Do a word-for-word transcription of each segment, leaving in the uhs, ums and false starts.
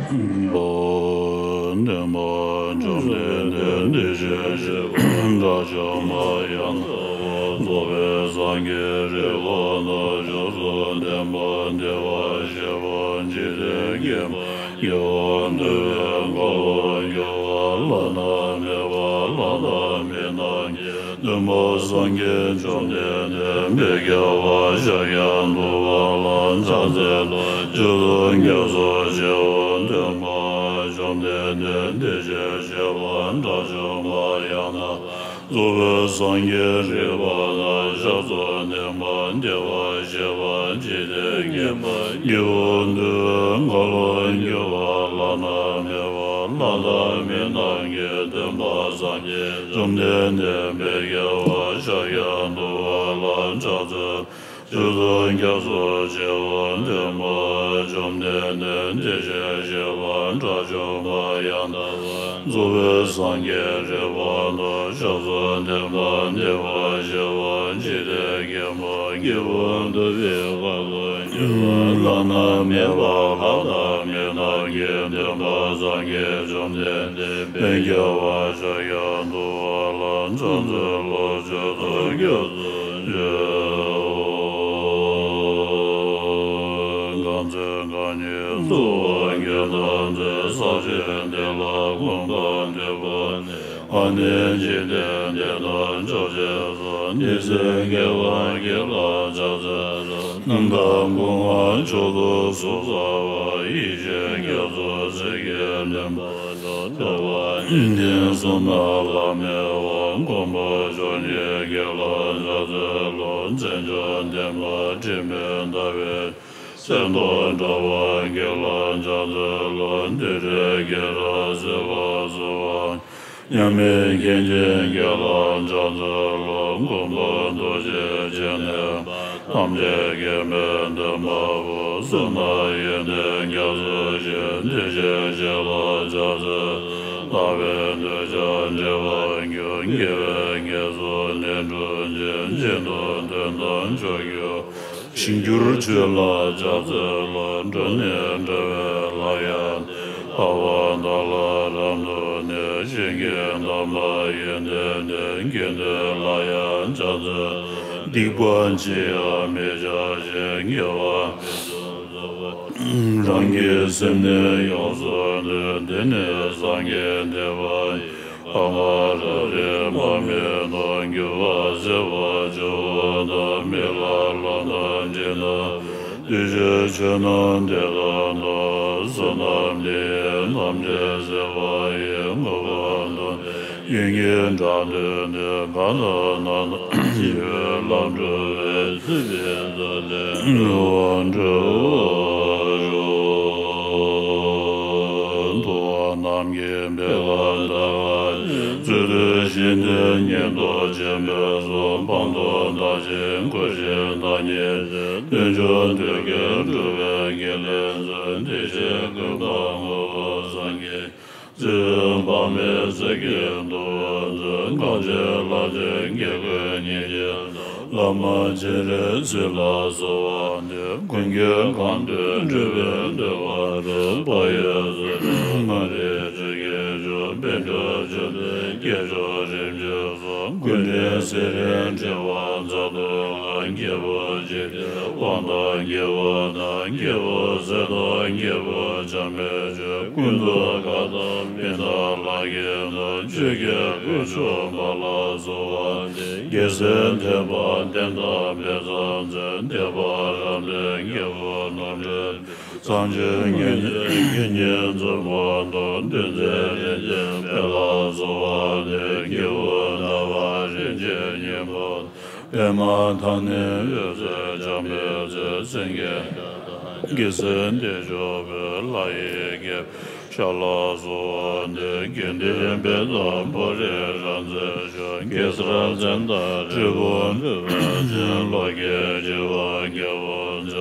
འདུན་མ་བཅོམ་ལྡན་འདས་འདི་ཞེས་བཤད་པ་དགྲ་བཅོམ་པ་ཡང་དག་པར་རྫོགས་པའི་སངས་རྒྱས་རིག་པ་དང་ཕྱོགས་སུ་འདས་པ་བདེ་བར་གཤེགས་པ་འཇིག་རྟེན་མཁྱེན་པ་སྐྱེ་བ་འདུལ་བའི་འཁོར་ལོ་སྒྱུར་བ་བླ་ན་མེད་པ་བླ་ན་མེད་རྣམས་ཀྱི་སྟོན་པ་སངས་རྒྱས་བཅོམ་ལྡན་འདས་དཔལ་རྒྱལ་བ་ཤཱཀྱ་ཐུབ་པ་ལ་ཕྱག་འཚལ་ལོ། སྤྱི་དང་སྐྱབས་སུ་མཆིའོ། འདུན་མ་བཅོམ་ལྡན་འདས་འདི་ཞེས་བཤད་པ་དགྲ་བཅོམ་པ་ཡང་དག་པར་རྫོགས་པའི་སངས་རྒྱས་རིག་པ་དང་ཕྱག་རྫོགས་བསྟན་པ་བདེ་བར་གཤེགས་པ་འཇིག་རྟེན་མཁྱེན་པ་སྐྱེ་བ་འདུལ་བའི་འཁོར་ལོ་སྒྱུར་བ་བླ་ན་མེད་པ་བླ་ན་མེད་རྣམས་ཀྱི་སྟོན་པ་སངས་རྒྱས་བཅོམ་ལྡན་འདས་དཔལ་རྒྱལ་བ་ཤཱཀྱ་ཐུབ་པ་ལ་ཕྱག་འཚལ། སྤྱི་དང་སྐྱབས་སུ་མཆིའོ། འདུན་མ་བཅོམ་ལྡན་འདས་འདི་ཞེས་བཤད་པ་དགྲ་བཅོམ་པ་ཡང་དག་པར་རྫོགས་པའི་སངས་རྒྱས་རིག་པ་དང་ཕྱག་རྫོགས་བསྟན་པ་བདེ་བར་གཤེགས་པ་འཇིག་རྟེན་མཁྱེན་པ་སྐྱེ་བ་འདུལ་བའི་འཁོར་ལོ་སྒྱུར་བ་བླ་ན་མེད་པ་བླ་ན་མེད་རྣམས་ཀྱི་སྟོན་པ་སངས་རྒྱས་བཅོམ་ལྡན་འདས་དཔལ་རྒྱལ་བ་ཤཱཀྱ་ཐུབ་པ་ལ་ཕྱག་འཚལ་ལོ། སྤྱི་དང་སྐྱབས་སུ་མཆིའོ། གང་ཚེ་རྐང་གཉིས་སུ་བ་གེ་དང་མཛད། ས་གཞི་འདི་ལ་གོམ་པ་བདུན་པ་ནི། ཨ་ནི་འཇིག་རྟེན་འདི་དང་ཕྱོགས་བཅུ་སོགས། ནི་སེམས་དགེ་བ་བགྱིས་ལ་ཕྱག་འཚལ་ལོ། རྣམ་དག་སྐུ་མངའ་མཆོག་ཏུ་གཟུགས་ཟབ་པ། ཡེ་ཤེས་རྒྱ་མཚོ་ཟིལ་གྱིས་མནན་པ་དང་། ཐུབ་པ་གཉིས་ལྡན་གསུང་རྣམས་བླ་མེད་པ། མགོན་པོ་ཕྱོགས་གཉིས་བགྱིས་ལ་ཕྱག་འཚལ་ལོ། མཚན་མཆོག་ལྡན་པ་དྲི་མེད་ཟླ་བའི་གཟེངས་རྟོག་འདྲ་བ་བགྱིས་ལ་ཕྱག་འཚལ་ལོ། འདུས་བྱས་སྐད་གྲགས་ཚེ་དཔག་ཚོལ་བ་མཉམ་མེད་མཁན་ཆེན་བགྱིས་ལ་ཕྱག་འཚལ་ལོ། མགོན་པོ་རྡོ་རྗེ་སྤྱན་ནས་ཐམས་ཅད་མཁྱེན་པའི་འདུན་མ་པོ། གསུང་རྣམས་ཡོན་ཏན་རྒྱ་མཚོ་བཞིན། འདུས་བྱས་ཞིང་ལ་ཕྱག་འཚལ་ལོ། ལྷག་པའི་འདོད་ཆགས་འགྲིབ་པར་འགྱུར། དགེ་བའི་དངོས་སུ་ནི་འགྲུབ་ཅིང་། སྦྱིན་དང་དོན་དམ་མཆོག་གྱུར། ཞིང་གྱུར་ཆོས་ལ་ཕྱག་འཚལ་ལོ། འགྲོ་ནས་འགྲོ་བའི་ལྷ་ཡང་དེ། ལྷ་བ་དག་ལ་རབ་ཏུ་གནས། ཞིང་གི་འདབ་མ་ཡོན་ཏན་ལྡན། དགེ་འདུན་ལ་ཡང་ཕྱག་འཚལ་ལོ། སྡིག་པ་ཅི་ཡང་མི་བྱ་ཞིང་། དགེ་བ་རང་གི་སེམས་ནི་ཡོངས་སུ་འདུལ། འདི་ནི་སངས་རྒྱས་འདུས་པ་ཡི། ཕ་མ་རབ་རིབ་མ་སྨད་དང་། གྱུར་པ་ཟད་པར་འགྱུར་བ་དང་། མི་ལ་ལོག་ལྟ་འདྲེ་ལྟ་བུ། འདུས་བྱས་ཆོས་རྣམས་དེ་ལྟར་མཐོང་། བསོད་ནམས་འདི་ཡིས་ཐམས་ཅད་གཟིགས་པ་ཡི། མངོན་པར་མཐོ་ཡོན་གྱི་གྲངས་བསྟན་ཏེ། གང་དག་སྣང་དང་བཅས་པའི་ལམ་འགྲོ་བའི། སྲིད་པའི་མཚོ་ལས་འགྲོ་བ་སྒྲོལ་བར་ཤོག། ཐུབ་པ་རྣམས་ཀྱི་འཕེལ་བ་མཐར་ཕྱིན། རྩོད་དུས་གཞན་དོན་ཉིད་དུ་བྱེད་པའི་ཚུལ། སྤངས་རྟོགས་དག་ཅིང་གོམས་ཤིང་བདག་ཉིད་ཀྱི། རྟེན་འབྱུང་དོན་ཀུན་གྲུབ་པའི་དགེ་ལེགས་མཛོད། དེ་བཞིན་ཀུན་སྤངས་མངོན་པར་སངས་རྒྱས། ཚེ་འཕགས་མའི་ཚིག་གིས་འདུལ་བར་མཛོད། གང་ཕྱིར་ལྷ་ཆེན་དགེ་བསྐོས་ཉིད་ཀྱི་བླ་མ། སྤྱན་རས་གཟིགས་ལ་གསོལ་བ་འདེབས། ཀུན་མཁྱེན་གང་འདུལ་སྤྲུལ་པས་འདུལ་བ་སྒྲོག། བག་ཡོད་ཚུལ་ཁྲིམས་མངའ་རིས་ཆོས་ཀྱི་མཆོག། པཎ་གྲུབ་བཅོམ་ལྡན་སྐྱེས་མཆོག་རིམ་བྱོན་སོགས། ཀུན་ལྡན་ཚེ་རིང་ཁྲི་དབང་རྩ་རྫོགས་ལ། རྒྱལ་པོ་འཇིག་རྟེན་དབང་ཐང་རྒྱལ་པོ་དང་། རྒྱལ་པོ་ཚེ་དང་རྒྱལ་པོ་འཆང་བའི་ཆོས། ཀུན་ཏུ་དགའ་དང་མི་འདའ་ལྷ་ཡི་དོན། ཆོས་ཀྱི་དཀོན་མཆོག་མ་ལ་གསོལ་བ་འདེབས། རྒྱལ་སྲས་ཐེག་པ་བསྟན་དང་དཔལ་བཟང་མཛད། ཐེག་པ་རབ་བརྟན་རྒྱལ་པོ་རྣམ་གྲོལ། མཚན་བཅས་མཁན་ཆེན་མཁན་ཆེན་བཙུན་མོ་དང་། འདུལ་འཛིན་རིན་ཆེན་དཔལ་ལ་གསོལ་བ་འདེབས། སྐྱེས་བུ་ནམ་མཁའ་རིན་ཆེན་སྙིང་པོ། པདྨ་དང་ནི་འོད་ཟེར་འཆང་བའི་ཚུལ། སེང་གེ་འདྲ་དང་རྒྱལ་སྲས་བདེ་མཆོག་པོ། ལྷ་ཡི་སྐྱེས་པའི་ཞབས་ལ་གསོལ་བ་འདེབས། དགེ་འདུན་དཔལ་དང་བོད་རིགས་རང་བཙན་ཤོག། གེ་སར་བཙན་དང་ཁྲི་གུང་འབྲུག་པ་ཅན། ལོ་རྒྱུས་བྱེ་བ་རྒྱལ་པོ་མཛད་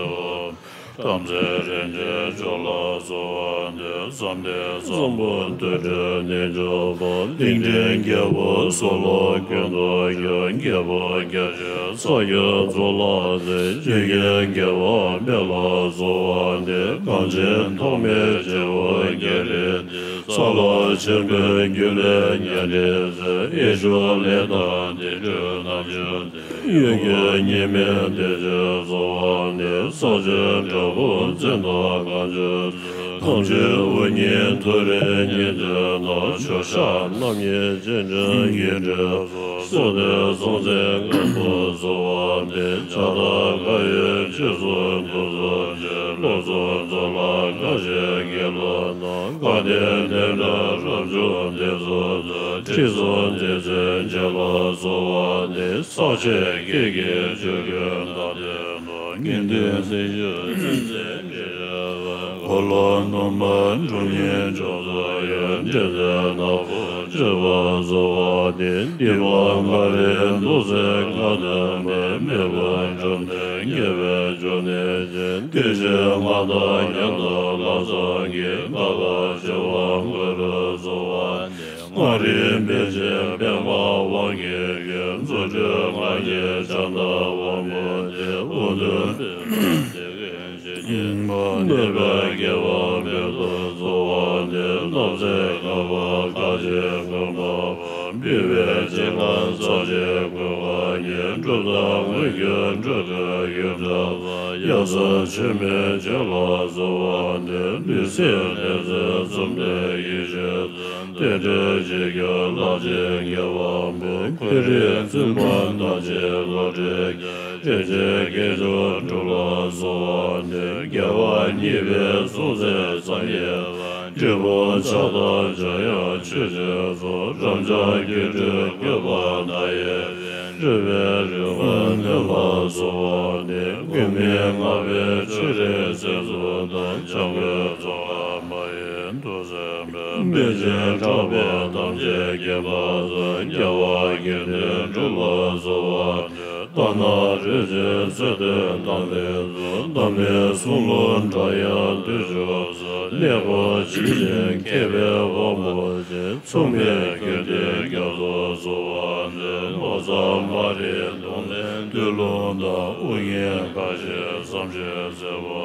པ། དམ་ཚིག་རིན་ཆེན་མཆོག་ལ་གསོལ་བ་འདེབས། བསམ་གཏན་བཟང་པོ་དུར་ཁྲོད་ནས་འབྱུང་བ། གླིང་ཕྲན་རྒྱལ་པོ་སོགས་ལ་ཀུན་ཏུ་སྐྱོན། རྒྱལ་པོ་རྒྱལ་ཆེན་ས་སྐྱ་མཚོ་ལ་གཟིགས། ཆོས་ཀྱི་རྒྱལ་པོ་དཔལ་ལ་གསོལ་བ་འདེབས། གངས་ཅན་ཐོགས་མེད་བྱེ་བ་བརྒྱ་རི་འདི། ས་ལ་ཆེན་པོའི་རྒྱུད་ལས་ཉ་རིགས་སུ། ཡེ་ཤེས་ལས་དང་བདེ་དྲོད་རྣམ་ཤེས་ཏེ། གཡོ་སྒྱུ་གཉིས་མེད་བདེ་ཆེན་གསོལ་བ་འདེབས། ས་བཅུའི་བྲག་ཕུག་མཚན་དང་གངས་ཅན་མཚོ། ཐམས་ཅད་དབུ་བརྙེས་མཐོ་རིས་གཉིས་ལྡན་དང་། ཕྱོགས་བཞི་རྣམ་གཉིས་སྤྱན་ཆེན་གྱི་གྲས་སུ། སྲོག་ལྡན་སྲོག་འཛིན་ངན་པར་གསོལ་བ་འདེབས། ཇ་དང་ག་ཡོད་ཆོས་སྲུང་དུག་གསུམ་ཆེ། བློ་སྲུང་ཚོགས་ལ་དགའ་བཞིན་གྱི་ལྷ་དང་། དགའ་ལྡན་དེ་འདྲ་རབ་བྱུང་དེ་ཚོགས་སུ། ཁྲི་སྲོང་ལྡེ་བཙན་རྗེ་ལ་གསོལ་བ་འདེབས། ཟག་བཅས་སྐད་ཀྱི་ཆོས་ཀུན་དང་ལྡན་དང་། དགེ་འདུན་སྲིད་ཞུའི་སེམས་ཅན་ཁྲི་ཕྲག་འགོ་ལ་ནུ་མ་འབྲུ་གཉིས་མཆོག་ཏུ་ཡོད། འདྲེ་རྩེ་ནག་པོ་མཆོད་པར་གསོལ་བ་འདེབས། སྡིག་པ་མ་རིག་འདུ་བྱེད་ཁ་ཏོན་པའི། མི་ཕམ་བཅོམ་ལྡན་དགྱེས་པའི་འབྱུང་གནས་ཅན། བདེ་གཤེགས་མངའ་བདག་ཉམས་དང་ལྷག་བསམ་གྱིས། བསྔགས་པ་བྱེ་བ་མགོ་རུ་གསོལ་བ་འདེབས། མངའ་རིས་པཎ་ཆེན་པདྨ་དབང་གི་རྒྱལ། རྫུ་འཕྲུལ་ལྔ་ཡི་ཕྱག་ན་དབང་པོ་ཆེ། ཨུ་དུམ་བི་མ་དེ་གིན་ཞེས་བགྱི། གནོད་པའི་བགེགས་དཔལ་མེད་དུ་གསོལ་བ་འདེབས། རྣམ་སྲས་བསྐལ་པ་འགག་ཅིང་མུན་པ་བ། འབུལ་བའི་ཚིག་རྐང་ཚར་གཅིག་གོ་བ་ཉིད། གྲུབ་མཐའ་དངོས་ཀྱི་འགྲོ་དོན་ཡུལ་འདྲ་བ། གཡང་ས་ཆུ་མིག་ཆོས་ལ་གསོལ་བ་འདེབས། ལུས་སེམས་ལྷ་མཛེས་འཛུམ་ལྡན་ཡེ་ཤེས་ཚོགས། བསྟན་འགྲོའི་རྗེས་སུ་ལྷག་ཅིང་དགེ་བ་འབུལ། འཁོར་རིགས་བཙུན་པ་ཐམས་ཅད་བློ་གྲོས་རྒྱས། རིན་ཆེན་དཀྱིལ་འཁྱོར་སྒྲུབ་ལ་གསོལ་བ་འདེབས། རྒྱལ་བ་གཉིས་པའི་གསུང་ཚད་བསམ་ཡས་པ། སྤྲུལ་སྐུ་ཕྱག་དང་ཕྱག་གཡས་ཆོས་སྤྱོད་ཚོགས། རབ་འབྱམས་སྒྱུ་འཕྲུལ་བཀོད་པ་མཐའ་ཡས་པའི། སྤྲུལ་པའི་རིག་པ་སྟོན་པར་གསོལ་བ་འདེབས། དབུ་མའི་ལྔ་པའི་ཆོ་རིགས་རྩལ་གསུམ་དང་། འཇམ་མགོན་ཙོང་ཁ་པ་ཡི་ཐུགས་སྲས་པདྨ་དཔལ་ཆེན་གྲགས་པ་ཐམས་ཅད་མཁྱེན་པ་དང་། རྒྱལ་བ་དགེ་འདུན་གྲུབ་པར་གསོལ་བ་འདེབས། ལྟ་ན་རིག་འཛིན་མཚོན་དོན་དམ་པའི་ཚོགས། དམ་པའི་གསུང་ལུགས་འགྲོ་ཡང་དུས་སྐབས་སུ། གནས་སྐབས་ཇི་བཞིན་མཁས་པའི་དབང་པོ་ཆེ། མཚུངས་མེད་དགེ་འདུན་རྒྱ་མཚོར་གསོལ་བ་འདེབས། ལོ་ཙཱ་བཀའ་དྲིན་གདུང་ལེན་སྟོད་ལུང་དང་། དབུ་རྙེད་ཁ་བཞེས་བསམ་ཤེས་སྲས་པོ།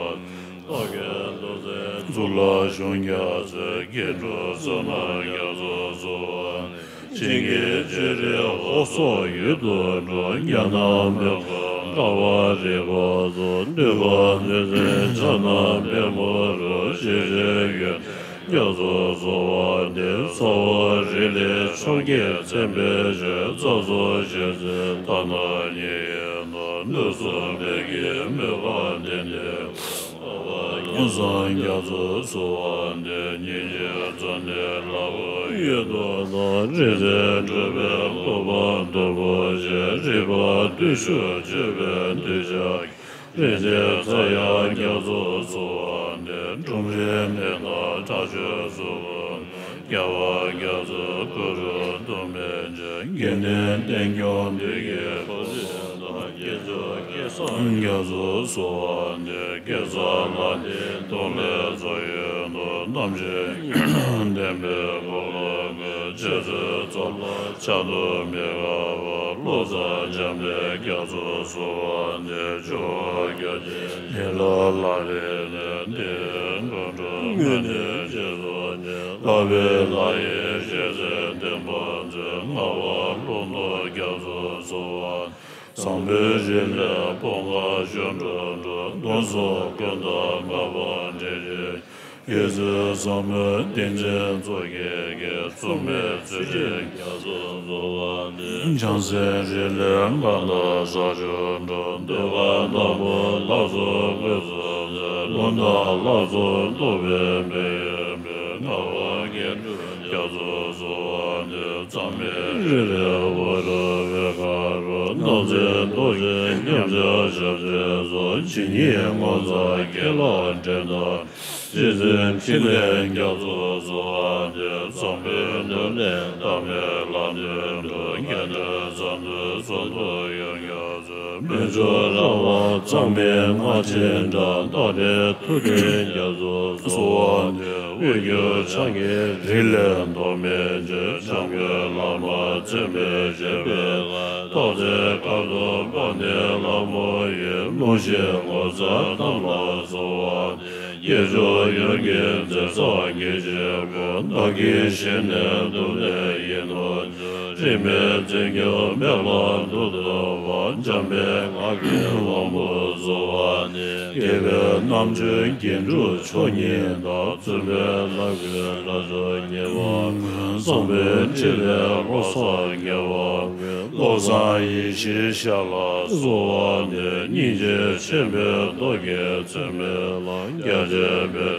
ལྷོ་ཁའི་མདོ་སྲིད་གཙུག་ལག་གཞུང་རྒྱ་མཚོའི། སྐྱེ་འགྲོ་བསོད་ནམས་རྒྱ་མཚོར་གསོལ་བ་འདེབས། བྱིན་གྱིས་བརྗོད་རིགས་འོ་ཟོ་འོད་དུ་འགྲོ། རྒྱ་ནག་མོན་གྷོ་ཀ་བ་རི་པ་སོགས། འདུས་པ་འདུས་མཚན་ཕྱག་ན་པདྨོ་རུ། ཞེས་བྱའི་ཡོན་ཏན་རྒྱ་མཚོར་གསོལ་བ་འདེབས། ཚ་བ་རི་ལས་ཕྱོགས་ཀྱི་མཚན་དཔེ་བྱོན། རྩྭ་ཟུར་ཞལ་གཟིགས་ཐ་ན་ཉིད་ཡིན་ནོ། གནོད་སེམས་མེད་ཀྱི་མོས་པ་ལྡན་ཏེ། ཨ་བ་ཀུན་བཟང་རྒྱ་མཚོར་གསོལ་བ་འདེབས། སྙིང་རྗེའི་མཚོ་ནི་ལ་འོ་ཡོད་དོ་ན། རིག་འཛིན་གྲུབ་པའི་གོ་འཕང་མཐོན་པོ་ཆེ། རིག་པ་བརྟུལ་ཞུགས་སྤྱོད་པའི་གདུལ་བྱ། རིག་འཛིན་ཚངས་དབྱངས་རྒྱ་མཚོར་གསོལ་བ་འདེབས། ཁྲོམ་རའི་མི་དང་ཁྲག་ཆུ་གསོལ་བ། རྒྱལ་བ་རྒྱ་མཚོའི་སྐུ་རུ་གདུང་མེད་ཅིང་། དགེ་འདུན་བསྟན་སྐྱོང་བདུད་ཀྱི་འཁོར་ལོ་དང་། སྐྱེས་མཆོག་སྐལ་བཟང་རྒྱ་མཚོར་གསོལ་བ་འདེབས། སྐལ་བཟང་ལྷ་དེའི་གདུང་ལས་རྫོགས་ཡོད་དོ། རྣམ་མཁྱེན་བདེན་པའི་འཁོར་ལོ་ཀུན། རྗེ་བཙུན་ཙོ་ལ་ཆ་དུ་མི་དགའ་བ། བློ་བཟང་འཇམ་དཔལ་རྒྱ་མཚོར་གསོལ་བ་འདེབས། ཇོ་བོ་རྒྱ་ཆེན་ལི་ལ་ལ་རི་ནས། འདིར་འགྲོ་དྲུག་དངོས་གནས་རྗེས་སུ་བྱེད། ལྷག་པའི་ལྷ་ཡི་ཞལ་གཟིགས་བདེན་པ་མཛོད། ངག་དབང་ཀླུ་མདོ་རྒྱ་མཚོར་གསོལ་བ། བཟང་པོའི་རིགས་ལས་སྤོང་བ་གཞོན་ནུར་འགྲོ། གདོན་གཟུགས་ཀུན་དང་མ་ཕམ་འདྲེན་བྱེད། རྒྱལ་སྲས་ཟབ་མོའི་ཏིང་འཛིན་མཚོ་སྐྱེས་ཀྱི། མཚུངས་མེད་ཚུལ་ཁྲིམས་རྒྱ་མཚོར་གསོལ་བ་འདེབས། བྱང་སེམས་རིགས་ལས་མཁའ་ལྟར་ས་ཆུ་འགྲོ། འདོད་པ་ལྟ་བུ་ལྷ་ཚོགས་དངོས་སུ་མཛད། ཀླུ་དང་ལྷ་ཚོགས་བཟློག་པའི་མེ་ཡི་དྲི། ངག་དབང་དགེ་འདུན་རྒྱ་མཚོར་གསོལ་བ་འདེབས། མཚམས་མེད་རིགས་ལས་ཝཱ་ར་ཝཱི་ཀ་རུ། རྣམ་འཚེ་ཟློག་ཅིང་ཉམས་ཆག་ཞབས་ཕྱི་སོགས། ཇི་སྙེད་ངོ་མཚར་སྐད་ལ་འགྲན་ཟླ། རྗེ་བཙུན་ཕྲིན་ལས་རྒྱ་མཚོར་གསོལ་བ་འདེབས། བཟང་པོའི་སྣོད་ནས་བདག་མེད་ལྷ་ལྡན་འགྲོ། རྒྱ་གྲོལ་མཚམས་སུ་ཚོགས་འདུ་ཡོངས་ཀྱང་སྩོལ། སྨན་མཆོག་ར་བ་གཙང་མའི་སྔགས་ཆེན་འདྲ། རྟག་བདེ་ཐུབ་བསྟན་རྒྱ་མཚོ་གསོལ་བ་འདེབས། དབུས་འགྱུར་ཕྱག་གཉིས་རིགས་ལས་ལྡོག་མེད་ཆོས། འཆང་གི་ལམ་མ་བཙན་པས་བཞེད་པའི་ལ། རྟག་འཛིན་དཀར་གདུགས་པ་ཎི་ལྷ་མོ་ཡི། ལུང་བཞིན་ངོ་མཚར་གཏམ་ལ་གསོལ་བ་འདེབས། སྐྱེས་མཆོག་ཡོན་གྱི་མཛད་བཟང་དགྱེས་བཞིན་པ། བདག་གི་ཞལ་ནས་ཐུབ་བསྟན་ཡིད་དུ་འགྱུར། རིས་མེད་མཚན་བརྒྱད་མེ་ལྷ་མཐུ་སྟོབས་པ། འཇམ་པའི་ངག་གི་དབང་པོ་གསོལ་བ་འདེབས། དགྱེས་པའི་རྣམ་འཕྲུལ་རྒྱན་དྲུག་མཆོག་གཉིས་དང་། བཙུན་པའི་ལྷ་སྐུའི་སྒྲ་སྒྱུར་ཉེ་བར་མཁོ། བསམ་པའི་འཁྲི་ལས་བློ་བཟང་རྒྱལ་བ། བློ་བཟང་ཡེ་ཤེས་ཞབས་ལ་གསོལ་བ་འདེབས། སྙིང་རྗེ་ཆེན་པོའི་སྟོབས་ཀྱིས་བཙུན་མའི་ལྷ། རྒྱ་ཆེན་པའི་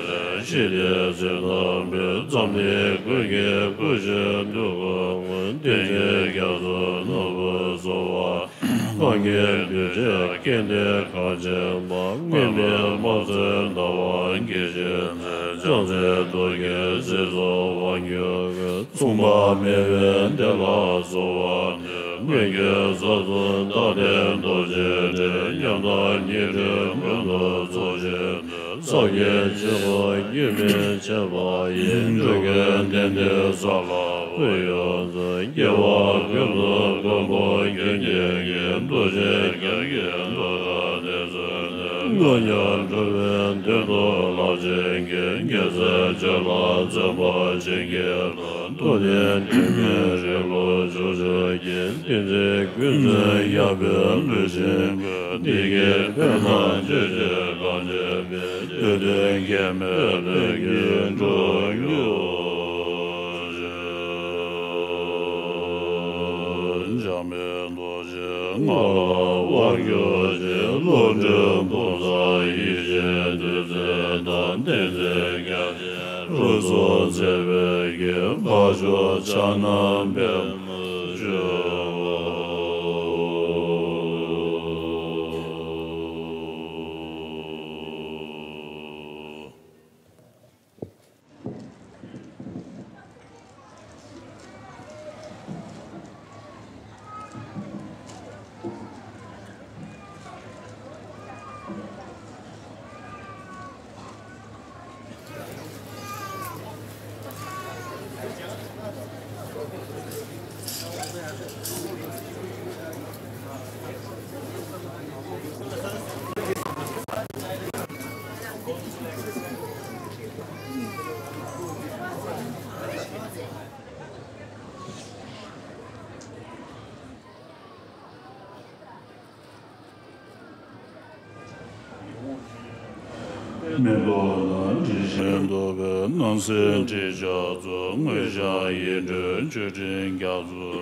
ཞི་བདེའི་ཚུལ་དང་འབུལ། འཛམ་གླིང་ཀུན་གྱི་སྐུ་ཞབས་འདུད་དགོངས། བསྟན་གྱི་རྒྱ་མཚོ་ནོར་བུ་གསོལ་བ། སྔགས་ཀྱི་རྡུལ་ཕྲན་སྐལ་ལྡན་གངས་ཅན་པ། མངོན་མིན་དམག་རྩལ་ཟླ་བ་གིས་བཞེངས་མཛད། ལྕགས་རྩལ་རྡོ་རྗེའི་གཟི་བཟང་དབང་སྒྱུར་བའི། མཚུངས་པ་མེད་པའི་བདེ་བླག་གསོལ་བ་འདེབས། མངོན་གྱུར་ས་གསུམ་རྟག་བརྟན་རྡོ་རྗེ་འདྲ། ཉམས་དང་ཉི་ཁྲི་མངོན་དུ་རྫོགས་ཤིང་འདུལ། ཕྱག་རྒྱའི་ཆེན་པོ་རྒྱུན་མི་ཆད་པ་ཡི། འགྲོ་ཀུན་གཏན་བདེའི་ས་ལ་འོད་ཡོད་མཛོད། སྐྱེ་བ་ཀུན་ཏུ་མགོན་པོ་རྒྱུད་ཀྱི་དགེ། རྡོ་རྗེ་རྒྱ་ཡི་རྡོ་རྗེ་དེ་ཚུལ་ནི། དངོས་གཉེན་འགྲོ་བའི་དོན་དུ་རླབས་ཆེན་གྱི། རྒྱལ་སྲས་ཆོས་ལ་བརྩོན་པ་བྱེད་ཀྱི་ལྷ། ཐུབ་བསྟན་དྲི་མེད་རིགས་ལ་ཕྱོགས་བཅུར་གྱི། བསྟན་འཛིན་ཀུན་འཛིན་གཡག་པའི་ལུས་ཅན་ཀུན། བདེ་སྐྱིད་འཕེལ་ལ་སྤྱོད་ཕྱིར་གངས་ཅན་པའི། བསྟོད་དོན་གེགས་མེད་ལྷུན་གྱིས་འགྲུབ་གྱུར་ཅིག། འཇམ་དཔལ་རྡོ་རྗེ་ངག་ལ་དབང་སྒྱུར་ཅིང་། བློ་གྲོས་ཕུན་སུམ་ཡེ་ཤེས་བདུད་རྩི་དང་། བསྟན་འཛིན་རྒྱ་ཆེན་རུ་སོགས་མཛད་པའི་དགེ། འཕགས་མཆོག་ཕྱག་ན་པདྨོ་སྤྱོད་པ། མེ་ཏོག་ལ་དྲི་ཞིམ་ལྡོག་པའི། སྣང་སྲིད་དྲི་ཆབ་ཚོགས། དངོས་བཞག་ཡིད་སྤྲུལ་མཆོད་སྤྲིན་རྒྱ་མཚོ།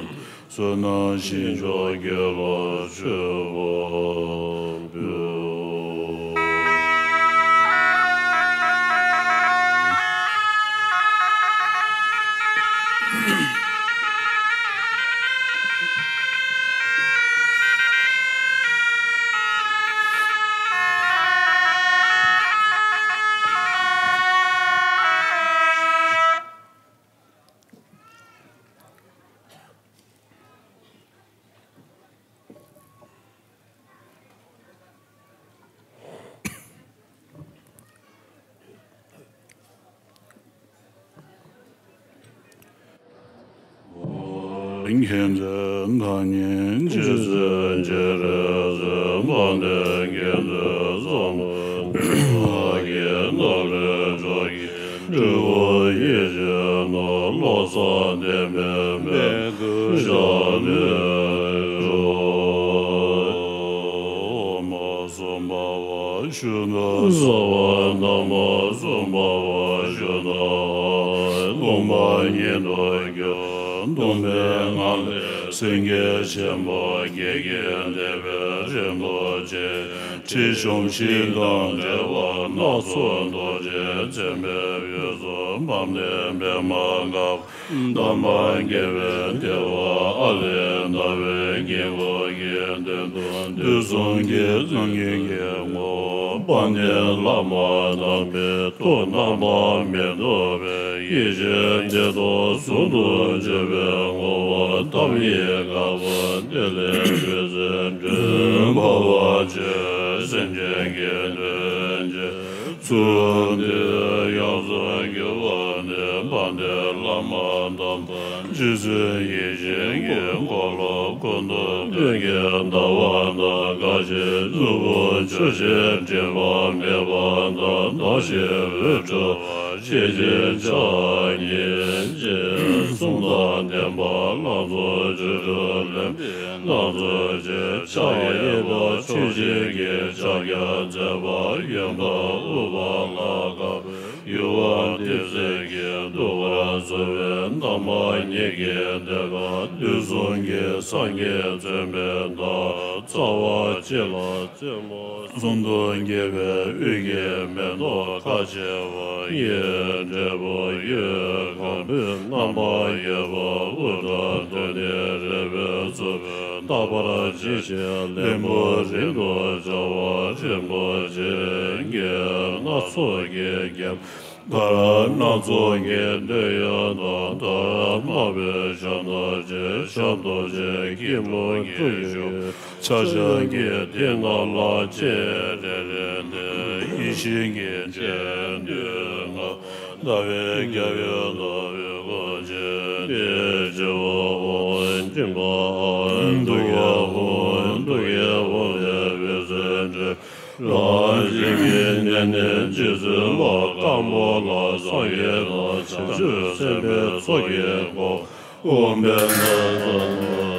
བསོད་ནམས་ཞིང་མཆོག་རྒྱུད་ལ་མཆོད་པ་འབུལ། མཁྱེན་བརྩེ་མཁའ་མཉམ་རྗེ་བཙུན་སྤྱན་རས་གཟིགས། དཔལ་ལྡན་མཁྱེན་བརྩེ་གཙང་མ་ཡི། ནམ་མཁའི་འགྲོ་བཞིན་སྤྲུལ་སྐུ་ཡིད་བཞིན་ནོར། བློ་བཟང་བདེ་སྨོན་མེ་ཏོག་ཞལ་ནས་སྤྲོ། སུམ་པ་བ་ཤུ་ན་ས་བ་ན་མ། སུམ་པ་བ་ཤུ་ན་ཨ། ལུང་པ་ཉིད་དུ་གྱུར། སྟོང་པའི་ངང་ལས་སེང་གེ་ཆེན་པོ་བརྒྱད་ཀྱིས་བཏེགས་པའི་རིན་པོ་ཆེ། ཁྲི་གཞོམ་ཞིང་དང་བྲལ་བ་སྣ་ཚོགས་རྡོ་རྗེ་འཛིན་པའི་དབུས་སུ་འབར་མདངས་པདྨ་དཀར་པོ། དམ་པ་རྒྱལ་བའི་བདེ་བ་ཨ་ལས་ཟླ་བའི་དཀྱིལ་འཁོར་གྱི་མདུན་དུ། དུས་གསུམ་གྱི་སངས་རྒྱས་ཀྱི་ངོ་བོ་ དཔལ་ལྡན་བླ་མ་དམ་པའི་ཐུགས་རྣམ་པར་མི་རྟོག་པའི་ཡེ་ཤེས་འདི་དག་ཟུང་དུ་འཇུག་པའི་ངོ་བོ་ཐབས་ཡིན་དཀའ་བ་འདི་ལས་འཕྲོས་ཏེ་འགྲོ་བ་ཆོས་སེམས་ཅན་གྱི་དོན་བྱེད་ཚུལ་འདི་ཡོངས་སུ་གྱུར་པ་ནི་དཔལ་ལྡན་བླ་མ་དམ་པ་རྗེ་བཙུན་ཡེ་ཤེས་ཀྱི་འཁོར་ལོ་ཀུན་ཏུ་སྟོན་ཀའི་ཟླ་བ་དང་འགའ་ཞིག་གཙོ་བོ་ཆུ་སྲིན་དྲེགས་པ་མེད་པ་དང་ཟླ་ཞིག་འོད་འཕྲོ་བ་ཤེས་བྱའི་ཕྱག་གཉིས་ཅེས་གསུང་དང་ལྡན་པ་ལྷ་ཚོགས་ཆོ་འཕྲུལ་ལེན་པའི་སྣ་ཚོགས་ཀྱི་ཕྱག་གཡས་པ་ཆོས་སྦྱིན་གྱི་ཕྱག་རྒྱ་མཛད་པ་གཡོན་པ་ཨུཏྤ་ལ་དཀར་པོའི་ཡུ་བ་ཏི་སེ་གིས་གདུགས་པར་བཟུང་བའི་འདབ་མ་ཉིད་ཀྱི་ཐོད་པ་དུས་གསུམ་གྱི་སངས་རྒྱས་བྱོན་པའི་མདའ། རྩ་བ་གཅིག་ལ་རྩེ་མོ་ཟུང་དུ་འགྱེད་པའི་དབུས་ཀྱི་མེ་ཏོག་ཁ་བྱེ་བ་གཡས་འབྲས་བུ་གཡོན་སྒམ་པོའི་རྣམ་པར་དབྱེ་བ། དབུ་སྐྲ་དོན་ནི་རལ་པའི་ཚུལ། རྟག་པར་འཇིགས་ཤིང་བརླན་པོ་རིང་དུ་འཇའ་བ་རིན་པོ་ཆེ་གི་སྣ་ཚོགས་ཀྱིས་བརྒྱན། མཐར་སྣ་ཚོགས་ཀྱི་འདོད་ཡོན་དང་མཐར་སྨྲ་བའི་ཞབས་རྣམས་ཀྱི་ཞབས་རྡོ་རྗེ་སྐྱིལ་ཀྲུང་གིས་བཞུགས། ཕྱག་ཞབས་ཀྱི་མཐིལ་རྣམས་ལ་ལྕེ་རེ་རེ་ནས་ཡེ་ཤེས་ཀྱི་སྤྱན་ལྡན་ལྔ། ཟླ་བའི་རྒྱལ་པོ་ཟླ་བའི་གོ་འཕང་ཆེན་ཏེ་ཇོ་བོ་སྤྲིན་པ་ཨ་ཏུ་ཡ་ཧོ་ཏུ་ཡ་ཧོ་ཡ་བེ་སེ་ཏྲེ། རང་བཞིན་གྱི་གནས་ནི་རྗེ་བཙུན་མ་དཀར་མོ་ལ་སངས་རྒྱས་དང་བྱང་ཆུབ་སེམས་དཔའི་ཚོགས་ཀྱིས་བསྐོར། ཨོཾ་བཛྲ་ན་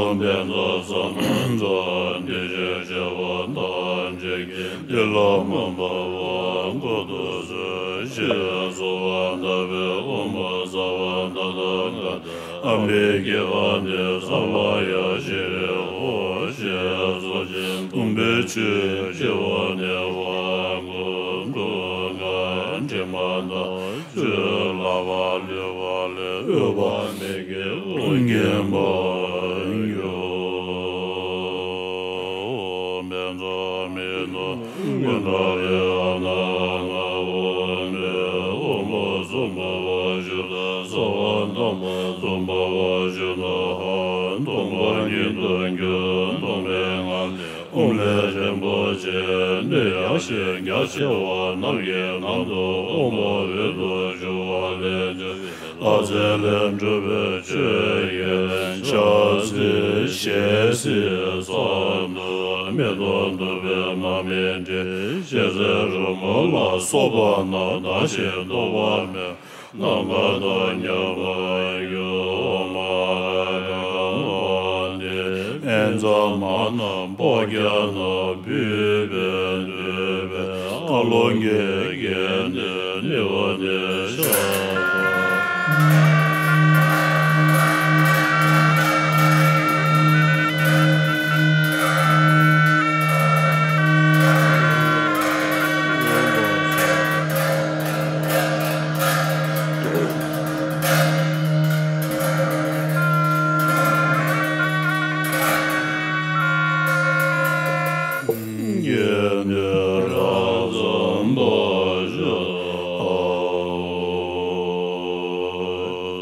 ཕན་ཚུན་བསམ་མནོ་འདི་ཕྱིར་བྱ་བ་དང་འཇིག་རྟེན་འདི་ལ་མ་འབབ་པ་འགོག་ཏུ་གསོལ་ཞེས་གསོལ་བ་བཏབ་པས། ཨོཾ་ས་བ་ད་ཐ་ག་ཏ། ཨ་མི་ཀི་ཨ་ཏི་ས་བ་ཡ་ཤི་རི་ཧོ་ཞེས་གསོལ་ཞིང་སྟོང་པའི་ཆོས་སྐྱེ་བ་ནས་དབང་བསྐུར་འདུག་ག་དྲི་མ་དང་ཆོས་ལ་བ་ལུས་པ་ལས་འོད་དཔག་མེད་ཀྱི་འོད་སྐྱེས་པར་གྱུར། ཨོཾ་བཛྲ་མི་ཏ་ཀུན་ཏ་ལི་ཨ་ན་ཨ་ན་ཨོཾ་མི། ཨོཾ་སུ་མ་བ་ཤུདྡྷ་སརྦ་དྷརྨ་སུ་མ་བ་ཤུདྡྷ་ཧ། སྟོང་པ་ཉིད་དུ་གྱུར་སྟོང་པའི་ངང་ལས། ཨོཾ་ལས་རིན་པོ་ཆེ་འདི་ཡང་ཞིང་རྒྱ་ཆེ་བ་རྣམས་ཀྱི་ནང་དུ་ཨོཾ་འོད་དུ་ཞུ་བ་ལས་བྱུང་བའི་ལྷ་རྫས་ལས་གྲུབ་པའི་ཆོས་ཀྱི་ཕྱག་མཛོད་ཞལ་གཟིགས་ཙམ་དུ་མེ་ཏོག་བདུག་སྤོས་མར་མེ་དྲི་ཞལ་ཟས་རོལ་མོ་ལ་སོགས་པ་རྣམས་དག་ཅིང་ལྡོག་པ་མེད། ནམ་མཁའ་དང་མཉམ་པར་གྱུར། ཨོཾ་ཨ་ར་ཀ་ཁ་བ་ཏི། ཨེན་ཙ་མ་ན་པཱ་ཀྱ་ན་བྷཱུ་བེ་དུད་པའི་ཨ་ལོང་གི་རྒྱན་དེ་ནི་བ་ནི་ཤ་ཏ།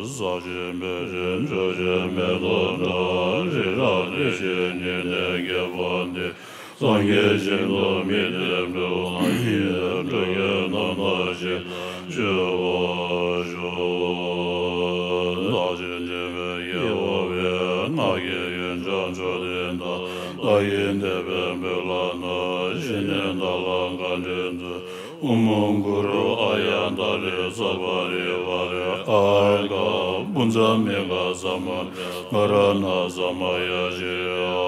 ས་གཞི་བེ་ཅིན་ཆུ་སྐྱེས་མེ་ཏོག་འདྲ། རི་རབ་རི་བཞིན་ཉི་ཟླས་ཁྱབ་པ་འདི། སངས་རྒྱས་ཞིང་དུ་དམིགས་ཏེ་འབུལ་བ་ཡིས། འགྲོ་ཀུན་རྣམ་དག་ཞིང་དུ་སྤྱོད་པར་ཤོག་བདག་གཞན་སྦྱིན་པའི་དགེ་བ་འཕེལ། ང་གིས་ཡུན་ཀྱང་མཆོད་དོ་བདག་བདག་གིས་བདེ་བའི་འབུལ་ལ་ནི། ཞི་གནས་བདག་ལ་བཀའ་དྲིན་སྩོལ། ཨོཾ་གུ་རུ་ཨཱརྱ་ཏཱ་རེ་ས་པ་རི་ཝཱ་རེ་ཨཱརྱ་ཀ་བྷུ་ཛ་མི་ག་ས་མུདྡྷ་དྷ་ར་ཎ་ས་མ་ཡ་ཤྲཱི་ཧ་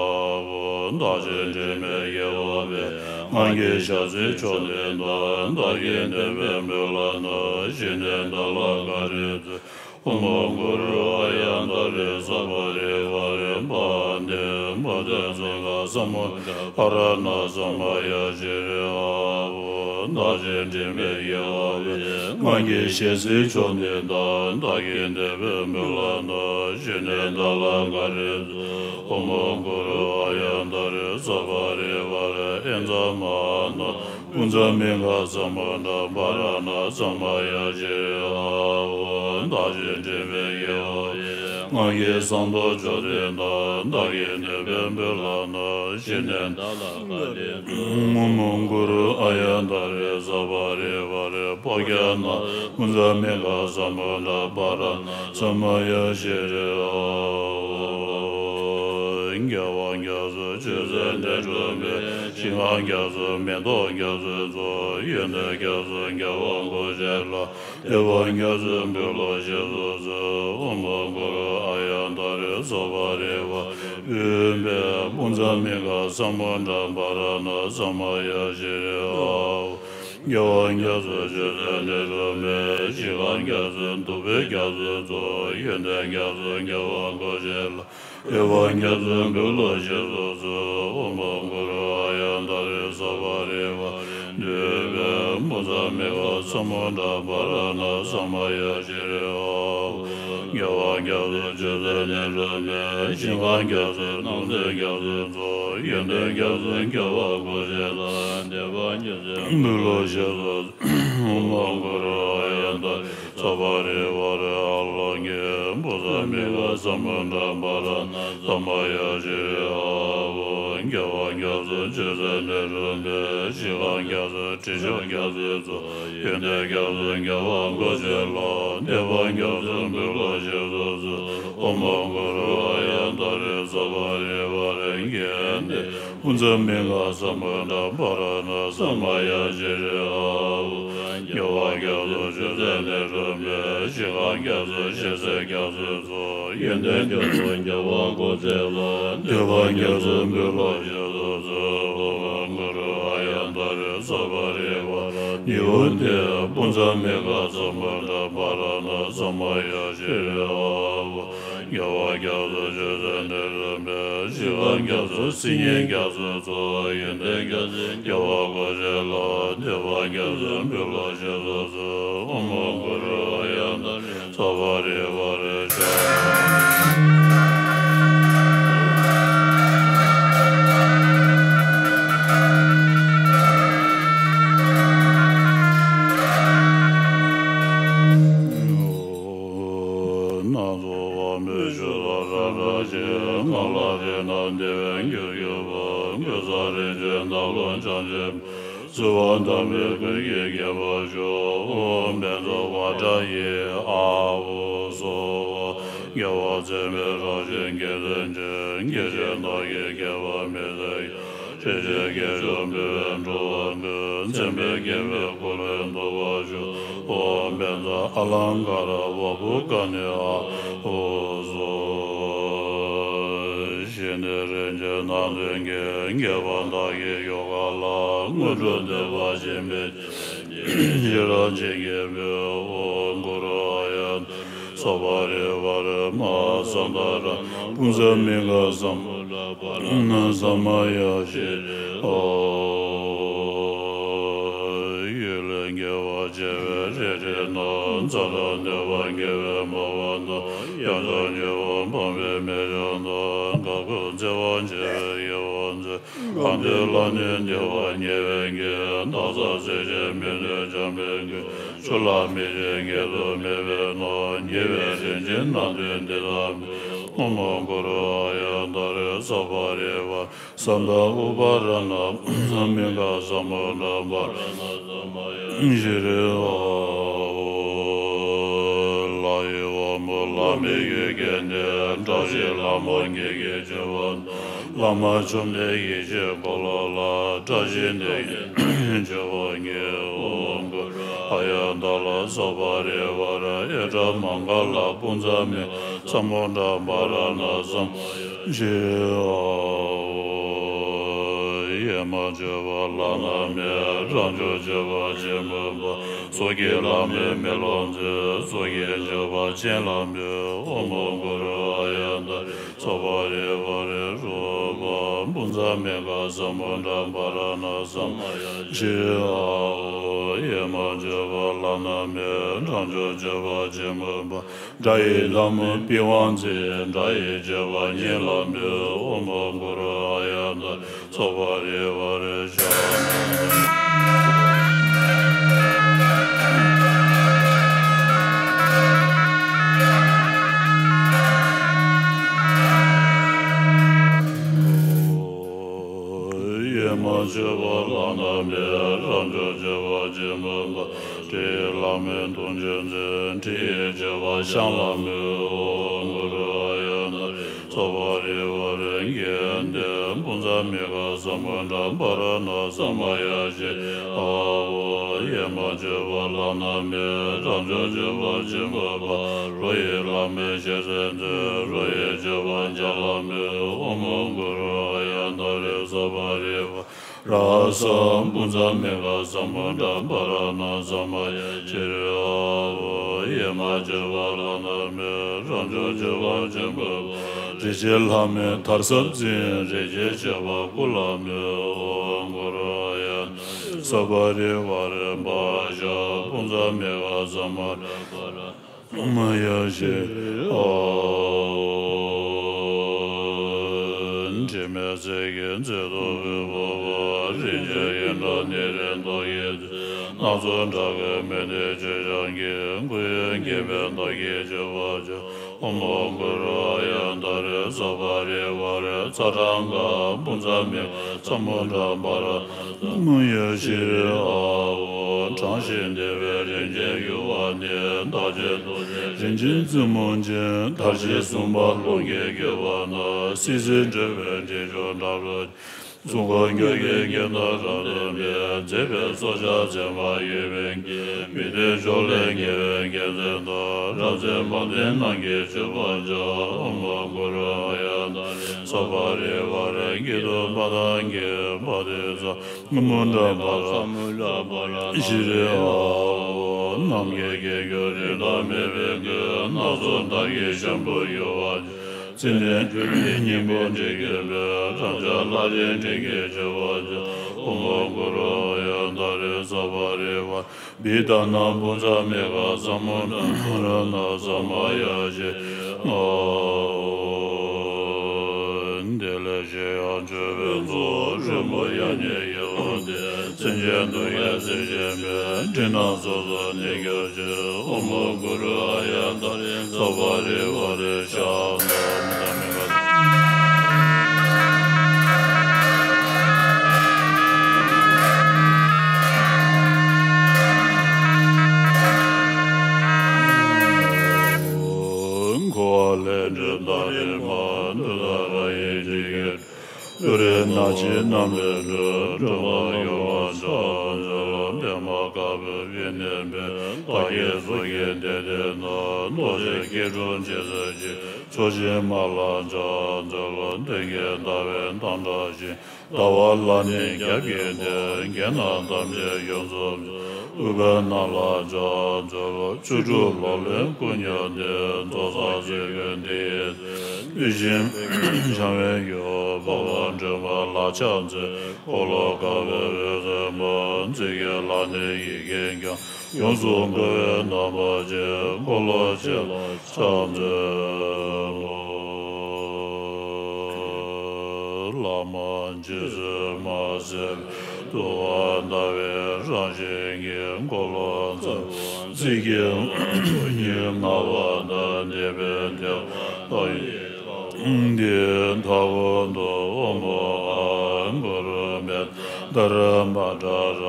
བོ། བདག་གཞན་སྦྱིན་པའི་དགེ་བ་འཕེལ། ང་གིས་ཞལ་གཟིགས་མཆོད་དོ་བདག་བདག་གིས་བདེ་བའི་འབུལ་ལ་ནི། ཞི་གནས་བདག་ལ་བཀའ་དྲིན་སྩོལ། ཨོཾ་གུ་རུ་ཨཱརྱ་ཏཱ་རེ་ས་པ་རི་ཝཱ་རེ་བྷ་ཏི་བྷ་དི་ཙ་ཀ་ས་མུདྡྷ་དྷ་ར་ཎ་ས་མ་ཡ་ཤྲཱི་ཧ་བོ། བདག་གཞན་སྦྱིན་པའི་དགེ་བ་འཕེལ། ང་གིས་ཞལ་གཟིགས་མཆོད་དོ་བདག་བདག་གིས་བདེ་བའི་འབུལ་ལ་ནི། ཞི་གནས་བདག་ལ་བཀའ་དྲིན་སྩོལ། ཨོཾ་གུ་རུ་ཨཱརྱ་ཏཱ་རེ་ས་པ་རི་ཝཱ་རེ་ཨེན་ཙ་མ་ན་བྷུ་ཛ་མི་ག་ས་མུདྡྷ་དྷ་ར་ཎ་ས་མ་ཡ་ཤྲཱི་ཧ་བོ། བདག་གཞན་སྦྱིན་པའི་དགེ་བ་འཕེལ། ང་གིས་གསང་བདག་མཆོད་དོ་བདག་བདག་གིས་བདེ་བའི་འབུལ་ལ་ནི། ཞི་གནས་བདག་ལ་བཀའ་དྲིན་སྩོལ། ཨོཾ་གུ་རུ་ཨཱརྱ་ཏཱ་རེ་ས་པ་རི་ཝཱ་རེ་པྲཛྙཱ་ན་ན་བྷུ་ཛ་མི་ག་ས་མུདྡྷ་དྷ་ར་ཎ་ས་མ་ཡ་ཤྲཱི་ཧ་བོ། རྒྱལ་བ་རྒྱ་མཚོ་ཆོས་ཟད་འདི་འགྲུབ་པའི། ཞིང་ཁམས་རྒྱ་མཚོའི་མེ་ཏོག་རྒྱ་མཚོའི་མཚོ། ཡོན་ཏན་རྒྱ་མཚོའི་རྒྱལ་བ་འགོག་བྱེད་ལ། བདེ་བ་རྒྱ་མཚོའི་འབུལ་ལོ་བཞེས་སུ་གསོལ། ཨོཾ་གུ་རུ་ཨཱརྱ་ཏཱ་རེ་ས་པ་རི་ཝཱ་རེ་བྷཱུ་མི་བྷུ་ཛ་མི་ག་ས་མུདྡྷ་དྷ་ར་ཎ་ས་མ་ཡ་ཤྲཱི་ཧ་བོ། རྒྱལ་བ་རྒྱ་མཚོའི་ཆོས་ཟད་འདི་འགྲུབ་པའི། ཞིང་ཁམས་རྒྱ་མཚོའི་བདུག་སྤོས་རྒྱ་མཚོའི་མཚོ། ཡོན་ཏན་རྒྱ་མཚོའི་རྒྱལ་བ་འགོག་བྱེད་ལ། བདེ་བ་རྒྱ་མཚོའི་འབུལ་ལོ་བཞེས་སུ་གསོལ། ཨོཾ་གུ་རུ་ཨཱརྱ་ཏཱ་རེ་ས་པ་རི་ཝཱ་རེ་འདུས་པའི་བྷུ་ཛ་མི་ག་ས་མུདྡྷ་དྷ་ར་ཎ་ས་མ་ཡ་ཤྲཱི་ཧ་བོ། རྒྱལ་བ་རྒྱ་མཚོའི་ཆོས་ཟད་འདི་འགྲུབ་པའི། ཞིང་ཁམས་རྒྱ་མཚོའི་སྣང་མཛད་རྒྱ་མཚོའི་མཚོ། ཡོན་ཏན་རྒྱ་མཚོའི་རྒྱལ་བ་འགོག་བྱེད་ལ། བདེ་བ་རྒྱ་མཚོའི་འབུལ་ལོ་བཞེས་སུ། ཨོཾ་གུ་རུ་ཨཱརྱ་ཏཱ་རེ་ས་པ་རི་ཝཱ་རེ་ཨ་ལོ་ཀེ་བྷུ་ཛ་མི་ག་ས་མུདྡྷ་དྷ་ར་ཎ་ས་མ་ཡ་ཤྲཱི་ཧ་བོ། རྒྱལ་བ་རྒྱ་མཚོའི་ཆོས་ཟད་འདི་འགྲུབ་པའི། ཞིང་ཁམས་རྒྱ་མཚོའི་དྲི་ཆབ་རྒྱ་མཚོའི་མཚོ། ཡོན་ཏན་རྒྱ་མཚོའི་རྒྱལ་བ་འགོག་བྱེད་ལ། བདེ་བ་རྒྱ་མཚོའི་འབུལ་ལོ་བཞེས་སུ་གསོལ། ཨོཾ་གུ་རུ་ཨཱརྱ་ཏཱ་རེ་ས་པ་རི་ཝཱ་རེ་ གྱེན་དེ། དཔུང་ཚོགས་མི་འགའ་ས་མུ་དྲ་བ་ར་ཎ་ས་མ་ཡ་ཤི་རི་ཨ་བུ། རྒྱལ་བ་རྒྱ་མཚོ་ཆོས་སྲིད་ནས་གྲུབ་པའི་ཞིང་ཁམས་རྒྱ་མཚོ་ཞིང་སྲིད་རྒྱ་མཚོའི་ཚོགས། ཡོན་ཏན་རྒྱ་མཚོ་རྒྱལ་བ་འཁོར་ཚེ་ལ། འདོད་པ་རྒྱ་མཚོ་འབུལ་ལོ་ཞེས་སོགས་སུ། ཨོཾ་གུ་རུ་ཨཱརྱ་ཏཱ་རེ་སརྦ་རི་ཝཱ་ར་ཎི་ཧཱུྃ་དེ། དཔུང་ཚོགས་མི་འགའ་ས་མུ་དྲ་བ་ར་ཎ་ས་མ་ཡ་ཤི་རི་ཨ་བུ། རྒྱལ་བ་རྒྱ་མཚོ་ཆོས་སྲིད་ནས་གྲུབ་པའི་ཞིང་ཁམས་རྒྱ་མཚོ་སིལ་སྙན་རྒྱ་མཚོའི་ཚོགས། ཡོན་ཏན་རྒྱ་མཚོ་རྒྱལ་བ་འཁོར་ཚེ་ལ། འདོད་པ་རྒྱ་མཚོ་འབུལ་ལོ་ཞེས་སོགས་སུ། ཨོཾ་གུ་རུ་ཨཱརྱ་ཏཱ་རེ་སརྦ་རི་ཝཱ་རེ་ཤྭ། སྣ་ཚོགས་པདྨས་ཞུ་དག་རབ་བཀྲ་ཤིས། གང་ལ་དེ་རྣམས་བདེ་བའི་རྒྱུར་གྱུར་པ། ཀུན་བཟང་རིན་ཆེན་རྣམས་ལ་བྱང་ཆུབ། བརྩེ་བ་དམ་པའི་སྐུ་གིས་བརྒྱན་པར་ཤོག། ཨོཾ་བཛྲ་བྷ་དྲ་ཡེ་ཨཱ་བུ་སྭཱ་ཧཱ། རྒྱལ་བ་བཙུན་མོའི་རང་བཞིན་རྒྱལ་མཚན་ཅན། དགེ་བཤེས་རྣམས་ཀྱི་དགེ་བ་མི་ཟད། ཡེ་ཤེས་ཀྱི་དགེ་སྦྱོར་འབུལ་བས་འགྲོ་བ་ཀུན། མཚན་དཔལ་དགྱེས་པའི་འཁོར་ལོས་འདུ་བར་ཤོག། ཨོཾ་བཛྲ་ཨ་ལངྐ་ར་བ་བྷུ་ཀ་ནི་ཨཱ་བུ་སྭཱ་ཧཱ། ཞི་གནས་རིན་ཆེན་སྣ་བདུན་གྱི། རྒྱལ་པོ་བདག་གི་ཡུལ་ཁམས་ལ། དངོས་གྲུབ་འདོད་པ་ཅན་མི་ཕྱེད། ཕྱི་རབས་ཅན་གྱིས་འབུལ། ཨོཾ་གུ་རུ་ཨཱརྱ་ཏཱ་རེ་སརྦ་རི་ཝཱ་རེ་མ་ཧཱ་ཙནྡྲ་ར་ཎ། དཔུང་ཚོགས་མི་འགའ་ས་མུ་དྲ་བ་ར་ཎ་ས་མ་ཡ་ཤི་རི་ཨ་བུ། གཡུལ་ལས་རྒྱལ་བ་བྱེ་བའི་རལ་གྲི་རྣམས། ཚ་གྲང་ནད་པ་མཁས་པའི་མ་པ་དང་། ཡང་ཆོག་ཉེས་པ་སྤངས་པའི་མི་ཆུང་དང་། དགའ་བོས་བརྩེ་བ་བྱེ་བའི་དབྱེ་བ་མཛད། གང་འདུལ་ལ་ནི་བདེ་བ་རྙེད་པའི་དཀྱིལ། བདག་ཚེ་ཚེ་གཅིག་མི་ནུབ་འཇམ་པའི་རྒོད། ཆོས་ལ་མི་ཕྱེད་ངལ་དུ་མེད་པའི་ནང་། ཉེ་བའི་རིན་ཆེན་སྣ་བདུན་འདི་དག་འབུལ། ཨོཾ་གུ་རུ་ཨཱརྱ་ཏཱ་རེ་སརྦ་རི་ཝཱ་རེ་སམ་བྷ་ཝ་པ་ར་ཎ་མི་ག་ས་མུ་དྲ་བ་ར་ཎ་ས་མ་ཡ་ཤི་རི་ཨ་བུ། ལྷ་ཡི་དབང་པོ་ལྷ་མིའི་གི་རྒྱན་ལྡན། བཀྲ་ཤིས་ལྷ་མོ་དགྱེས་དགྱེས་བྱེད་པ་དང་། བླ་མ་བཅོམ་ལྡན་ཡེ་ཤེས་འཁོར་ལོ་ལ། བཀྲ་ཤིས་དེས་བརྒྱན་བྱེད་པ་ཉིད། ཨོཾ་གུ་རུ་ཨཱརྱ་ཏཱ་ལ་སརྦ་རི་ཝཱ་ར་ཨེ་ཏྲ་མ་ག་ལ། དཔུང་ཚོགས་མི་ག་ས་མུ་དྲ་བ་ར་ཎ་ས་མ་ཡ་ཤི་རི་ཨ་བུ། ཡ་མ་བརྗོད་པ་བླ་ན་མེད། རང་བྱུང་བརྗོད་པ་ཆེན་པོའི་དཔལ། ཚོགས་ཀྱི་ལྷ་མོས་མེ་ལོང་མཛོད། ཚོགས་ཀྱི་མཆོད་པ་སྤྱན་ལ་འབུལ། ཨོཾ་གུ་རུ་ཨཱརྱ་ཏཱ་རེ་སརྦ་རི་ཝཱ་རེ་རཱུ་པ། དཔུང་ཚོགས་མི་ག་ས་མུ་དྲ་བ་ར་ཎ་ས་མ་ཡ་ཤི་རི་ཨ་བུ། ཡ་མ་བརྗོད་པ་བླ་ན་མེད། རང་བྱུང་བརྗོད་པ་ཆེན་པོའི་དཔལ། དགྲ་ཡི་ལྷ་མོ་པི་ཝང་ཛི། དགྲ་ཡི་མཆོད་པ་སྙན་ལ་འབུལ། ཨོཾ་གུ་རུ་ཨཱརྱ་ཏཱ་རེ་སརྦ་རི་ཝཱ་རེ་ཤྭ་ན། ཡ་མ་བརྗོད་པ་བླ་ན་མེད། རང་བྱུང་བརྗོད་པ་ཆེན་པོའི་དཔལ། ཏྲི་ལྷ་མོས་དུང་ཆེན་མཛད། ཏྲི་ཡི་མཆོད་པ་ཤངས་ལ་འབུལ། ཨོཾ་གུ་རུ་ཨཱརྱ་ནཱ་རེ་སརྦ་རི་བཱ་རེ་གི་ཡོན་ཏན། དཔུང་ཚོགས་མི་ག་ས་མུ་དྲ་བྷ་ར་ཎ་ས་མ་ཡ་ཤི་རི་ཨ་བོ། ཡ་མ་བརྗོད་པ་བླ་ན་མེད། རང་བྱུང་བརྗོད་པ་ཆེན་པོའི་དཔལ། རོ་ཡི་ལྷ་མོས་ཞལ་ཟས་མཛད། རོ་ཡི་མཆོད་པ་ལྗགས་ལ་འབུལ། ཨོཾ་གུ་རུ་ཨཱརྱ་ནཱ་རེ་སརྦ་རི་བཱ་ར་ས། དཔུང་ཚོགས་མི་ག་ས་མུ་དྲ་བྷ་ར་ཎ་ས་མ་ཡ་ཤི་རི་ཨ་བོ། ཡ་མ་བརྗོད་པ་བླ་ན་མེད། རང་བྱུང་བརྗོད་པ་ཆེན་པོའི་དཔལ། རིན་ཆེན་ལྷ་མོས་དར་ཟབ་འཛིན། རིན་ཆེན་མཆོད་པ་སྐུ་ལ་འབུལ། ཨོཾ་གུ་རུ་ཨཱརྱ་ནཱ་རེ་སརྦ་རི་བཱ་རེ་མ་ཧཱ་ཤྭ། དཔུང་ཚོགས་མི་ག་ས་མུ་དྲ་བྷ་ར་ཎ་ས་མ་ཡ་ཤི་རི་ཨ་བོ། དྲི་མེད་ཚལ་གྱི་མཛོད་དུ་འབུལ་བ་པ། རིན་ཆེན་ཡོན་བྲག་ནཻ་རཉྫ་ཡི་མཛོད། སྣ་ཚོགས་འདྲ་སྐར་མུ་ཏིག་ཆུ་བྱང་གི། སྐུ་ཡོན་དགྱེས་པའི་བདག་གིས་མཆོད་པར་བྱ། ཨོཾ་གུ་རུ་ཨཱརྱ་ནཱ་རེ་སརྦ་རི་བཱ་རེ་ཙ་ཏྲ་ག། དཔུང་ཚོགས་མི་ག་ས་མུ་དྲ་བྷ་ར་ཎ་ས་མ་ཡ་ཤི་རི་ཨ་བོ། དྲངས་ཤིང་བརྡེག་པའི་རིན་ཆེན་ཡུ་བ་ནི། བདག་བསྐྱེད་རྡོ་རྗེ་རིན་ཆེན་བཙུན་མོ་ཆེ། དར་ཞིང་ཟུངས་པ་རླུང་གིས་བསྐྱོད་པ་ན། སིལ་ཟིལ་འགྲིལ་བའི་ འདྲེན་མཆོག་འདྲ་བར་གཟུགས་སྐུ་འགྱུར་གྱི་རྒྱན་དང་རབ་ཏུ་འབེབས། མཛེས་པའི་སྲོག་ཆགས་མཛེས་མ་ཡོད་པའི་རྒྱན། མི་མཐུན་ཕྱོགས་ལས་རྒྱལ་བའི་རྒྱལ་མཚན་དང་། རབ་མཛེས་དམར་ལྡན་རྣམས་ཀྱིས་མཆོད་པར་བྱ། ཨོཾ་གུ་རུ་ཨཱརྱ་ཏཱ་རེ་སརྦ་རི་ཝཱ་རེ། སྐྱིད་སྡུག་མཐའ་དག་གི་བ་དན་ཚ། མུན་པ་ཤི་རི་ཨ། ནམ་མཁའི་རྒྱན་གྱུར་རིགས་བདག་མེད་པའི་མགོན། སྣ་ཚོགས་མཐའ་ཡས་ཤམ་བུ་ཡུ་བ། ཙནྡན་སྙིང་པོ་འབྲས་ཀྱི་སྤོས། རབ་འབྱམས་ལྷ་རིའི་སྤྲིན་གྱིས་མཆོད་པར་བྱ། ཨོཾ་གུ་རུ་ཨཱརྱ་ཏཱ་རེ་སརྦ་རི་ཝཱ་རེ། བི་ཏ་ན་བྷུ་ཛ་མེ་ཁ་ས་མུ་དྲ་མུ་ར་ན་ས་མ་ཡ་ཤི་ཨ། དེ་ལས་གཞན་ཡང་མཆོད་པའི་ཚོགས། རོལ་མོ་དབྱར་རྔུལ་གཡུ་བ་འདེབས། མཚོན་ཆས་གདུང་བརྒྱད་གསེར་ཞུན་མའི། སྤྲིན་ནག་སོ་སོར་གནས་གྱུར་ཅིག་ཨོཾ་གུ་རུ་ཨཱརྱ་ཏཱ་རེ་སརྦ་རི་ཝཱ་རེ་ཤ་ན་མི་ད་མི་ག་འཁོར་བ་ལས་སྒྲོལ་ཏཱ་རེ་མ། ཏུཏྟཱ་ར་ཡི་འཇིགས་བརྒྱད་ཀྲོང་། ཏུ་རེ་ནག་ཅན་རྣམས་ལས་སྒྲོལ། སྒྲོལ་མ་ཡུམ་ལ་ཕྱག་འཚལ་ལོ། པདྨ་དཀར་པོའི་པི་ཎི་པས། བདག་གི་གཟུགས་ཀྱི་གཏེར་སྟོན་ན། རྡོ་རྗེ་སྐྱིལ་ཀྲུང་ཕྱག་འཚལ་ཕྱིར། མཚོ་ཆེན་མ་ལ་ཕྱག་འཚལ་ལོ། མདུན་གྱི་ཟླ་བའི་མདངས་བཀྲ་ཞིང་། ཟླ་བ་ལ་ནི་རྒྱབ་ཀྱི་གདན། གྱེན་ན་ཐམས་ཅད་ཡོངས་སུ་རྫོགས། ཨུཏྤལ་ནག་ལ་ཕྱག་འཚལ་ལོ། བཅུ་དྲུག་ལོ་ལོན་སྐུ་མྱུར་ལྡན། རྫོགས་སངས་རྒྱས་ཀུན་དེ་ཡི་རྗེ། ཡིད་བཞིན་འཆང་བའི་ཡུམ་འཕགས་པ་སྒྲོལ་མ་ལ་ཕྱག་འཚལ། འཁོར་ལོ་བསྐོར་བའི་འོད་ཟེར་མ། རྩིབས་བརྒྱད་ལ་ནི་ཡི་གེ་བརྒྱ། ཡོངས་སུ་བསྐོར་བའི་རྣམ་པ་ཅན། འཁོར་ལོ་ཆེ་ལ་ཕྱག་འཚལ་ལོ། བླ་མ་རྗེ་བཙུན་མ་ཟད་པའི་ཐུབ་པ་ཟླ་བའི་རང་བཞིན་གྱི། འཁོར་ལོ་ཚངས་པའི་རྩིབས་བརྒྱད་ཉི་ལྔ་པ་དང་ལྡན་པའི་ཐེག་པ་དག་ཡི་དང་པོའི་མཐའ་སྐོར་དུ། ཨོཾ་ཨཱཿུ་རུ་མེ་ཏཱ་ཏཱ་ར་མ་ཏྲ་ར་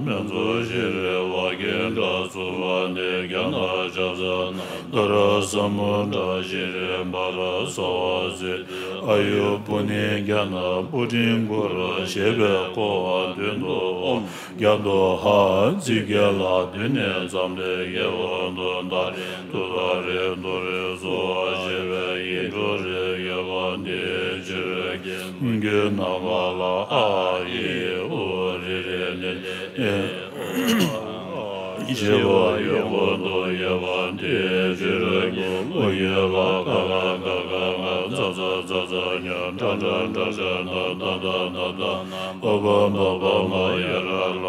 མེ་ཛུ་ཤྲཱི་ཝཱ་ཀིང་ག་སུ་བ་ནི། རྒྱ་ནག་ཆབ་གསང་ནཱ་ད་ར་ས་མུ་དྲ་ཤྲཱི་བྷ་ར་སྭ་བ་སི་ཏི། ཨ་ཡུ་པུ་ཎི་ཛྙཱ་ན་པུ་ཊིཾ་ཀུ་རུ་ཞེས་པའི་སྐོར་བ་མདུན་དུ། ཨོཾ་བརྒྱ་ཏོ་ཧ། རྩིབས་བརྒྱད་ལ་མདུན་ནས་འཛམ་གླིང་གཡས་འོག་ཏུ། ཏཱ་རེ་ཏུཏྟཱ་རེ་ཏུ་རེ་སྭཱ་ཧཱ་ཞེས་པའི་ཡིག་འབྲུ་རེ་ཡོད་པ་འདིའི་ཕྱི་རོལ་གྱི་མུ་གེའི་ནམ་མཁའ་ལ། ཨ་ཨི་ཨུ་རི་རེ་ནི་ཨེ། ཞེས་པ་གཡས་སྐོར་དུ་ཡོད་པ་འདིའི་ཕྱི་རོལ་གྱི་མུ་གེ་ལ། ཀ་ཁ་ག་གྷ་ང་། ཙ་ཚ་ཛ་ཛྷ་ཉ། ཏྲ་ཏྲ་ཏྲ་ཥ་ན་ད་ད་ད་ད་ན། པ་པ་མ་པ་མ་ཡ་ར་ལ།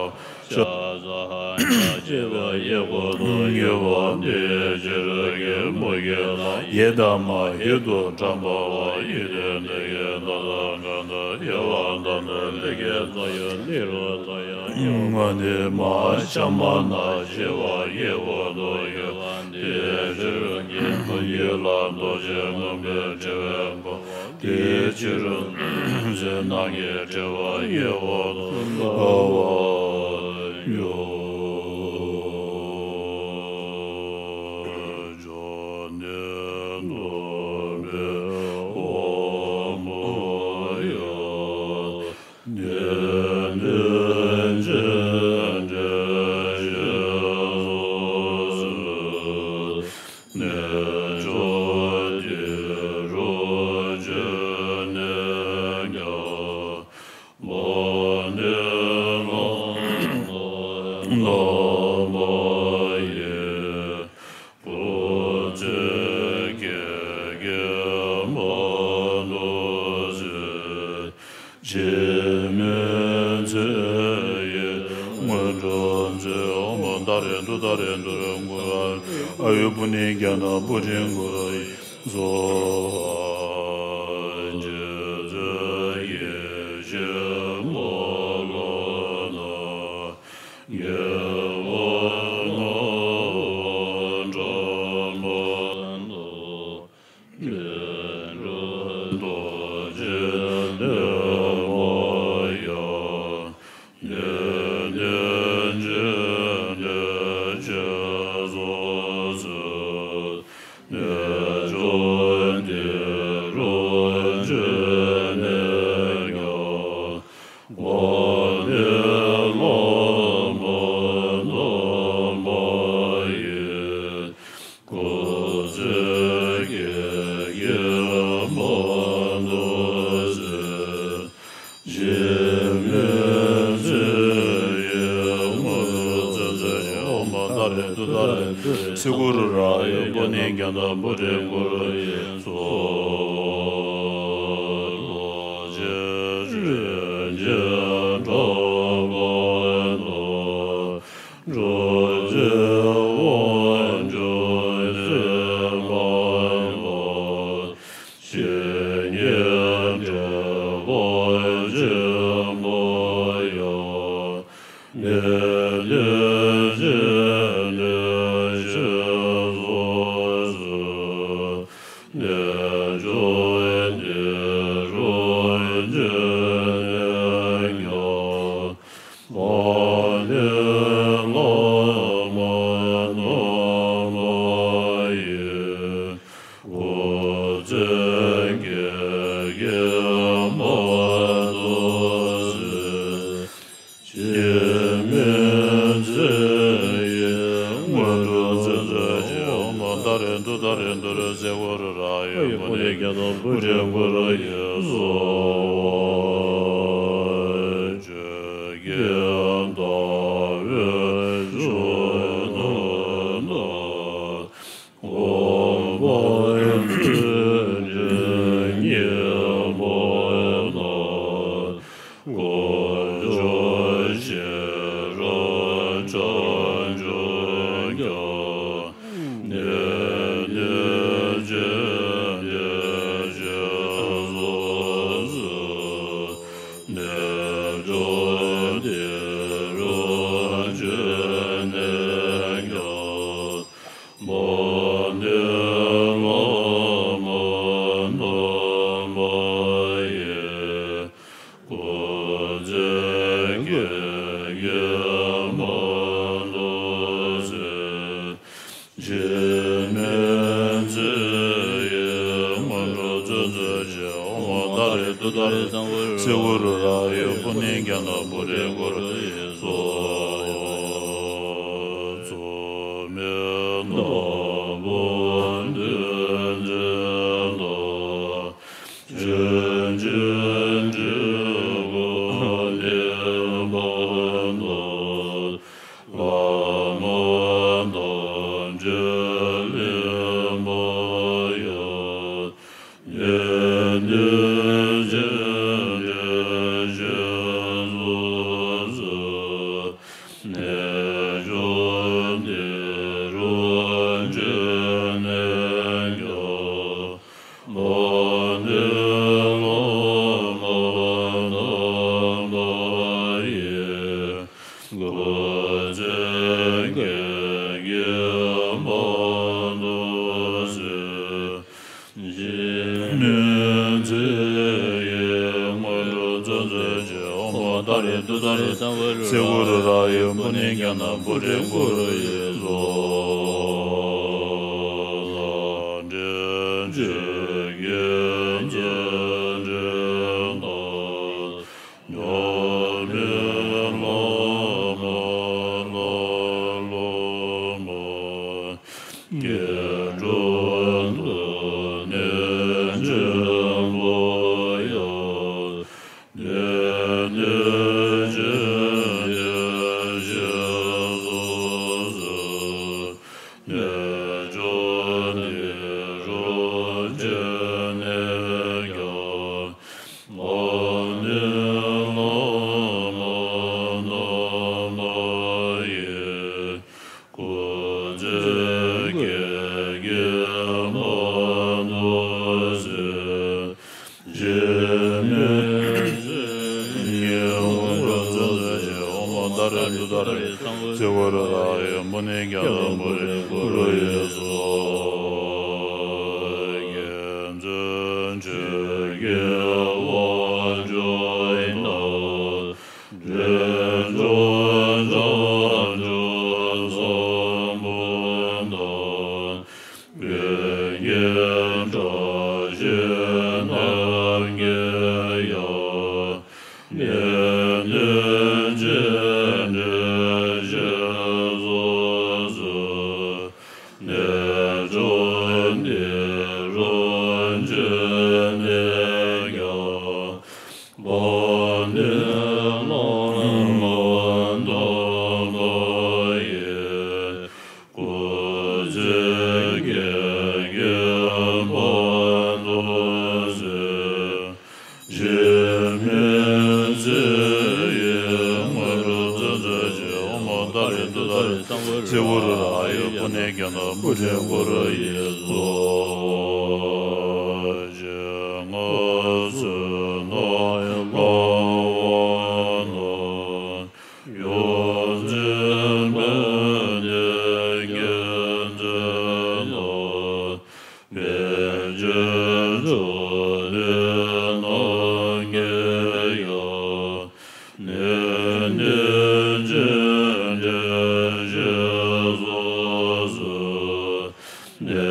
ཤ་ཟ་ཧ་ཉ། ཞེས་པ་གཡས་སྐོར་དུ་ཡོད་པ་འདིའི་ཕྱི་རོལ་གྱི་མུ་གེ་ལ། ཡེ་ད་མ་ཧེ་ཏུ་ཏྲཾ་བ་ཝ། ཡེ་ཏེ་ནི་གེ་ད་ད་ག་ད། ཡ་ཝ་ད་ད་ནི་གེ་ད་ཡ། ནི་རོ་ད་ཡ། ཡ་ཝ་ནི་མ་ཤ་མ་ན། ཞེས་པ་གཡས་སྐོར་དུ་ཡོད་པ་འདིའི་ཕྱི་རོལ་གྱི་མུ་གེ་ལ། རྡོ་རྗེ་སྔོན་པོའི་ཕྲེང་བས་བསྐོར་བ་འདིའི་ཕྱི་རོལ་ཚེ་རྣམས་ཀྱི་དྲེགས་པ་གཡས་སྐོར་དུ་འབར་བ་ཡོད། བཅོམ་ལྡན་འདས་དཔའ་མོ་ཡ། ནད་ནི་ཅན་དྲེགས་ཤིང་སོ་སོའི་ནད་མཆོག་དེ་རུ་བཅོས་ནས་ཀྱང་མ་ཎི་བླངས་པ་ཡིས། བུ་ཚའི་སྐད་ཀྱིས་མ་ནོར་ཟེར། འཆི་མེད་ཚེ་ཡི་དངོས་གྲུབ་སྩོལ། ཨོཾ་ཏཱ་རེ་ཏུཏྟཱ་རེ་ཏུ་རེ་ཀུ་ར་ཨ་ཡུ་པུ་ཎི་ཛྙཱ་ན་པུ་ཊིཾ་ཀུ་རུ་ཡེ་སྭཱ་ཧཱ། རྗེ་བཙུན་ཡེ་ཤེས་མ་ལ་ན། རྒྱལ་བ་ངག་དབང་གྲགས་པ་དང་། མཁྱེན་བརྩེ་རྡོ་རྗེ་འདན་མ་ཡང་། ནད་ནི་ཅན་དྲེགས་ཤིང་སོ་སོའི། ནད་མཆོག་དེ་ ཚེ་གུ་རུ་ར་ཡི་པུ་ནི་ག་ན་པུ་རི་གུ་རུ་ཡི་སོ། རྡོ་རྗེ་དྲིན་ཅན་གྲགས་པ་དང་། རྡོ་རྗེ་དབང་ཕྱུག་སེམས་དཔའ་ཡང་། བཤེས་གཉེན་བགྲེས་པ་ཆེན་པོ་ཡང་། ནད་མེད་ཅིང་འདྲེན་ཞེས་སུ་གསོལ། རྣལ་འབྱོར་འདི་རུ་བྱོན་ནས་ཀྱང་། མ་ཎི་བླ་མ་རྣམ་པ་ཡི། སྐུ་ཚེ་བསྐལ་བརྒྱའི་བར་དུ་བརྩེ། འཆི་མེད་ཚེ་ཡི་སྔོན་འགྲོ་ཚུན་ཚོད་ཅིག། ཨོཾ་ཏཱ་རེ་ཏུཏྟཱ་རེ་ཏུ་རེ་ཚེ་གུ་རུ་ར་ཡི་པུ་ནི་ག་ན་པུ་རི་གུ་རུ་ཡི་སོ། ཆོས་ཀྱི་ཟླ་བའི་གཞོན་ནུ་དང་། འོད་དཔག་མེད་ཀྱི་ཉི་མ་རྣམས། དཀོན་མཆོག་ཤེས་རབ་དྲག་ཅུང་ཀྱང་། ནད་མེད་ཅིང་འདྲེན་ཞེས་སུ་གསོལ། རྣལ་འབྱོར་འདི་རུ་བྱོན་ནས་ཀྱང་། མ་ཎི་བླ་མ་རྣམ་པ་ཡི། སྐུ་ཚེ་བསྐལ་བརྒྱའི་བར་དུ་བརྩེ། འཆི་མེད་ཚེ་ཡི་སྔོན་འགྲོ་ཚུན་ཚོད་ཅིག། ཨོཾ་ཏཱ་རེ་ཏུཏྟཱ་རེ་ཚེ་གུ་རུ་ར་ཡི་པུ་ནི་ག་ན་པུ་རི་གུ་རུ་ཡི་སོ། མཚུངས་མེད་རྣམ་པར་ལྡན་ཅན་དང་། ཆོས་ཀྱི་དྲི་མ་ལེན་པ་དང་། བླ་མ་ཐམས་ཅད་ལེན་པ་ཡང་། ནད་མེད་ཅིང་འདྲེན་ཞེས་སུ་གསོལ། རྣལ་འབྱོར་འདི་རུ་བྱོན་ནས་ཀྱང་། མ་ཎི་བླ་མ་རྣམ་པ་ཡི། སྐུ་ཚེ་བསྐལ་བརྒྱའི་བར་དུ་བརྩེ། འཆི་མེད་ཚེ་ཡི་སྔོན་འགྲོ་ཚུན་ཚོད་ཅིག། ཨོཾ་ཏཱ་རེ་ཏུཏྟཱ་རེ་ཚེ་གུ་རུ་ར་ཡི་པུ་ནི་ག་ན་པུ་རི་གུ་རུ་ཡི་སོ། ལྷ་འདྲེ་ཆོས་ཀྱི་མཚན་འདྲེན་དང་། མཉམ་མེད་བླ་མ་ལ་སློབ་མ། སྐྱེ་འགྲོ་འདི་ནས་འདྲེན་པ་ཡང་། ནད་མེད་ཅིང་འདྲེན་ཞེས་སུ་གསོལ། རྣལ་འབྱོར་འདི་རུ་བྱོན་ནས་ཀྱང་། མ་ཎི་བླ་མ་རྣམ་པ་ཡི། སྐུ་ཚེ་བསྐལ་བརྒྱའི་བར་དུ་བརྩེ། འཆི་མེད་ཚེ་ཡི་སྔོན་འགྲོ་ཚུན་ཚོད་ཅིག། ཨོཾ་ཏཱ་རེ་ཏུཏྟཱ་རེ་ཚེ་གུ་རུ་ར་ཡི་པུ་ནི་ག་ན་པུ་རི་གུ་རུ་ཡི་སོ། རྒྱལ་མཚན་ཆོས་ཀྱི་དབང་ཕྱུག་དང་། འདྲེན་མཆོག་བྱང་ཆུབ་སེམས་དཔའ་དང་། བོད་ཀྱི་བཀྲ་ཤིས་རྣམ་རྒྱལ་ཡང་། ནད་མེད་ཅིང་འདྲེན་ཞེས་སུ་གསོལ། རྣལ་འབྱོར་འདི་རུ་བྱོན་ནས་ཀྱང་། མ་ཎི་བླ་མ་རྣམ་པ་ཡི། སྐུ་ ཚེ་འགུགས་ར་ཨ་ཡོད་པུ་ནེ་ག་ན་པུ་རེ་གུ་རུ་ཡེ་སོ། ཇི་ང་སུ་ན་ཡ་ལ་བ་ན་ཡོ་ཛི་མ་ནེ་གེ་ཛི་ན། བེ་ཇེ་ཛོ་ནེ་ན་ངེ་ཡ། ནེ་ནེ་ཇེ་ཇེ་ཞེ་ཟོ་ཟོ། ནེ་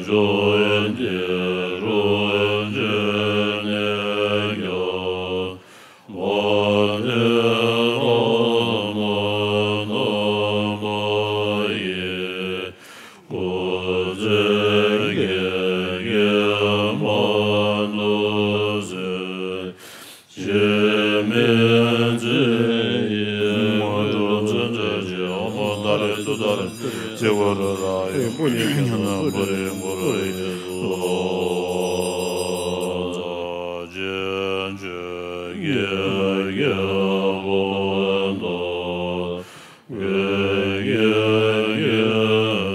ཇོ་ཏེ་རོ་ཇེ་ནེ་ཡ། མ་ནེ་ལ་མ་ན་མ་ཡེ། ཀུ་ཙེ་གེ་གེ་མ་ནུ་ཟེ། ཇེ་མེ་ཛི་ཡེ་མ་ཏོ་ཙེ་ཙེ་ཇེ་ཨོ་མ་ད་རེ་ཏུ་ད་རེ། ཚེ་འགུགས་ར་ཨ་ཡོད་པུ་ནེ་ག་ན་པུ་རེ་གུ་རུ་ཡེ་སོ། ཇེ་ཇེ་གེ་གེ་བ་ན། གེ་གེ་གེ་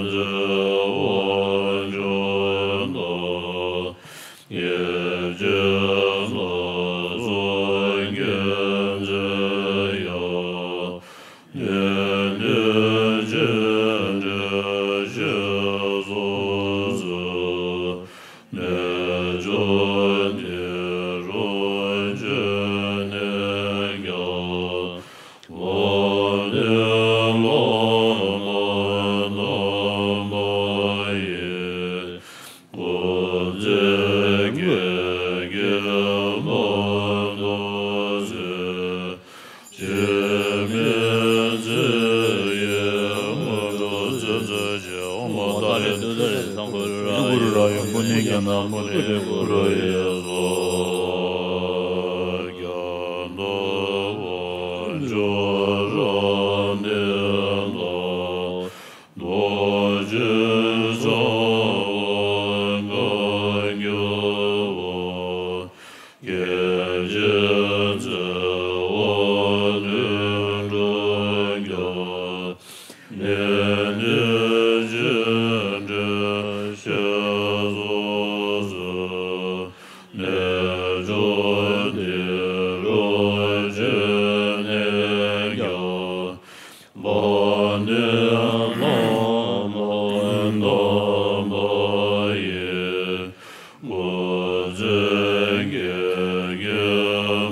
ཛེ་བ་ཇོ་ན། གེ་ཇེ་ན་ཟོ་གེ་ཛེ་ཡ། ནེ་ནེ་ཇེ་ཇེ་ཞེ་ཟོ་ཟོ། ནེ་ཇོ་ཏེ་རོ་ཇེ་ནེ་ག། མ་ནེ་ལ་མ་ན་མ་ཡེ། ཀུ་ཙེ་གེ་གེ་མ་ནུ་ཟེ། ཇེ་མེ་ཛི་ཡེ་མ་ཏོ་ཙེ་ཙེ་ཇེ་ཨོ་མ་ད་རེ་ཏུ་ད་རེ། ཚེ་འགུགས་ར་ཨ་ཡོད་པུ་ནེ་ག་ན་པུ་རེ་གུ་རུ་ཡེ་སོ། ག་ན་བ་ཇོ་ར་ནེ་ན། ནོ་ཇེ་ཛ་བ་ག་གྱ་བ། གེ་ཇེ་ཛེ་བ་ནེ་གྲ་གྱ། ནེ་ནེ་ཇེ་ཇེ་ཞེ་ཟོ་ཟོ། ནེ་ཇོ་ཏེ་རོ་ཇེ་ནེ་ག། མ་ནེ་ལ་མ་ན་མ་ཡེ། ཀུ་ཙེ་གེ་གེ་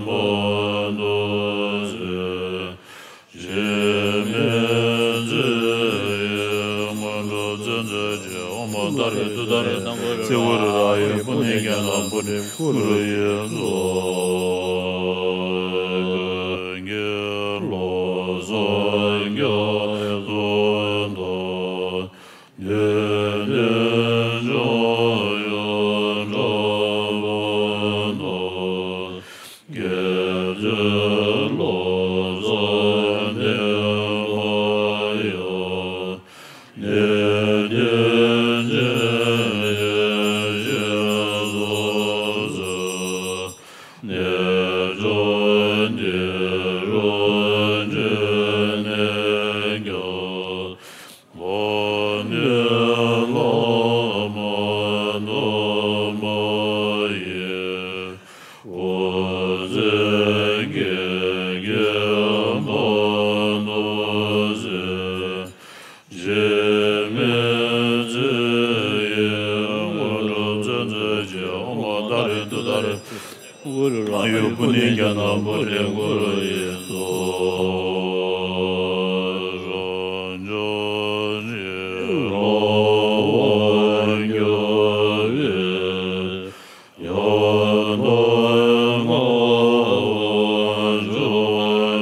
མ་ནུ་ཟེ། ཇེ་མེ་ཛི་ཡེ་མ་ཏོ་ཙེ་ཙེ་ཇེ་ཨོ་མ་ད་རེ་ཏུ་ད་རེ། ཚེ་འགུགས་ར་ཨ་ཡོད་པུ་ནེ་ག་ན་པུ་རེ་གུ་རུ་ཡེ་སོ། གེ་ལ་ཟ་ག་ཟ་ན། ནེ་ནེ་ཇ་ཡ་དྲ་བ་ན། གེ་ཇེ་ལ་ཟ་ནེ་མ་ཡ། ནེ་ནེ་ཇེ་ཡེ་ཞེ་ཟ་ཟ། ནེ་ཇོ་ཏེ་རོ་ཇེ་ནེ་ག། མ་ནེ་ལ་མ་ན་མ་ཡེ། ཨོ་ཟེ་གེ་གེ་མ་ནོ་ཟེ། ཇེ་མེ་ཛི་ཡེ་མ་ཏོ་ཙེ་ཙེ་ཇེ་ཨོ་མ་ད་རེ་ཏུ་ད་རེ། གུ་རུ་ལ་ཡོད་པུ་ནེ་ག་ན་པུ་རེ་གུ་རུ་ཡེ་སོ། ར་ཇ་ཇེ་ལ་བ་གྱ་བེ། ཡ་ད་ང་བ་ཇ་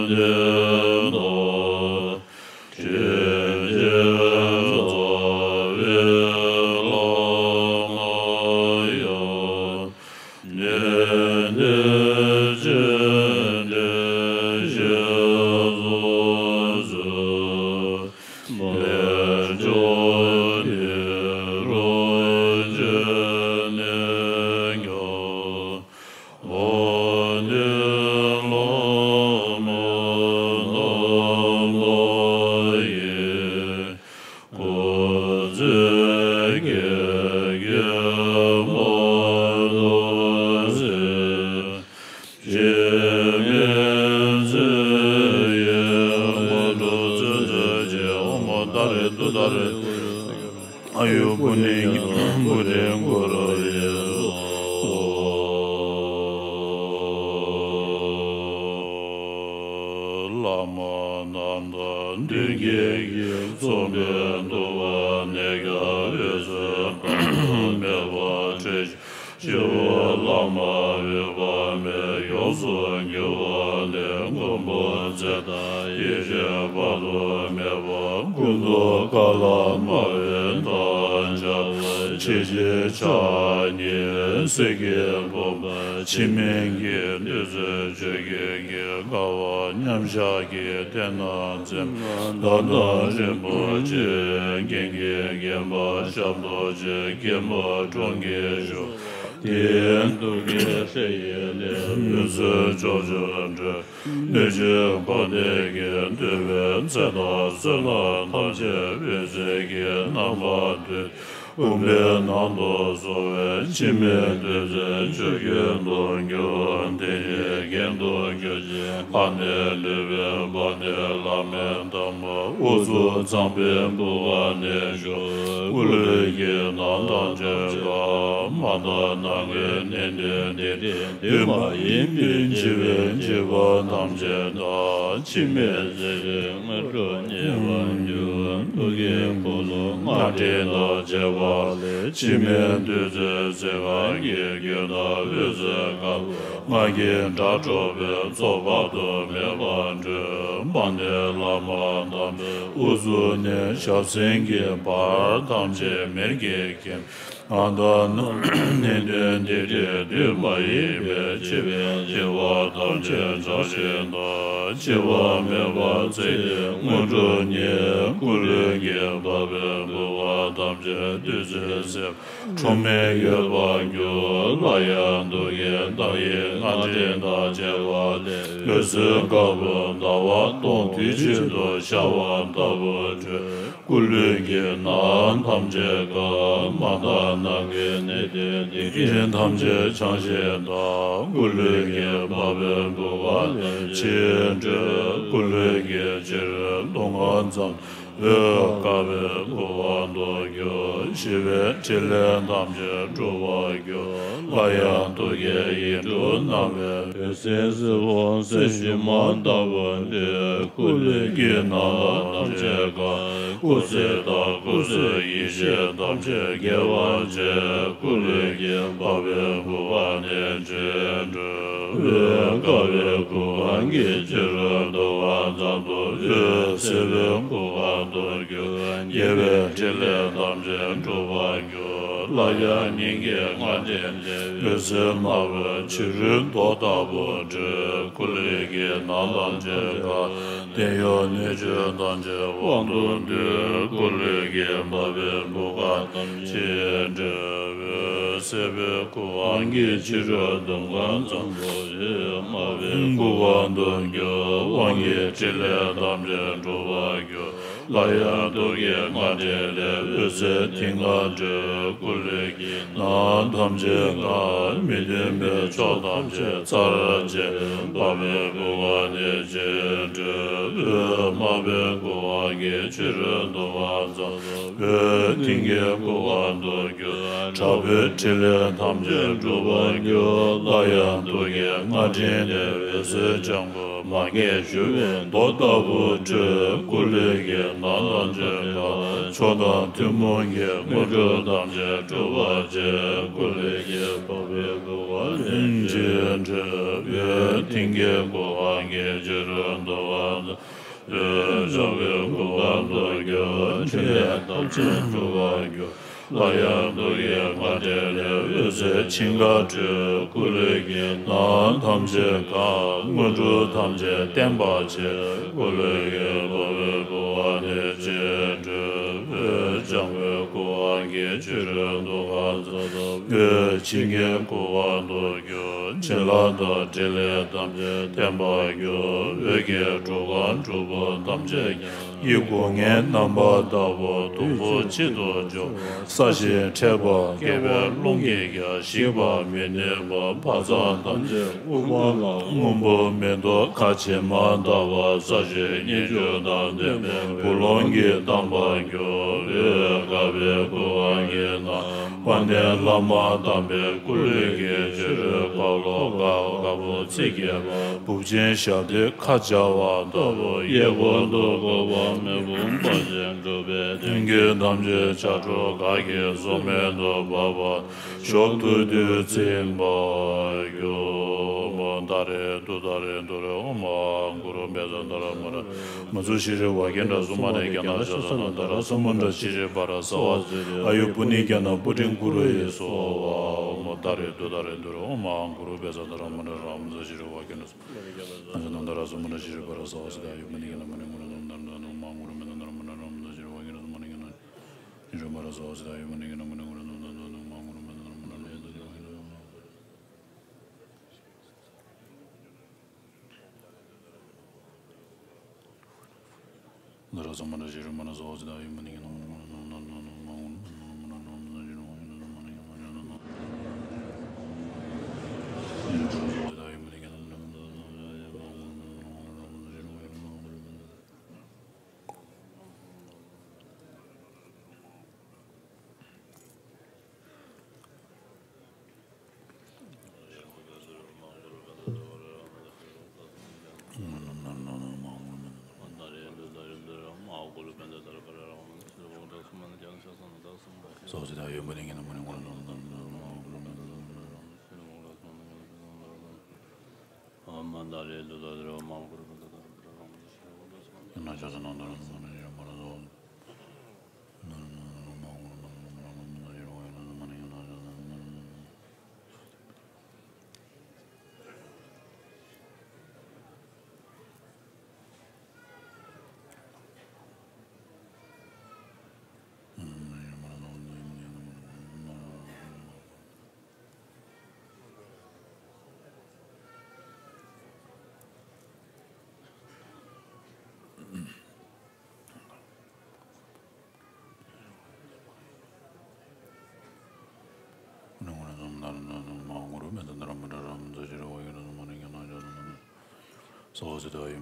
ནེ་ན། ཏེ་ཏེ་ཛ་བེ་ལ་མ་ཡ། ནེ་ནེ་ཇེ་ནེ་ཞེ་ཟ་ མེ་ཚེ་ཡི་དངོས་གྲུབ་བརྩོན་འགྲུས་ཀྱི་ཨོ་མོ་ཏཱ་རེ་ཏུཏྟཱ་རེ། ཨ་ཡུ་པུ་ནི་པུ་རེ་གུ་རུ་ཡེ་སོ། བླ་མ་རྣམས་དང་མཐུན་རྐྱེན་གྱིས་མཚུངས་པའི་ཐུབ་པ་གནས་སྐབས་འོད་གསལ་དཔག་ཏུ་མེད་པ་འཕྲོས་ཤིང་། ཞི་བ་ལྷག་མ་འོད་དཔག་མེད་ཡོངས་སུ་གྱུར་པ་ལས། མགོན་པོ་ཚེ་དང་ཡེ་ཤེས་དཔག་ཏུ་མེད་པ། ཀུན་ཏུ་བཀའ་ལ་སྨྲ་བའི་མདངས་འཆར་བ། ཆེས་ཆེར་ཕྱག་གཉིས་གསེར་གྱི་ཕུར་པ། འཆི་མེད་ཀྱི་བདུད་རྩི་ཆུ་སྐྱེས་ཀྱི། དཀའ་བ་མཉམ་བཞག་གི་རྟེན་ན་འཛིན། མདའ་དང་རིན་པོ་ཆེ། རྒྱན་གྱིས་བརྒྱན་པ་ཞབས་རྡོ་རྗེ། སྐྱེད་མོས་དྲུང་གིས་བཞུགས། དེའི་གདུགས་ཀྱི་སྲས་ཡི་ལས། འོད་ཟེར་ཕྱོགས་བཅུར་འཕྲོས། སྣོད་བཅུད་འཁོར་འདས་ཀྱི། འདུས་པའི་ཚེ་དང་བསོད་ནམས་ཐམས་ཅད། འོད་ཟེར་གྱི་རྣམ་པར་བསྡུས། བུམ་པའི་ནང་དུ་གསོལ་བས། འཆི་མེད་བདུད་རྩིའི་ཆུ་རྒྱུན་དུ་གྱུར། དེ་ཡི་རྒྱན་དུ་གྱུར་ཅིང་། ལྷ་ནི་ལུས་པའི་དཔལ་ནི་བླ་མའི་གདམས་པ། དབུ་གཙུག་ཚངས་པའི་སྦུབས་ནས་བཞུགས། སྐུ་ལུས་ཀྱི་ནང་ཐམས་ཅད་ཀ། མ་དག་ནམ་མཁའི་གནས་བརྟན་འདི། དུས་མ་ཡིན་པའི་འཆི་བའི་འཇིགས་པ་ཐམས་ཅད་དག། འཆི་མེད་ཚེ་རིང་དངོས་གྲུབ་བརྙེས་པར་འགྱུར། ཐུགས་ཀྱི་འཁོར་ལོ་སྔགས་ཕྲེང་དང་བཅས་པ་ལས། འཆི་མེད་བདུད་རྩིའི་ཚིག་རྐང་གི། རྒྱུད་དང་འོད་ཟེར་དཀར་པོ། སྔགས་ཀྱི་སྒྲ་སྒྲོགས་པའི་ཚོགས། དཔག་ཏུ་མེད་པ་སྤྲོས། མ་ཎི་བླ་མ་དམ་པའི་དབུ་གཙུག་ནས། ཞབས་སེན་གྱི་བར་ཐམས་ཅད་མེར་གྱིས་ཁེངས། ང་དང་ནང་གནས་བརྟན་འདི་ཡི། དུས་མ་ཡིན་པའི་འཆི་བའི་འཇིགས་པ་ཐམས་ཅད་བྲལ་ཞིང་དག། འཆི་བ་མེད་པར་ཚེ་ཡི་དངོས་གྲུབ་བརྙེས། སྐུ་ལུས་ཀྱི་འཕགས་པའི་བུམ་པ་ཐམས་ཅད་བདུད་རྩིས་བསྲེགས། འཁྲུལ་མེད་འོད་དཔག་གྱུར། སླར་ཡང་ཐུགས་ཀྱི་བདག་ཉིད་སྔགས་ཕྲེང་དང་བཅས་པ་ལས། འོད་ཟེར་དཀར་པོ་ཟླ་བ་སྟོང་དུས་གཅིག་ཏུ་ཤར་བ་ལྟ་བུར་སྤྲོས། སྐུ་ལུས་ཀྱི་ནང་ཐམས་ཅད་ཀ། མ་དག་ནམ་མཁའི་གནས་བརྟན་འདི། རིགས་ཐམས་ཅད་བྱང་ཞིང་དག། སྐུ་ལུས་ཀྱི་འཕགས་པའི་བུམ་པ་ལས་ཕྱིར་འཕྲོས། སྐུ་ལུས་ཀྱི་ཕྱི་རོལ་དུང་ཁ་ཙམ། འོད་དཀར་པོའི་ཁུ་བ་དུ་གྱུར། ཞི་བའི་ཕྲིན་ལས་ཐམས་ཅད་འགྲུབ་པར་འགྱུར། སླར་ཡང་ཐུགས་ཀྱི་ཡིད་འཕྲོག་རྣམ་པའི། འོད་ཟེར་སེར་པོ་གསལ་ཞུན་མ་ལྟ་བུར་སྤྲོས། སྐུ་ལུས་ཀྱི་ནང་ཐམས་ཅད་ཀ། སྐུ་ཚེ་དང་སྐུ་གསོན་ཡེ་ཤེས་ཐམས་ཅད་རྒྱས་པར་བྱེད། སྐུ་ལུས་ཀྱི་འཕགས་པའི་བུམ་པ་ནས་ཕྱིར་འཕྲོས། འོད་དཀར་པོའི་ཁུ་བ་གིས་ཕྱི་རོལ་དུང་ཁ་ཙམ་དུ། འོད་སེར་པོའི་ཁུ་བ་དུ་གྱུར། རྒྱས་པའི་ཕྲིན་ལས་ཐམས་ཅད་འགྲུབ་པར་འགྱུར། སླར་ཡང་སྙིང་གའི་སྔགས་ཕྲེང་ལས། འོད་ཟེར་དམར་པོ་ཕྱི་རོལ་མདོག་ལྟ་བུར་སྤྲོས། སྐུ་ལུས་ཀྱི་ནང་ཐམས་ཅད་ཀ། བརྟན་གཡོ་ནད་གཅོད་ཐམས་ཅད་དབང་དུ་འདུས། སྐུ་ལུས་ཀྱི་འཕགས་པའི་བུམ་པ་ཐམས་ཅད་ཕྱིར་འཕྲོས། འོད་སེར་པོའི་ཁུ་བ་གིས་ཕྱི་རོལ་དུང་ཁ་ཙམ་དུ། འོད་དམར་པོའི་ཁུ་བ་དུ་གྱུར། དབང་གི་ཕྲིན་ལས་ཐམས་ཅད་འགྲུབ་པར་འགྱུར། སླར་ཡང་ཐུགས་ཀྱི་སྔགས་ཕྲེང་ལས། འོད་ཟེར་མཐིང་ག་སྤྲོས། སྐུ་ལུས་ཀྱི་ནང་ཐམས་ཅད་ཀ། མི་མཐུན་པའི་ཕྱོགས་ཐམས་ཅད་ཚར་བཅད། འཕགས་པའི་བུམ་པ་ནས་ཕྱིར་འཕྲོས། འོད་དམར་པོའི་ཁུ་བ་གིས་ཕྱི་རོལ་དུང་ཁ་ཙམ། འོད་མཐིང་གའི་ཁུ་བ་དུ་གྱུར། དྲག་པོའི་ཕྲིན་ལས་ཐམས་ཅད་འགྲུབ་པར་འགྱུར། སླར་ཡང་ཐུགས་ཀྱི་སྔགས་ཕྲེང་ལས། འོད་ཟེར་ལྗང་གུ་མ་སྐྱེས་ཞུ་བའི་མདོག་ལྟ་བུར་སྤྲོས། སྐུ་ལུས་ཀྱི་ནང་ཐམས་ཅད་ཀ། མཆོག་དང་ཐུན་མོང་གི་དངོས་གྲུབ་ཐམས་ཅད་འགྲུབ་པར་བྱེད། སྐུ་ལུས་ཀྱི་འཕགས་པའི་བུམ་པ་ནས་ཕྱིར་འཕྲོས། འོད་མཐིང་གའི་ཁུ་བ་གིས་ཕྱི་རོལ་དུང་ཁ་ཙམ། འོད་ལྗང་གུའི་ཁུ་བ་དུ་གྱུར། ཕྲིན་ལས་ཐམས་ཅད་འགྲུབ་པར་འགྱུར། སླར་ཡང་ཐུགས་ཀྱི་སྔགས་ཕྲེང་ལས། འོད་ཟེར་ཕྱིང་ག་སྤྲོས། སྐུ་ལུས་ཀྱི་ནང་ཐམས་ཅད་ཀ། དངོས་གྲུབ་ཐམས་ཅད་བརྟན་པར་བྱེད། སྐུ་ལུས་ཀྱི་འཕགས་པའི་བུམ་པ་ནས་ཕྱིར་འཕྲོས། འོད་ལྗང་གུའི་ཁུ་ གི་ཕྱི་རོལ་དུ་གང་ཟག་ཐོབ་འོད་ཆེན་གྱི་ཁུ་བ་དུ་གྱུར། བྱིན་རླབས་དང་ཕྲིན་ལས་ཐམས་ཅད་བརྟན་པར་གྱུར། འོད་ཀྱི་སྒྲུབ་ཁང་སྒྲུབ་ཕུག་ཐམས་ཅད་ཀྱང་། ཡིད་དགོངས་ངེས་རྣམ་པར་དག་པ་དུམ་བུ་གཅིག་ཏུ་སྦྱོར། གསལ་ཞིང་འཕྲད་པ་བསྐལ་པའི་རླུང་གིས་ཀྱང་ཞིག་པར་མི་ནུས་པ། ཕ་ཚང་ཐམས་ཅད་དབུ་འཕང་ལ། སྔོན་པོ་མེ་ཏོག་ཁ་ཕྱེ་མ་དག་པ། གསལ་ཞིང་སྙན་བརྒྱུད་དང་ལྡན་པའི་བུ་ལོན་གྱིས་གཏམས་པར་གྱུར། འོད་དཀར་པོའི་ཁུ་བ་གི་ནང་། དཔལ་ལྡན་བླ་མ་དམ་པའི་སྐུ་ལུས་ཀྱི་ཕྱི་རོལ་ཁ་ལོ་ཀ་བ་དཀར་པོ་ཚིགས་བརྒྱད་པ། སྦུབས་ཆེན་ཞབས་མཐིལ་ཁ་སྦྱར་བ་ལྟ་བུ་གཡས་སྐོར་དུ་བསྐོར་བ་མེ་དཔུང་འབར་ཞིང་འཁྲུགས་པའི་མདུན་གྱི་ཐམས་ཅད་ཕྱག་དྲུག་ག་གི་གཟུགས་མེད་དུ་འབར་བ། གཞོབ་ཐུར་དུ་ཚིམ་པར་གྱུར། ཨོཾ་ད་རེ་དུ་ད་རེ་དུ་རེ་ཨོཾ་ཨཱཿ་གུ་རུ་བཛྲ་ཏཱ་ར་མ་ར། མ་ཚུ་ཤྲཱི་ཝཱ་གེ་ཌ་སུ་མ་ནེ་ཛྙཱ་ན་ཛྙཱ་ན་དྷ་ར་སུ་མ་ཎ་ཤྲཱི་པཱ་ར་ས་ཝ་སི་ཏེ་ཨཱ་ཡུ་པུ་ཎི་ཛྙཱ་ན་པུ་ཊིཾ་གུ་རུ་ཡེ་སྭཱ་ཧཱ། ཨོཾ་ད་རེ་དུ་ད་རེ་དུ་རེ་ཨོཾ་ཨཱཿ་གུ་རུ་བཛྲ་ཏཱ་ར་མ་ར་ར་མ་ཚུ་ཤྲཱི་ཝཱ་གེ་ཌ་སུ་མ་ནེ་ཛྙཱ་ན་དྷ་ར་སུ་མ་ཎ་ཤྲཱི་པཱ་ར་ས་ཝ་སི་ཏེ་ཨཱ་ཡུ་པུ་ཎི་ཛྙཱ་ན་པུ་ཊིཾ་གུ་རུ་ཡེ་སྭཱ་ཧཱ། ཨོཾ་ཨཱཿ་གུ་རུ་བཛྲ་ཏཱ་ར་མ་ར་ར་མ་ཚུ་ཤྲཱི་ཝཱ་གེ་ཌ་སུ་མ་ནེ་ཛྙཱ་ན་ཤྲཱི་པཱ་ར་ས་ཝ་སི་ཏེ་ཨཱ་ཡུ་པུ་ཎི་ཛྙཱ་ན་པུ་ཊིཾ་གུ་རུ་ཡེ་སྭཱ་ཧཱ། ཨོཾ་ཨཱཿ་གུ་རུ་བཛྲ་ཏཱ་ར་མ་ར་ར་མ་ཚུ་ཤྲཱི་ཝཱ་གེ་ཌ་སུ་མ་ནེ་ཛྙཱ་ན་པུ་ཊིཾ་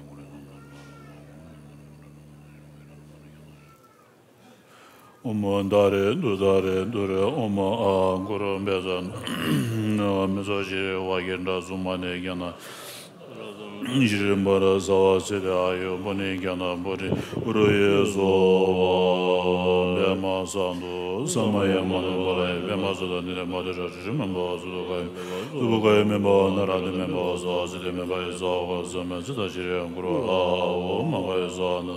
གུ་རུ་ཡེ་སྭཱ་ཧཱ། ཨོཾ་ད་རེ་དུ་ད་རེ་དུ་རེ་ཨོཾ་ཨཱཿ་གུ་རུ་བཛྲ་ཏཱ་ར་མ་ཚུ་ཤྲཱི་ཝཱ་གེ་ཌ་སུ་མ་ནེ་ཛྙཱ་ན་ཤྲཱི་པཱ་ར་ས་ཝ་སི་ཏེ་ཨཱ་ཡུ་པུ་ཎི་ཛྙཱ་ན་པུ་ཊིཾ་གུ་རུ་ཡེ་སྭཱ་ཧཱ། པདྨ་སཱ་འདུ་ས་མ་ཡ་མ་ནུ་པཱ་ལ་ཡེ། པདྨ་ཙུ་ཏ་ནི་དྷརྨ་ཏེ་ཙ་དྲི་ཞིམ་པ་བ་སུ་ཏོ་ཀ་ཡེ་སུ་བུ་ཀ་ཡེ་མེ་བ་ན་ར་ཏེ་མེ་བ་སྭ་སི་ཏེ་མེ་བ་ཡེ་སྭ་ཧོ་ས་མ་ཙི་ཏ་ཤྲི་ཡང་གུ་རུ་ཨཱ་ཧོ་མ་ག་ཡེ་སྭ་ནུ།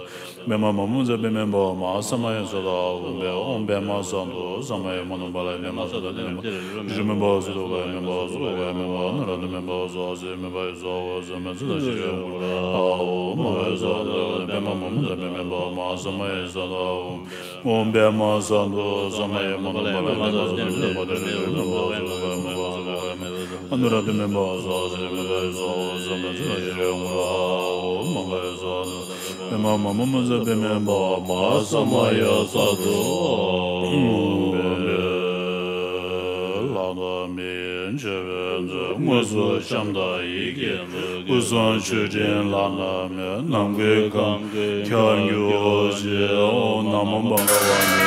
པདྨ་མ་མུ་ཛ་པདྨེ་བ་མ་ཧཱ་ས་མ་ཡེ་ས་ཏ་ཨཱ་ཧོ་བེ། ཨོཾ་པདྨ་སཱ་འདུ་ས་མ་ཡ་མ་ནུ་པཱ་ལ་ཡེ། པདྨ་ཙུ་ཏ་ནི་དྷརྨ་ཏེ་ཙ་དྲི་ཞིམ་པ་བ་སུ་ཏོ་ཀ་ཡེ་མེ་བ་སུ་བུ་ཀ་ཡེ་མེ་བ་ན་ར་ཏེ་མེ་བ་སྭ་སི་ཏེ་མེ་བ་ཡེ་སྭ་ཧོ་ས་མ་ཙི་ཏ་ཤྲི་ཡང་གུ་རུ་ཨཱ་ཧོ་མ་ག་ཡེ་སྭ་ནུ། པདྨ་མ་མུ་ཛ་པདྨེ་བ་མ་ཧཱ་ས་མ་ཡེ་ས་ཏ་ཨཱ་ཧོ། ཨོཾ་པདྨ་སཱ་འདུ་ས་མ་ཡ་མ་ནུ་པཱ་ལ་ཡེ། པདྨ་ཙུ་ཏ་ནི་དྷརྨ་ཏེ་ཙ་དྲི་ཞིམ་པ་བ་སུ་ཏོ་ཀ་ཡེ་མེ་བ་སུ་བུ་ཀ་ཡེ་མེ་བ་ན་ར་ཏེ་མེ་བ་སྭ་སི་ཏེ་མེ་བ་ཡེ་སྭ་ཧོ་ས་མ་ཙི་ཏ་ཤྲི་ཡང་གུ་རུ་ཨཱ་ཧོ་མ་ག་ཡེ་སྭ་ནུ། པདྨ་མ་མུ་ཛ་པདྨེ་བ་མ་ཧཱ་ས་མ་ཡེ་ས་ཏ་ཨཱ་ཧོ། ལྷ་དང་མིའི་མཆོད་པའི་མཛོད། དངོས་སུ་བཤམས་དང་ཡིད་ཀྱིས་འཛུགས། སྐུ་གསུང་མཆོད་སྤྲིན་ལམ་ལ་མེ། ནམ་མཁའི་ཁམས་ཀྱི་ཁྱབ་འགྱུར་ཞེས། ཨོཾ་ན་མོ་བྷ་ག་ཝ་ནི།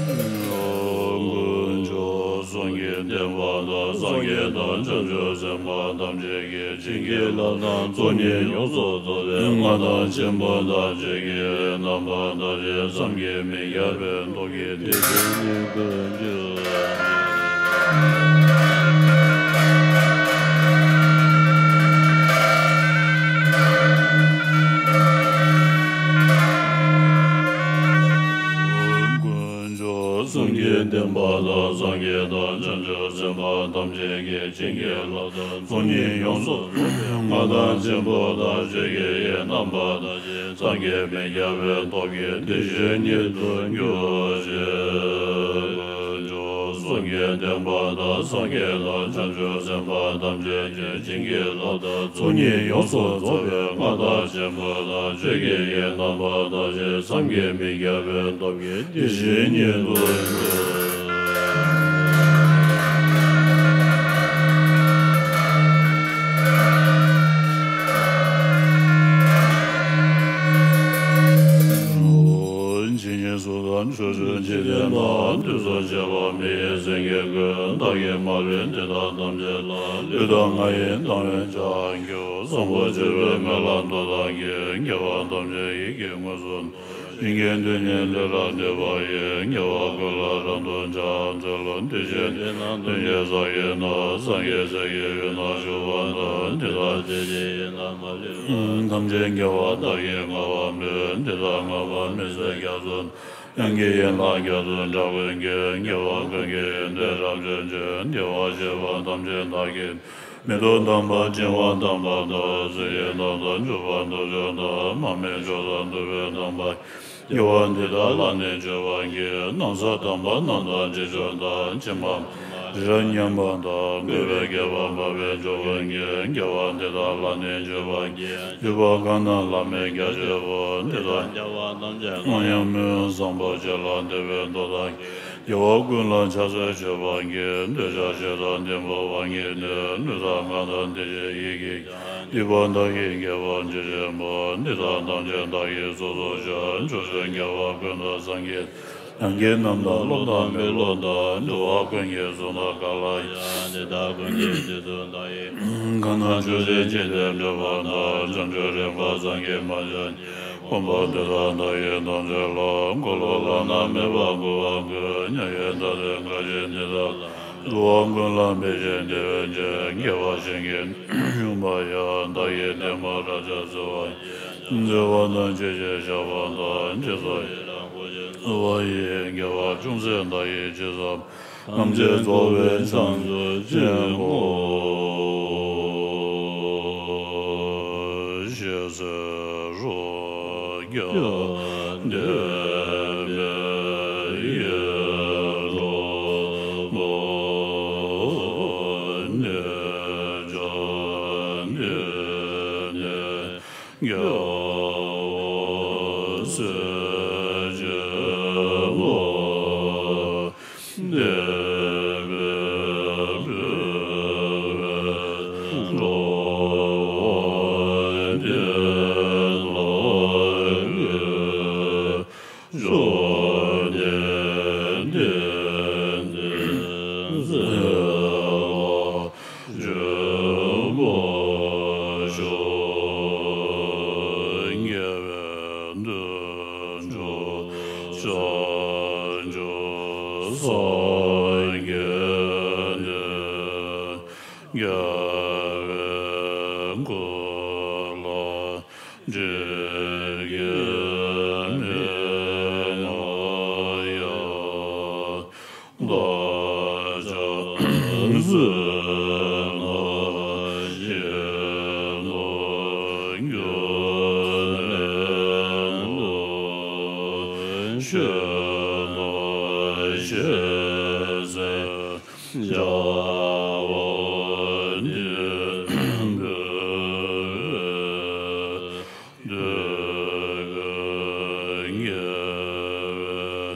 དཀོན་མཆོག་གསུམ་གྱི་བསྟན་པ་དང་། སངས་རྒྱས་དང་བྱང་ཆུབ་སེམས་དཔའ་ཐམས་ཅད་ཀྱིས། བྱིན་གྱིས་བརླབས་དང་ཚོགས་གཉིས་ཡོངས་སུ་རྫོགས་པའི། མངའ་བདག་ཆེན་པོ་ཐམས་ཅད་ཀྱི། རྣམ་པ་ཐམས་ཅད་བསམ་གྱིས་མི་ཁྱབ་པའི་སྟོབས་ཀྱིས། བདེ་ཆེན་གྱི་དཀོན་མཆོག་པ་དང་། སངས་རྒྱས་དང་བྱང་ཆུབ་སེམས་དཔའ་ཐམས་ཅད་ཀྱིས། བྱིན་གྱིས་བརླབ་ཏུ་ཚོགས་གཉིས་ཡོངས་སུ་རྫོགས་པའི་མངའ་བདག་ཆེན་པོ་དང་། ཆོས་ཀྱི་དབྱིངས་རྣམ་པར་དག་ཅིང་སངས་རྒྱས་མི་ཁྱབ་པའི་སྟོབས་ཀྱིས། དེ་བཞིན་ཉིད་དུ་གྱུར་ཅིག་གསུང་གི་བསྟན་པ་དང་། སངས་རྒྱས་དང་བྱང་ཆུབ་སེམས་དཔའ་ཐམས་ཅད་ཀྱིས། བྱིན་གྱིས་བརླབ་ཏུ་ཚོགས་གཉིས་ཡོངས་སུ་རྫོགས་པའི་མངའ་བདག་ཆེན་པོ་དང་། ཆོས་ཀྱི་དབྱིངས་རྣམ་པར་དག་ཅིང་སངས་རྒྱས་མི་ཁྱབ་པའི་སྟོབས་ཀྱིས། དེ་བཞིན་ཉིད་དུ་གྱུར། ཇི་སྙེད་སུ་དང་ཕྱོགས་བཅུའི་འཇིག་རྟེན་ན། དུས་གསུམ་གཤེགས་པ་མི་ཡི་སེང་གེ་ཀུན། བདག་གིས་མ་ལུས་འདི་དག་ཐམས་ཅད་ལ། ལུས་དང་ངག་ཡིད་དང་བས་ཕྱག་འཚལ། བཟང་པོ་སྤྱོད་པའི་སྨོན་ལམ་མཐའ་དག་གིས། དགེ་བ་ཐམས་ཅད་ཡིད་ཀྱིས་མངོན་སུམ། བྱིན་གྱིས་བརླབ་ཕྱིར་ལུས་ལ་གནས་པ་ཡི། དགེ་བ་ཀུན་ལ་རབ་ཏུ་ཕྱག་འཚལ་ལོ། དེ་བཞིན་དེ་ནས་ཐུན་གྱི་ས་གཞི་ན། སངས་རྒྱས་སྲས་ཀྱི་དབུས་ན་བཞུགས་པ་དང་། དེ་དག་སྲས་ཀྱི་ཡིད་ལ་མ་ལུས་པ། ཐམས་ཅད་དགེ་བ་བདག་གིས་བསྔགས་པ་འབུལ། དེ་དག་བསྔགས་པ་མི་ཟད་རྒྱ་མཚོ་ན། དབྱངས་ཀྱི་ཡན་ལག་བརྒྱ་འདིས་དྲངས་པའི་དགེ། དགེ་བ་ཀུན་གྱི་ཡོན་ཏན་རབ་བརྗོད་ཅིང་། དགེ་བ་བྱས་པ་ཐམས་ཅད་བདག་གིས། མི་ལྡོག་དམ་པ་འབྲིང་བ་དམ་པ་དང་། ཚུལ་ཁྲིམས་དམ་དང་སྤྱོད་པ་སྟོབས་བཅུ་དང་། མ་སྨད་ཕྱོགས་དང་ཐུབ་པའི་དམ་པ། དགེ་བ་འདི་དག་ལ་ནི་སྤྱོད་པར་བགྱི། ནམ་བསགས་དམ་པ་རྣམས་དང་ཅི་འབྱོར་དང་། ཕྱི་མ་རི་རབ་མཉམ་པ་དང་། བཀོད་པའི་དགེ་བ་འབད་པས་འཇུག་པའི་དགེ། དགེ་བ་འདི་དག་ལ་ནི་སྤྱོད་པར་བགྱི། སྤྱོད་པ་གང་རྣམས་བླ་མེད་རྒྱ་ཆེ་བ། འདི་དག་བྱ་བ་ཐམས་ཅད་སྔོན་ཡང་མི་འོང་བཟང་པོ་སྤྱོད་ལ་འདུད་པའི་མདོ་དང་། དགེ་བ་ཀུན་ལ་ཕྱག་འཚལ་མཆོད་པར་བགྱི། འདོད་ཆགས་ཞེ་སྡང་གཏི་མུག་དབང་གིས་ནི། ལུས་དང་ངག་དང་དེ་བཞིན་ཡིད་ཀྱིས་ཀྱང་། སྡིག་པ་དག་གིས་དགེ་བ་ཇི་བཞིན་པ། འདི་དག་ཐམས་ཅད་བདག་གིས་སོ་སོར་བཤགས། ཕྱོགས་བཅུའི་དགེ་བ་ཀུན་དང་སངས་རྒྱས། ལྷན་སྐྱེས་རྣམས་དང་སློབ་དང་མི་སློབ་དང་། འགྲོ་བ་ཀུན་གྱི་གསུང་དང་ག་ལ་ཡང་། འདི་དག་ཀུན་གྱི་རྗེས་སུ་བདག་ཡི། གང་རྣམས་ཆོས་བྱེད་ཅིང་དེ་འདྲ་བ་དག། བྱང་ཆུབ་རིམ་པར་སངས་རྒྱས་མ་ཞུ་ནས། དགོངས་པ་འདི་དག་བདག་ཡིད་ཐམས་ཅད་ལ། འཁོར་ལོ་བླ་ན་མེད་པ་མགོན་པོ་ཀུན། མཉམ་ཡོད་ཐབས་ཟད་འགའ་ཞིག་འདི་དག་ལ། འགྲོ་བ་ཀུན་ལ་ཕན་ཕྱིར་བདེ་བའི་ཕྱིར། དགེ་བ་གཞན་གྱིས་ནི་མྱོང་མ་ཡང་། བདག་གིས་བསྟན་པ་རབ་འཆང་སྩོལ་བར་བགྱི། མཛད་པ་དང་བཅས་ཞིང་བཤགས་པ་དང་། རྗེས་སུ་ཡི་རང་བསྐུལ་ཞིང་གསོལ་བ་ཡི། དགེ་བ་ཅུང་ཟད་བདག་གིས་ཅི་བསམ། ཐམས་ཅད་རྫོགས་པའི་བྱང་ཆུབ་ཆེན་པོ། ཞེས་ཟེར་རོ། རྒྱ་འདེབས་པའི་ཡེ་ལོ་མོ་ནི། བྱང་ནི་ནི། རྒྱལ་བ་སྲས་ཆེན་པོ། འདས་པའི་འགྲོ་བ་འདི་ལ་གུས་ཕྱག་འཚལ་ཏེ། འདི་ནི་ཚེ་ལ་འབྱོན་པར་ཤོག་དགེ་བའི་དོན་མཆོག་བྱང་ཆུབ་སངས་རྒྱས་ནས། དགེ་བའི་མགོན་ལ་འདྲིས་ཀྱི་མི་མངའ་ཡང་། བདག་ཀྱང་བསོད་ནམས་ཀྱིས་ནི་འགྱུར་མེད་ལ་ཞེན་ན་ཞེས་ཟེར། བྱ་བ་འདི་འབད་པས་འདོད་དགེ་བའི་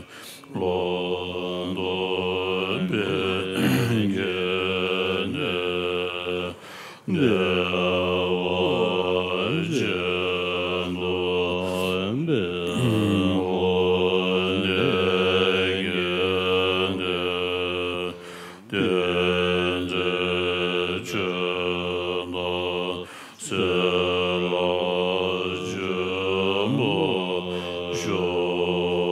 ལོངས་སྟོབས་འཕེལ་གྱི་ནི། བདེ་བ་ཅན་དུ་འཕེལ་བ་འདོད་དགེ་ནི། དེ་འདྲའི་ཆོས་རྣམས་ཚེ་ལ་འབྱོན་པར་ཤོག་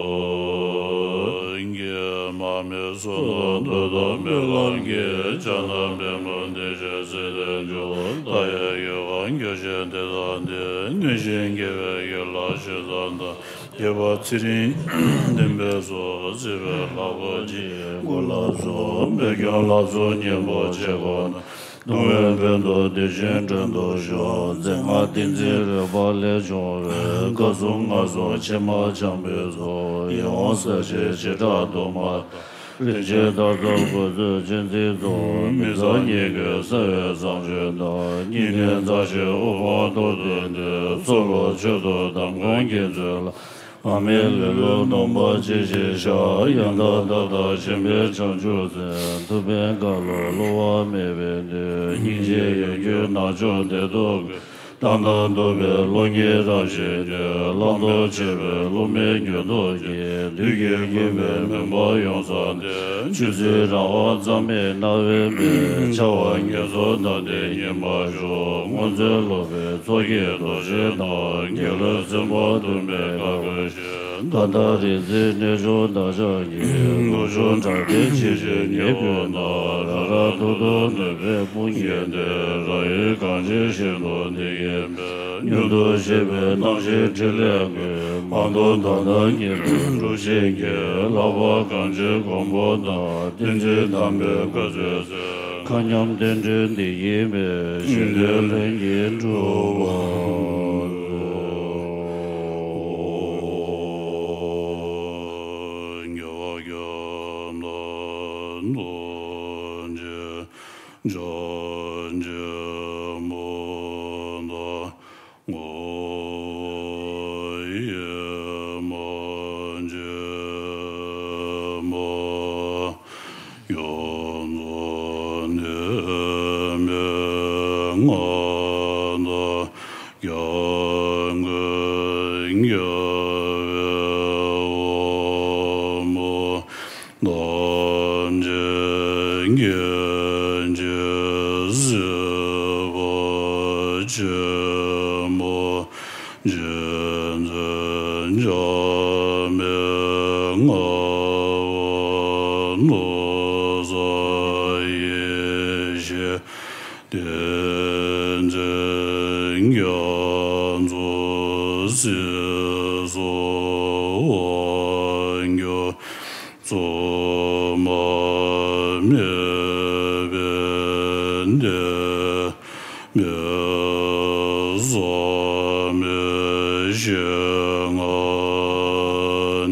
དགེ་མ་མི་བསོད་ནམས་འདོད་དང་སྨོན་ལམ་གྱིས། བྱ་རྣམས་འབད་མུས་བདེ་གཤེགས་ཚེ་དེར་འབྱོན། བདག་ཡང་ཡུལ་གང་འགྱུར་ཞིང་དེ་དག་འདིར། ནུས་ཤིང་དགེ་བའི་ཡུལ་ལ་ཞེ་ས་དང་། རྒྱས་པ་ཚེ་རིང་བསྟན་པའི་གཙོ། སྲིད་པའི་ལྷ་སྐུ་འཆང་གི་སྐུ་ལ་གསོལ། འབད་ཀྱང་ལྷ་ཚོགས་སྙིང་པོར་བྱེད་དགོས་ན། གདུང་བས་ཕན་འདོགས་དེ་བཞིན་དོན་དུ་གཞོལ། རྩེ་ལྔ་ཏིང་འཛིན་རོལ་པ་ལས་བྱུང་བའི། དཀར་གསུམ་མངར་གསུམ་ཕྱེ་མར་ཆང་ཕུད་སོགས། ཡིད་འོང་ཟས་བཅས་བྱེ་བྲག་དུ་མ་དང་། རིན་ཆེན་དར་ཟབ་གོས་ཚོས་སྤྱན་གཟིགས་སོགས། མི་ཚངས་སྙིང་གི་ཟ་བའི་བཟང་སྤྱོད་དང་། སྙིང་ནས་མཛའ་ཞིང་དབུ་འཕང་མཐོ་སྟོན་ཏེ། ཚོགས་ལ་མཆོད་དོ་དམ་སྐོང་བགྱིད་མཛོད་ལ། འཕགས་མའི་ལེ་ལོ་སྡོམ་པ་ཅི་ཞིག་བཤགས། ཡང་དག་མཐའ་དག་མཁྱེན་པའི་བྱང་ཆུབ་སེམས། ཐུབ་པའི་མཁའ་ལ་གློ་བ་མེད་པའི་གནས། སྙིང་རྗེའི་ཡོན་གྱིས་ནག་ཕྱོགས་བདེ་ཏོག་གི། བཏང་དང་བཏུབ་པའི་བློ་ངེས་རང་བཞིན་གྱིས། བླང་དོར་ཕྱེ་བའི་སློབ་མའི་ཉོན་མོངས་ཀྱིས། བདུད་ཀྱིས་བསྒུལ་བའི་མུན་པ་ཡོངས་སངས་ཏེ། ཆོས་སྲིད་རང་དབང་རྩ་མེད་སྣང་བའི་མེ། འཆར་བ་ངན་སོང་ནང་བསྟན་ཉི་མ་ཤོག་སྔོ་ཚལ་ལོ་པའི་ཚོགས་ཀྱི་རྡོ་རྗེ་དང་། རྒྱལ་བའི་སེམས་དཔའ་དུ་མས་བཀའ་བསྒོས་ཤིང་། མཐའ་དག་རིག་འཛིན་གནས་མཆོག་བདག་ཅག་གི། སྐུ་གཞོགས་དྲག་ལྡན་ཇི་བཞིན་ཉེར་མཁོ་ན། རབ་རབ་ཏུ་ཏུ་ནུས་པའི་དཔུང་གིས་ཏེ། རང་ཡུལ་གངས་ཅན་ཞིང་དུ་བསྡིགས་པའི་མེ། མྱུར་དུ་གཤེགས་པའི་སྣང་ཞིང་ཕྲིན་ལས་ཀུན། མང་ཐོས་དོན་དམ་ཉིད་དུ་སྒྲུབ་ཕྱིར་བསྐྱེད། ལྷག་པར་གངས་ཅན་མགོན་པོ་དང་། བསྟན་འཛིན་དམ་པའི་བཀའ་སྩོལ་མཛོད། མཁའ་མཉམ་རྟེན་འབྲེལ་འདི་ཡིས་སྨིན། ཞིང་དེར་ལྷུན་གྱིས་གྲུབ་པར་ཤོག་རྒྱལ་བ་བྱང་ཆུབ་ཏུ་བྱོན། བྱང་ཆུབ་སྨོན་ལམ། ངོ་བོ་ཡེ་མ་བྱེད་མ། ཡོངས་རྫོགས་གནས་མལ་མངའ་བདག །སྐྱབས་མགོན་རྒྱལ་བའི་དབང་པོ། རྣམ་མཁྱེན་རྒྱལ་བྱེད་སྲིད་པ་ཆེན་པོ། རྗེ་བཙུན་འཆི་མེད་ངག་དབང་ནོར་བཟང་ཡེ་ཤེས། བསྟན་འཛིན་རྒྱ་མཚོ་སྲིད་མཚོ་དབང་སྒྱུར། བཙུན་མ་མེད་པའི་གནས། མེད་བསམ་མེད་ཞིང་ཁམས་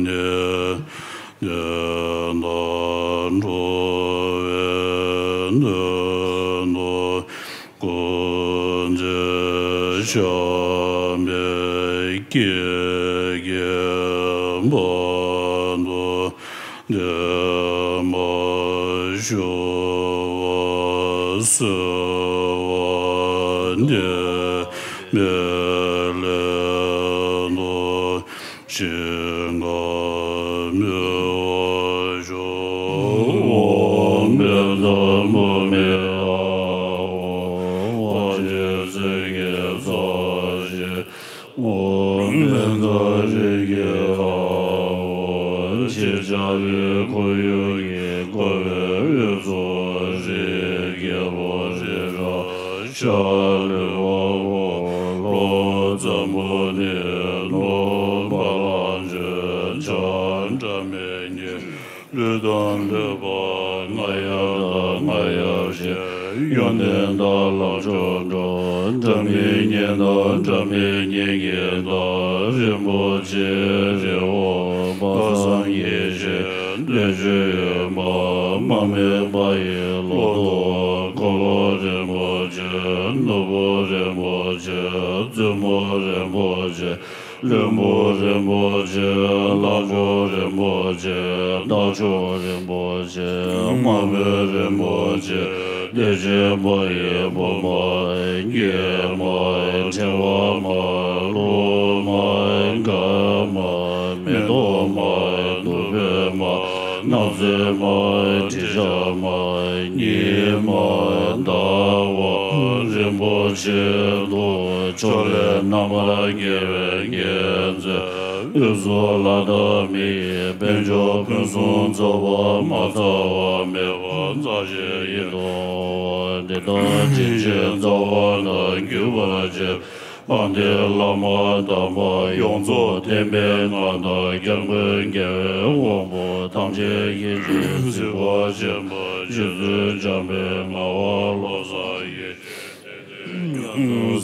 གནས། བདེན་མཐའ་འགྲོ་བའི་དོན་དུ། སྐུ་ཚེ་ཞབས་པད་བསྐལ་བརྒྱའི་བར་དུ། བདེ་བར་བཞུགས་པ་གསོལ་བ་འདེབས། མི་ལས་ལོག་ཞིང་ཁམས་མི་བར་ཤོག །འོ་མི་ཚ་མུ་མེ་ཨ་འོ། དབང་ཆེན་གསེར་གྱི་ཚོགས་ཞིང་། འོ་མི་ཚ་རིགས་ཀྱི་ཨ་འོ། ཕྱི་ལྕགས་རི་ཁོར་ཡུག་གིས་བསྐོར་བའི་དབུས་སུ་རི་རྒྱལ་པོ་རི་རབ་ཤ་ལུས་པ་འོ། ལྷོ་འཛམ་བུ་གླིང་ནུབ་བ་ལང་སྤྱོད་བྱང་སྒྲ་མི་སྙན། ལུས་དང་ལྷ་བབས་རྔ་ཡབ་དང་རྔ་ཡབ་ཞེས། ཡོན་ཏན་དང་ལམ་མཆོག་འགྲོ། སྒྲ་མི་སྙན་དང་སྒྲ་མི་སྙན་གྱི་མདངས། རིན་པོ་ཆེའི་རི་བོ་དཔག་བསམ་ཡེ་ཤེས་བདུད་རྩིའི་ཡུལ་མ། མ་རྨོས་པ་ཡི་ལོ་ཏོག་འཁོར་ལོ་རིན་པོ་ཆེ། ནོར་བུ་རིན་པོ་ཆེ། བཙུན་མོ་རིན་པོ་ཆེ། བློན་པོ་རིན་པོ་ཆེ། ལྷ་མཆོག་རིན་པོ་ཆེ། རྟགས་མཆོག་རིན་པོ་ཆེ། དམར་པོའི་རིན་པོ་ཆེ། བདེ་ཆེན་དཔལ་གྱི་བུམ་པ། སྐྱེས་མ། ཕྲེང་བ་མ། ལྷུང་མ། འགགས་མ། མེ་ཏོག་མ། བདུག་སྤོས་མ། སྣང་མཛད་མ། དྲི་ཆབ་མ། ཉི་མ། ཟླ་བ། རིན་པོ་ཆེ་ལུགས། ཕྱོགས་ལས་རྣམ་པར་རྒྱལ་བའི་མཁྱེན་བརྩེ། དབུས་སུ་ལྷ་དང་མི་ཡི་དཔལ་འབྱོར། ཕུན་སུམ་ཚོགས་པ་མ་ཚང་བ་མེད་པར་མཛའ་བཤེས་ཡིན་ཏོ། འདི་དག་དྲིན་ཅན་རྩ་བ་ན་གུས་པར་བྱེད། དཔལ་ལྡན་བླ་མ་དམ་པ་ཡོངས་རྫོགས་བསྟན་པའི་མངའ་བདག་སྐྱབས་མགོན་རྒྱལ་བའི་དབང་པོ་ཐམས་ཅད་མཁྱེན་ཅིང་གཟིགས་པ་ཆེན་པོ་རྗེ་བཙུན་འཇམ་དཔལ་ངག་དབང་བློ་བཟང་ཡེ་ཤེས་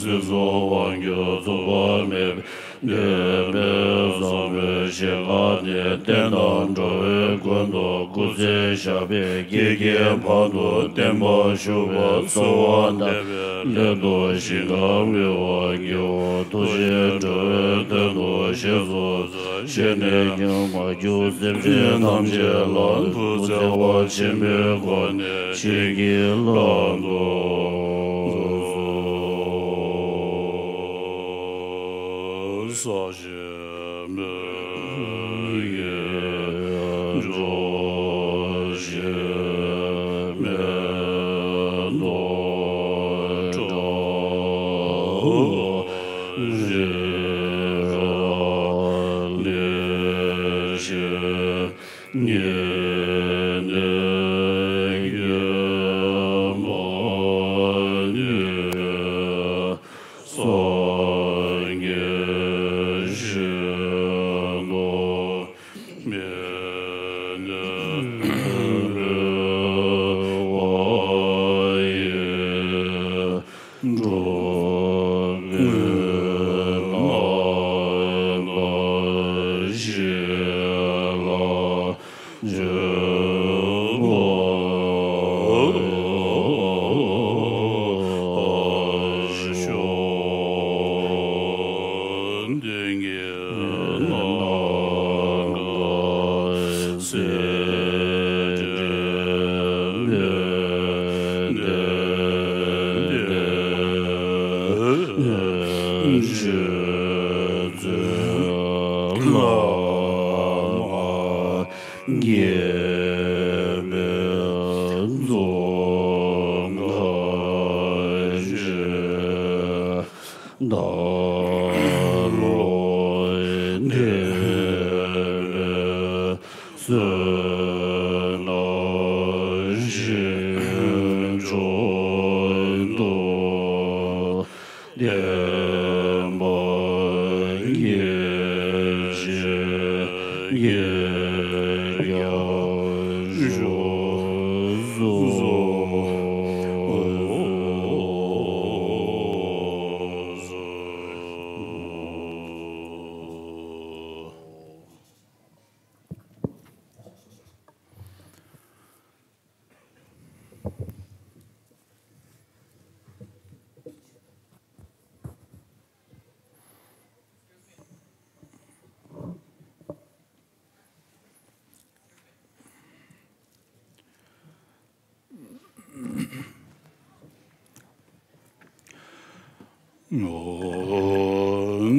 སྲས་བསྟན་འཛིན་སྲིད་གསུམ་དབང་སྒྱུར་རྫོགས་པ་མེད་པའི་བདེན་པའི་བཟང་པོའི་ཞལ་སྔ་ནས་བསྟན་དང་འགྲོ་བའི་མགོན་དུ་སྐུ་ཚེ་ཞབས་པད་བསྐལ་བརྒྱའི་བར་དུ་བརྟན་པར་བཞུགས་པའི་གསོལ་བ་འདེབས་པའི་སླད་དུ་ཞིང་ཁམས་མི་དབང་སྐྱེ་བོ་ཐུགས་རྗེའི་འགྲོ་བའི་དོན་དུ་གཤེགས་སུ་གསོལ། གཤེགས་ནས་མྱུར་མ་གྱུར་སེམས་ཅན་ཐམས་ཅད་ལ་ཐུགས་བརྩེ་བ་ཆེན་པོའི་སྒོ་ནས་བྱིན་གྱིས་བརླབ་ཏུ་གསོལ། ས་གཞི་མེད་ཀྱི་འགྲོ་ཞིག་མེད་དོ། བྲག་རི་ར་ལི་ཞིག་ཉེ་ནས་ཡོད་མ་ནི། སངས་རྒྱས་ཞིང་དུ་མེད་ནས་འོད་ཡེ་འགྲོ་བའི་ངང་དུ་ཞི་ལ་རྗེ་བཙུན་བླ་མ་དགྱེས་པའི་རྫོང་ཁ་ཆེ། བདག་བློ་བདེ་བའི་བསོད་ནམས་ཞིང་སྐྱོང་དུ། བསྟན་པ་རྒྱས་ཤིང་རྒྱས་ཀྱང་བཞུགས་སུ་གསོལ།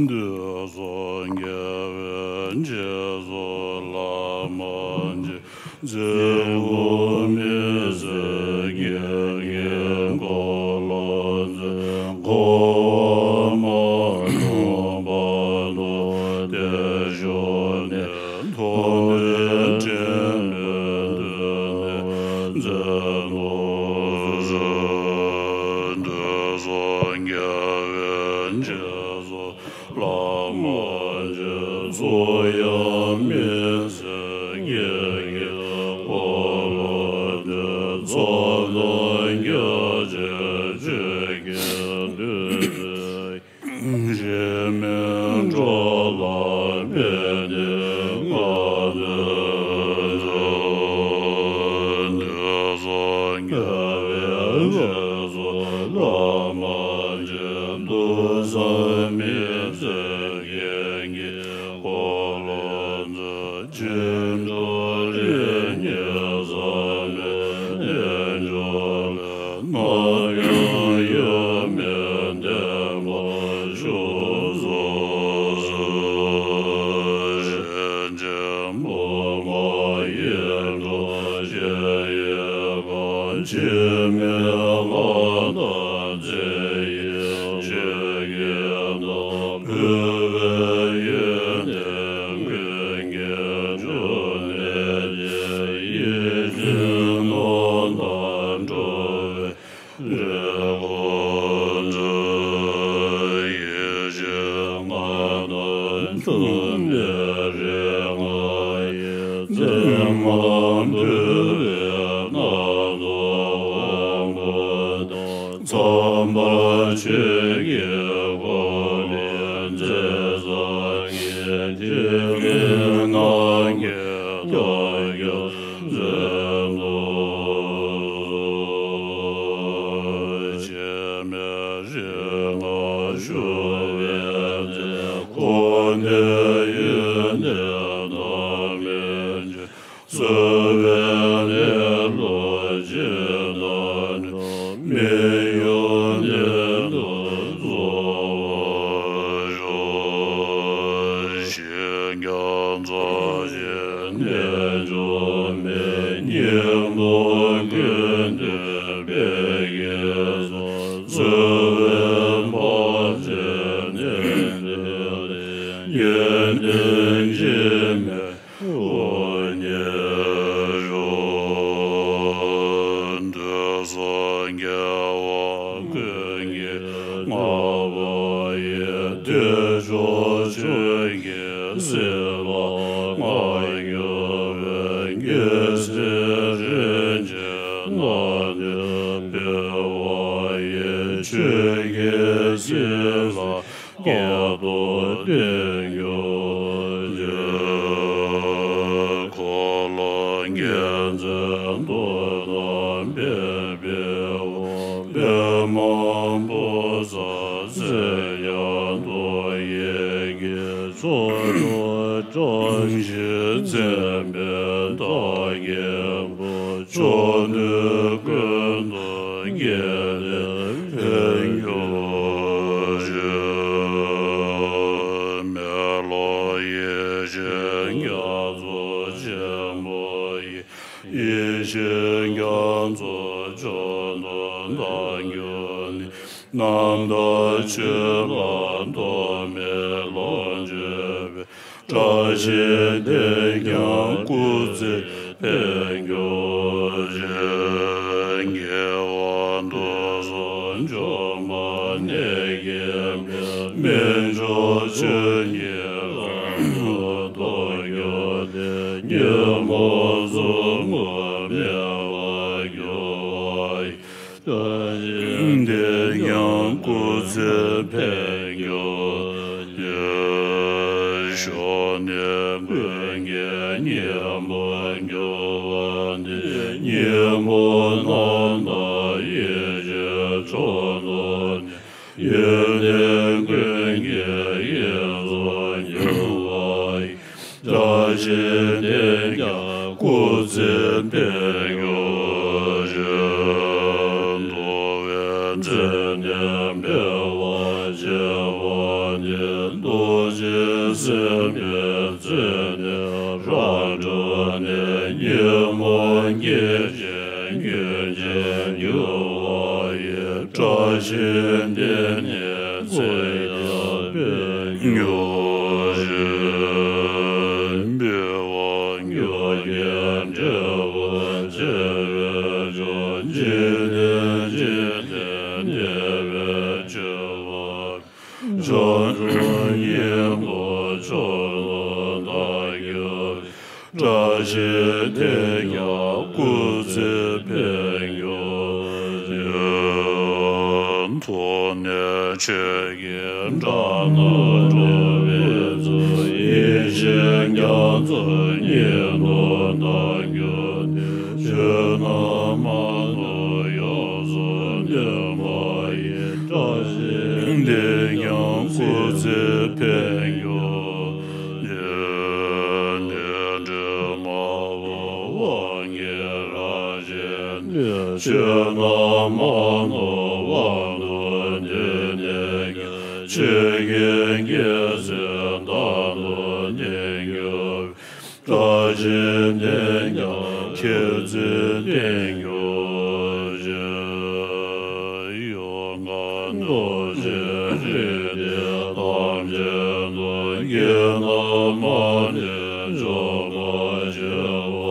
འདི་སངས་རྒྱས་པའི་རྗེས་སུ་བླ་མ་མཛད། ཚེ་འགུགས་མི་བཟད་རྒྱལ་གྱི་འཁོར་ལོ་མཛད། འཁོར་བ་མ་ནོར་བར་དུ་བདེ་མཆོག་གནས། ཐོབ་ནས་ཕྲིན་ལས་མཛད་དུ་གསོལ། འདི་སངས་རྒྱས་པའི་རྗེས་སུ་བླ་མ་མཛད། ཚོགས་དབྱངས་མི་ཟད་རྒྱལ་གྱི་འཁོར་ལོ་བསྟན། ཚོགས་གཙོ་རྒྱ་ཆེན་ཆོས་ཀྱི་བདུད་རྩི། གཞན་མི་འགྲོ་ལ་ཕན་བདེའི་ངང་དུ་བྱོན། སངས་རྒྱས་པའི་རྗེས་སུ་བླ་མ་མཛད། གདུགས་དཀར་མི་བཟད་རྒྱན་གྱི་འཁོར་ལོ་མཛད། བྱིན་མཐུ་རིགས་ལྔའི་ཟབ་མོའི་རྣལ་འབྱོར་པས། ནམ་ཡང་ཡོད་མེད་བདེན་པར་བཞུགས་སུ་གསོལ། གཤིན་རྗེ་དམུ་མ་ཡེ་འདྲོག་གཞལ་ཡས་ཁང་། འཆི་མེད་ལྷ་དང་མཛད་ཡས་ཆོས་ཀྱི་བདག། འཕོ་བའི་ཡོན་ཏན་ཀུན་གྱི་མཆོག་གནས་ཏེ། ཡིད་བཞིན་ནོར་དང་འགྲོ་བའི་རེ་སྐོང་མཛད། ཡེ་ ཆོས་ཀྱི་འཁོར་ལོའི་མཛད་བཟང་གི་འཇིགས་མེད་རྣམ་རྒྱལ་བདག་ཀྱང་མཛད་དོ། འཆི་མེད་རིག་སྔགས་ཞུ་བའི་ཚེ། འཁོར་འདས་ཡོན་ཏན་ཐ་མལ་ཆོས། གསོལ་བའི་ལེའུ་ལོ་ཇི་ལྟར་འགྲོ། མི་གཡོ་གནད་དུ་གསོལ་བར་ཤོག་ཞིང་ཁམས་རྩ་ཆེན་རྣལ་འབྱོར་མའི། ཉོན་མོངས་ཀུན་ཏུ་འབེབས་ཀྱི་ཚོགས། གསོལ་བས་འཕགས་པའི་གནས་སུ་ཐིམ། ཡོན་ཏན་འཆི་མེད་དབུ་བརྙེས་ཤོག་འདོད་སོགས་དགེ་བ་ཀུན་གྱིས་བསྔགས་པ་ཡི། བདེ་མཆོག་ཆོས་ཀྱི་སྲིད་ལ་མངའ་གྱུར་པའི། རྒྱལ་སྲས་རིན་ཆེན་རྣམས་ཀྱིས་འབུལ་བ་ཡི། ཆོས་ཀྱི་སྲིད་ལ་བསྐྱེད་རྫོགས་བརྟན་གྱུར་ཅིག་འཁོར་ལོ་རྒྱལ་མཚན་མདོག་དང་བེར་པའི་དབང་། པདྨ་བུ་ཚ་ཚེ་ཡང་དོ་ཡི་གེ། ཕྱོགས་བཅུ་བཀྲ་ཤིས་འཛིན་པའི་རྟགས་མཁན་པོ། ཕྱོགས་དུས་ཀུན་ཏུ་རྒྱལ་བསྟན་འཕེལ་གྱུར་ཅིག་མེ་ལོང་ཡེ་ཤེས་རྒྱ་མཚོ་ཆེན་པོ་ཡི། ཡེ་ཤེས་རྒྱ་མཚོ་མཆོག་ཏུ་ལྡང་གྱུར་ནས། རྣམ་དག་ཆོས་ལ་ཐོགས་མེད་ལོངས་སྤྱོད་པའི། བཀྲ་ཤིས་དེས་ཀྱང་སྐུ་ཚེ་འཕེལ་གྱུར་ཅིག་དགེ་བ་དུག་གསུམ་འཇོམས་པ་གནས་བརྒྱད་པའི། སྨན་མཆོག་ཆོས་ཉིད་ལྷ་མོར་རྟོགས་གྱུར་ཏེ། ཉོན་མོངས་ཟུག་རྔུ་མེད་པར་གྱུར་པ་ཡི། བཀྲ་ཤིས་དེས་ཀྱང་སྐུ་ཚེ་འཕེལ་གྱུར་ཅིག་ཕྱོགས་ནས་ཀུན་གྱི་ཉོན་མོངས་སྐྱོབ་པ་སྟེ། ཉོན་མོངས་རྣམ་དག་ཡེ་ཤེས་མཆོག་ཏུ་གནས། ཡོན་ཏན་ཀུན་གྱི་དབྱིངས་སུ་འགྱུར་བ་ཡི། བཀྲ་ཤིས་དེས་ཀྱང་སྐུ་ཚེ་འཕེལ་གྱུར་ཅིག་འདུལ་བའི་མཚན་ནས་འཕེལ་བར་བྱེད་པ་ནི། རྡོ་རྗེ་སེམས་དཔའི་མཚན་ནས་རབ་འཕྲོས་ནས། ཉོན་མོངས་སྐྱེ་མཆེད་ཀུན་གྱིས་གྱུར་པ་ཡི། བཀྲ་ཤིས་དེ་ནི་ཚེ་ཡང་འཕེལ་གྱུར་ཅིག་འབུལ་བ་མྱུར་སྐྱེས་འབྲས་བུ་ཆེ་བའི་མཆོག་འཇིག་རྟེན་འཇིག་རྟེན་གནས་པའི་སྤྱོད་པ། བྱང་ཆུབ་སྙིང་པོ་མཆོག་ཏུ་བདག་གྱུར། བཀྲ་ཤིས་དེས་ཀྱང་སྐུ་ཚེ་འཕེལ་གྱུར་ཅིག་ཐོབ་ནས་ཆོས་ཀྱི་འདྲ་སྣང་འགྲོ་བའི་ཚོགས། ཡེ་ཤེས་རྒྱ་མཚོ་ཉིད་དུ་ལྡང་གྱུར་ཏེ། ཆོས་རྣམས་མ་ནོར་ཡོངས་སུ་འདུས་པ་ཡི། བཀྲ་ཤིས་དེས་ཀྱང་སྐུ་ཚེ་འཕེལ་གྱུར་ཅིག་ནད་འདྲེ་མ་བུ་དབང་གིས་རབ་ཕྱེ་ནས། ཆོས་རྣམས་མ་ནོར་དབང་དུ་བསྡུས་ནས་ཀྱང་། ཆོས་ཀྱི་རྒྱལ་མཚན་དང་དུ་ལྡན་གྱུར། བཀྲ་ཤིས་དེས་ཀྱང་ཁྱེད་ཚེ་བརྟན་གྱུར་ཅིག་ཡོ་ག་རྡོ་རྗེ་རིགས་གཏེར་ཐམས་ཅད་དུ། དགེ་རྣམས་མ་ལུས་འཇོམས་པར་བྱེད་པ་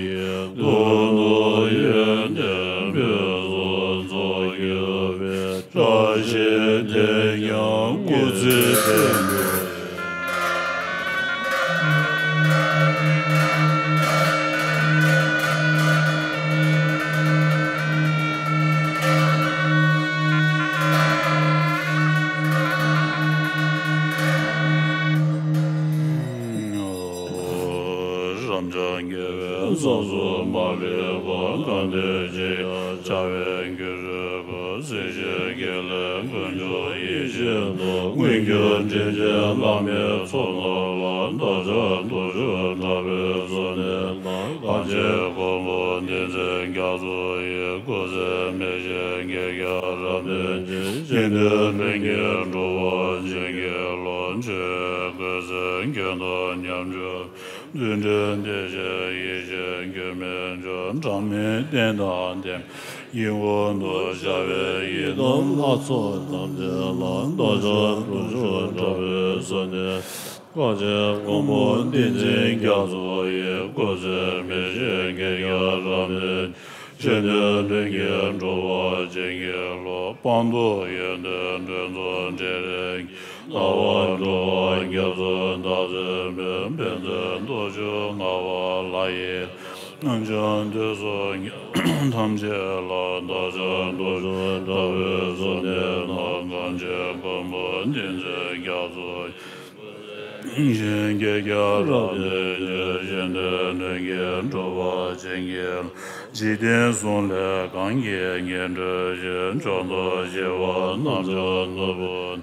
ཡི། གདོན་དུ་ཡོན་ཏན་ཕུན་སུམ་ཚོགས་གྱུར་པའི། བཀྲ་ཤིས་དེས་ཀྱང་སྐུ་ཚེ་འཕེལ་གྱུར། ས་སུ་མ་ལུས་པ་གང་འདུལ་ཅིག་བྱ་བའི་རྒྱུ་རུ་སྐུ། སྲིད་ཞིའི་དཀྱིལ་ལས་དཀོན་མཆོག་ཡེ་ཤེས་སྟོང་། མངོན་གྱུར་དྲིན་ཅན་བླ་མའི་ཚོགས་རྣམས་ལ། བདག་ཅག་སྟོབས་བཅུ་དྲག་པོས་གསོལ་འདེབས་ན། གངས་ཅན་མགོན་པོ་བསྟན་འཛིན་རྒྱ་མཚོ་ཡི། སྐུ་ཚེ་མི་ཤིགས་བསྐལ་བརྒྱར་རབ་བརྟན་ཅིང་། གཞན་དོན་ལྷུན་གྱིས་འགྲུབ་པར་བྱིན་གྱིས་རློབས། ཆོས་སྐུ་ཚེ་མཁྱེན་དང་མཉམ་སྤྱོད། བརྩོན་འགྲུས་བདེ་གཤེགས་ཡེ་ཤེས་སྐྱོན་མེད་མཆོག། གྲངས་མེད་རྟེན་དང་ལྡན་ཡིད་འོང་དུ། བྱ་བའི་ཡི་དམ་ལྷ་ཚོགས་ཐམས་ཅད་ལ། བདག་ཅག་སྟོབས་བཅུ་དྲག་པོས་གསོལ་འདེབས། གངས་ཅན་མགོན་པོ་བསྟན་འཛིན་རྒྱ་མཚོ་ཡི། སྐུ་ཚེ་མི་ཤིགས་བསྐལ་བརྒྱར་རབ་བརྟན། གཞན་དོན་ལྷུན་གྱིས་འགྲུབ་པར་བྱིན་གྱིས་རློབས། སྤངས་རྟོགས་ཡོན་ཏན་སྒྲོན་མཚོ་འཕྲིན་ལས། རྣ་བར་འགྲོ་བ་སྐྱབས་སུ་བདག་འཛིན་པའི། ཕན་མཛད་སྟོབས་བཅུ་མངའ་བ་ལྷ་ཡི། རྣམ་འཇོམས་དུས་གསུམ་ཐམས་ཅད་ལ། བདག་ཅག་སྟོབས་བཅུ་དྲག་པོས་གསོལ་འདེབས་ན། གངས་ཅན་མགོན་པོ་བསྟན་འཛིན་རྒྱ་མཚོ་ཡི། བསྐལ་བརྒྱར་རབ་བརྟན་ཅིང་། གཞན་དོན་ལྷུན་གྱིས་འགྲུབ་པར་བྱིན་གྱིས། འཇིག་རྟེན་གསུམ་ལས་གང་གིས་ཉེར་འགྲོ་ཞིང་། བཅོམ་ལྡན་ཞི་བ་རྣམ་འཇོམས་ནོར་བུ།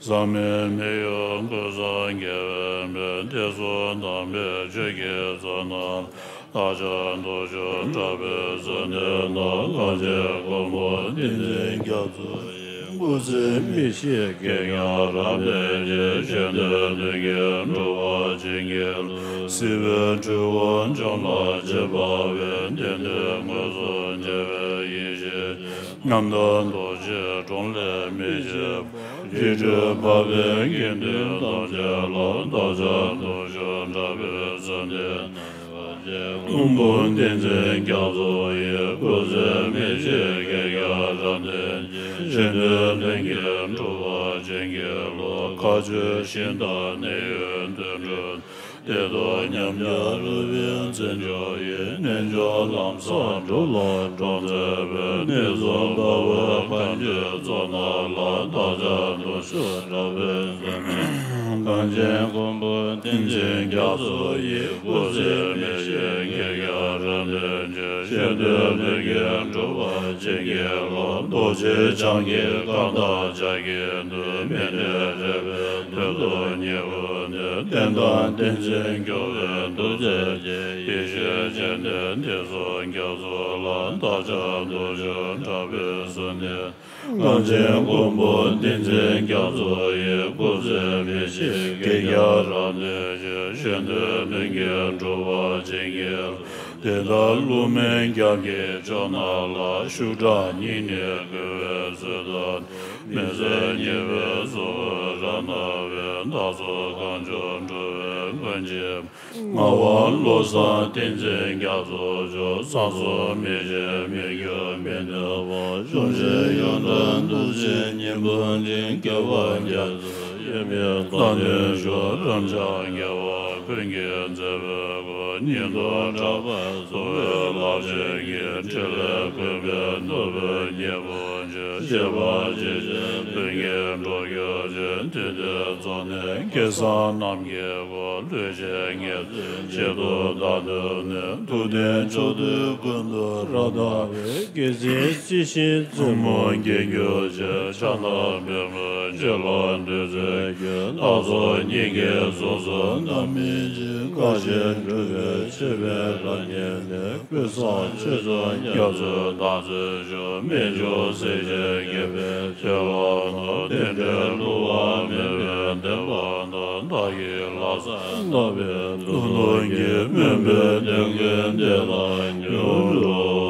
ཟག་མེད་མི་གཡོ་ཀུན་བཟང་རྒྱལ་བའི་དཔལ། དེ་གསུམ་དམ་པའི་ཆོས་ཀྱི་གཙོ་རྣམས། བདག་ཅག་སྟོབས་བཅུ་དྲག་པོས་གསོལ་འདེབས་ན། གངས་ཅན་མགོན་པོ་བསྟན་འཛིན་རྒྱ་མཚོ་ཡི། སྐུ་ཚེ་མི་ཤིགས་བསྐལ་བརྒྱར་རབ་བརྟན་ཅིང་། གཞན་དོན་ལྷུན་གྱིས་འགྲུབ་པར་བྱིན་གྱིས་རློབས། སྲིད་པའི་འཁྲུལ་འཁོར་འཇོམས་ལ་བྱེད་པ་བས། བདེན་དོན་མངོན་སུམ་མཇལ་བའི་ཡེ་ཤེས། ཉམས་དང་རྡོ་རྗེའི་གྲོང་ལས་མི་ཕྱེད་པ། རིགས་དྲུག་འཕགས་པའི་དགེ་འདུན་ཐམས་ཅད་ལ། བདག་ཅག་སྟོབས་བཅུ་དྲག་པོས་གསོལ་འདེབས་ན། མགོན་པོ་བསྟན་འཛིན་རྒྱ་མཚོ་ཡི། སྐུ་ཚེ་མི་ཤིགས་བསྐལ་བརྒྱར་རབ་བརྟན་ཅིང་། གཞན་དོན་ལྷུན་གྱིས་འགྲུབ་པར་བྱིན་གྱིས་རློབས། མཁའ་སྤྱོད་ཞིང་དང་གནས་ཡུལ་དུད་འགྲོ། བདེ་སྟོབས་ཉམས་བརྒྱ་རོལ་པའི་རྩེ་མཆོག་ཡི། རྣལ་འབྱོར་ལམ་བཟང་སྒྲུབ་ལ་གྲོགས་མཛད་པའི། གནས་གསུམ་དཔའ་བོའི་བཀའ་འགྱུར་གཙོ་རྣམས་ལ། བདག་ཅག་སྟོབས་བཅུ་དྲག་པོས་གསོལ་འདེབས། གངས་ཅན་མགོན་པོ་བསྟན་འཛིན་རྒྱ་མཚོ་ཡི། སྐུ་ཚེ་མི་ཤིགས་བསྐལ་བརྒྱར་རབ་བརྟན་ཅིང་། གཞན་དོན་ལྷུན་གྱིས་འགྲུབ་པར་བྱིན་གྱིས་རློབས། རྡོ་རྗེ་འཆང་གི་བཀའ་དང་ཕྱག་གི་མཐུས། མཎྜལ་རས་པའི་མདུན་དུ་ཉེ་བར་ནས། རྟེན་དང་བསྟན་འཛིན་སྐྱོང་བའི་ཐུགས་རྗེ་ཅན། ཡེ་ཤེས་སྤྱན་ལྡན་བདེ་གསུམ་རྒྱ་མཚོ་ལ། བདག་ཅག་སྟོབས་བཅུ་དྲག་པོས་གསོལ་འདེབས། གངས་ཅན་མགོན་པོ་བསྟན་འཛིན་རྒྱ་མཚོ་ཡི། སྐུ་ཚེ་མི་ཤིགས་བསྐལ་བརྒྱར་རབ་བརྟན་ཅིང་། གཞན་དོན་ལྷུན་གྱིས་འགྲུབ་པར་བྱིན་གྱིས་རློབས། དེ་ལྟར་བསླུ་མེད་རྒྱབ་ཀྱི་ཕྱོགས་རྣམས་ལ། ཤུགས་དྲག་སྙིང་ནི་བསྐུལ་བའི་ཚུལ་དང་། མི་བཟད་ཉེ་བའི་གཙོ་བོས་རབ་སྣང་བའི། བདག་སོགས་གང་བྱུང་འགྲོ་བའི་མགོན་གྱི། ངག་དབང་བློ་བཟང་བསྟན་འཛིན་རྒྱ་མཚོ་མཆོག། གསང་གསུམ་མི་ཤིགས་མི་འགྱུར་མི་གནས་པ། གཞོམ་བཞིན་ཡོངས་གྲགས་རྡོ་རྗེ་སྙིང་པོ་འབྱིན། སྐྱོབ་པ་རྒྱ་མཚོ་དབྱེར་མེད་བདག་མདུན་བཞུགས། རབ་འབྱམས་རྒྱལ་བ་ཀུན་གྱིས་མཛད་པའི་སྐུ། སྙིང་སྟོབས་དྲག་པོས་གཙོ་བོའི་རླབས་ཆེན་གྱི། ཕྲིན་ལས་བཀོད་པའི་ནོར་བུ་སྙིང་པོ་ཆེ། བཞད་པ་ཇི་བཞིན་ལྷུན་གྱིས་གྲུབ་གྱུར་ཅིག། དུས་མཐའི་རྫོགས་ནས་སྐལ་བཟང་རྣམས་ཀྱི་སྐུ། ལུས་ཅན་ངེས་འཛིན་གཅིག་ཏུ་བདག་ཐུག་ནས། ཐུབ་བསྟན་ཕྱོགས་དུས་ཀུན་ཏུ་རབ་དར་བའི། སྐད་ཅིག་གཅིག་ཤེས་བཙུན་མོ་རྒྱལ་གྱུར་ཅིག། ཕྱག་ན་པདྨོ་ཁྱེད་ལ་འདུད་མཛོད་ཀྱི། བདག་སོགས་སྙིང་གའི་གཟུངས་སུ་བསྣམས་མི་འཇིགས། བཀའ་བཞིན་སྒྲུབ་པའི་ཆེ་བའི་རབ་བརྙེས་ནས། ཀུན་བཟང་ཆོས་སྐྱོང་རྒྱ་མཚོས་བདག་འཛིན་ཞུ། རྨད་བྱུང་སྲས་བཅས་དགྱེས་པའི་ཁྱེད་ལ་བསྔགས། རྟེན་འབྲེལ་བསླུ་བ་མེད་པའི་བདེན་པ་དང་། བདག་གི་ལྷག་བསམ་རྣམ་པའི་མཐུ་སྟོབས་ཀྱིས། སྨོན་པའི་དོན་ཀུན་འདི་ལ་འགྱུར་རོ།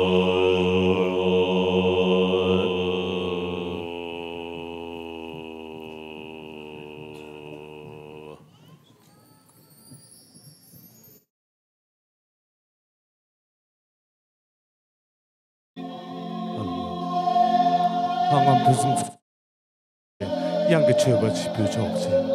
ལྷ་ངམ་ཕུན་སུམ་ཚོགས། དབྱངས་ཀྱི་མཆོད་པ་ཅིག་འབུལ་ཆོག་ཅིང་།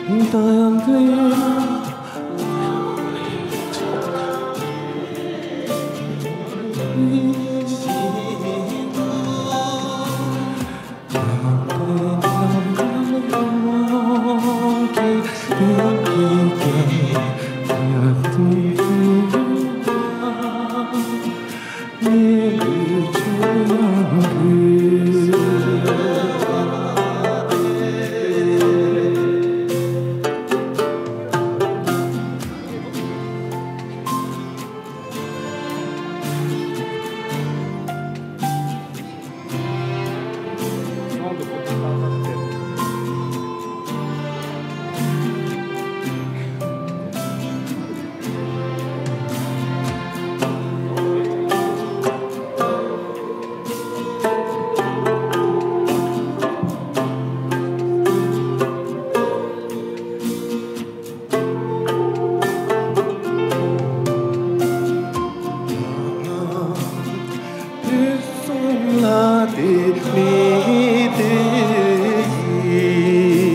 ཕུན་སུམ་ལ་དེ་མི་དེ་ཡིས།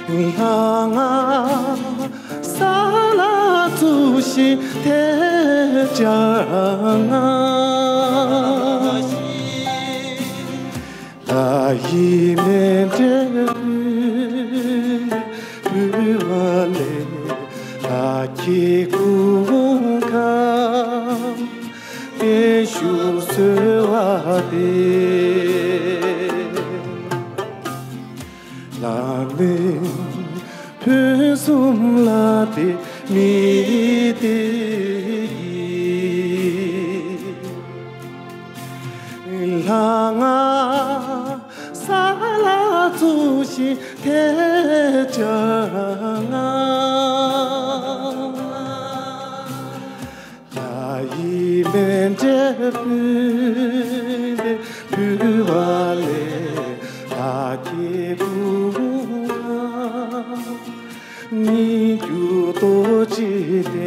ལྷ་ང་ས་ལ་ཚུགས་ཤིང་དེ་བྱ་ང་། ལྷ་ཡི་མཎྜལ་ཕུལ་བ་ལས། ལྷ་ཁྱེད་སྐུ་ཁམས་བརྟན་བཞུགས་གསོལ་བ་འདེབས། ལྷ་ནི་ཕུན་སུམ་ལ་དེ་མི་དེ་ཡིས། ལྷ་ང་ས་ལ་ཚུགས་ཤིང་དེ་བྱ་ང་། ལྷ་ཡི་མཎྜལ་ཕུལ་ཏེ་ཕུལ་བ་ལས། ལྷ་ཁྱེད་སྐུ་ཁམས་ཉིད་གྱུར་ཏོག་ཅིག་སྟེ།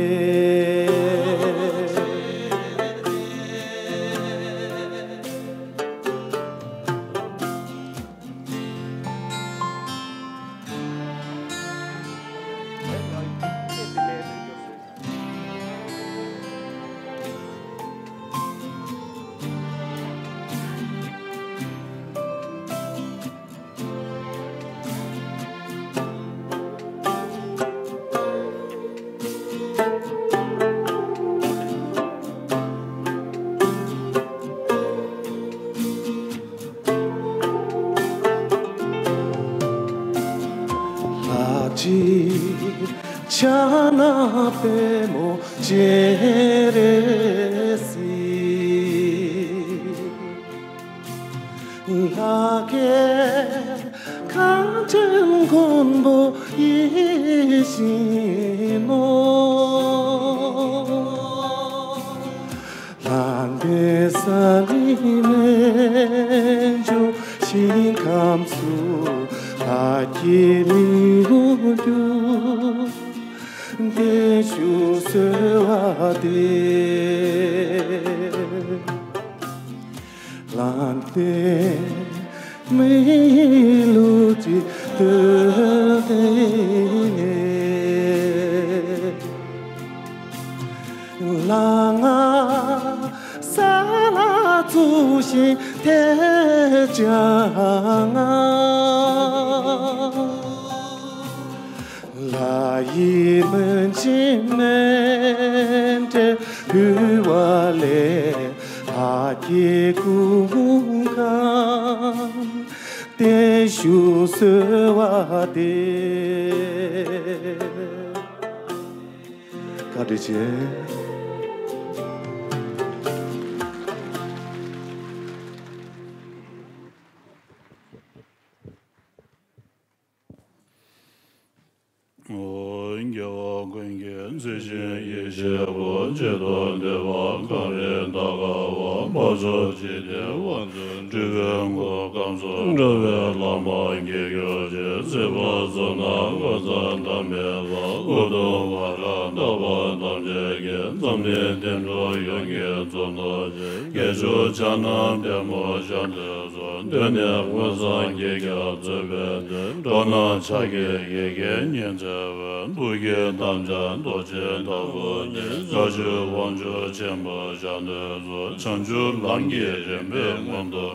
ལྷ་གཅིག་ཕྱག་ན་པདྨོ་སྤྱན་རས་གཟིགས། ལྷ་སྐལ་གངས་ཅན་མགོན་པོ་ཡིད་བཞིན་ནོར། ལྷ་འདྲེ་ས་ལི་མེ་འཇོམས་ཞིང་ཁམས་སུ་ལྷ་སྐྱེས་མི་འགྱུར་བརྟན་བཞུགས་གསོལ་བ་འདེབས། ལྷ་འདྲེ་མི་ཡི་ལུས་ཀྱི་གདོས་དེ་ནས། ལྷ་ང་ས་ལ་ཚུགས་ཤིང་དེ་བྱ་ང་། ལྷ་ཡི་མན་ཆད་མཎྜལ་ཕུལ་བ་ལས། ལྷ་ཁྱེད་སྐུ་ཁམས་བརྟན་བཞུགས་གསོལ་བ་འདེབས། བཀའ་དྲིན་ཆེ། རྒྱལ་བ་ཀུན་གྱི་མཛེས་ཤིང་ཡེ་ཤེས་པོ། བྱེ་བ་འདུས་པ་གངས་རི་དག་དཀར་བ། འཕགས་མཆོག་འཇིག་རྟེན་དབང་སྤྱོད་སྤྲུལ་པའི་སྐུ། སྐབས་སུ་འགྲོ་བའི་ལམ་པ་རྒྱས་གྱུར་ཅིག། སྲིད་པ་མཚོ་ནང་ཀུན་ཟད་མཐའ་མེད་པ། སྐུ་གདུང་བ་ར་དག་པ་ཐམས་ཅད་ཀྱི། འཛམ་གླིང་བསྟན་འགྲོ་ཡོངས་ཀྱི་གཙུག་ཏོར་ཅན། བརྒྱད་ཅུ་གྱ་ནོམ་པདྨོ་ཞབས་ནི། གདོད་ནས་མངོན་སངས་རྒྱས་ཀྱིས་གཙོས་པའི་དེ། འགྲོ་རྣམས་ཕྱག་གི་ཡི་གེ་ཉི་ཚེ་བའི། ཐུགས་ཀྱི་དམ་བཅའ་རྡོ་རྗེ་ལྟ་བུ་ཉིད། མཛའ་བཤེས་དབང་ཕྱུག་ཆེན་པོ་ཞབས་ནི་གསོལ། བྱང་ཆུབ་ལམ་གྱི་རིམ་པའི་སྔོན་དུ།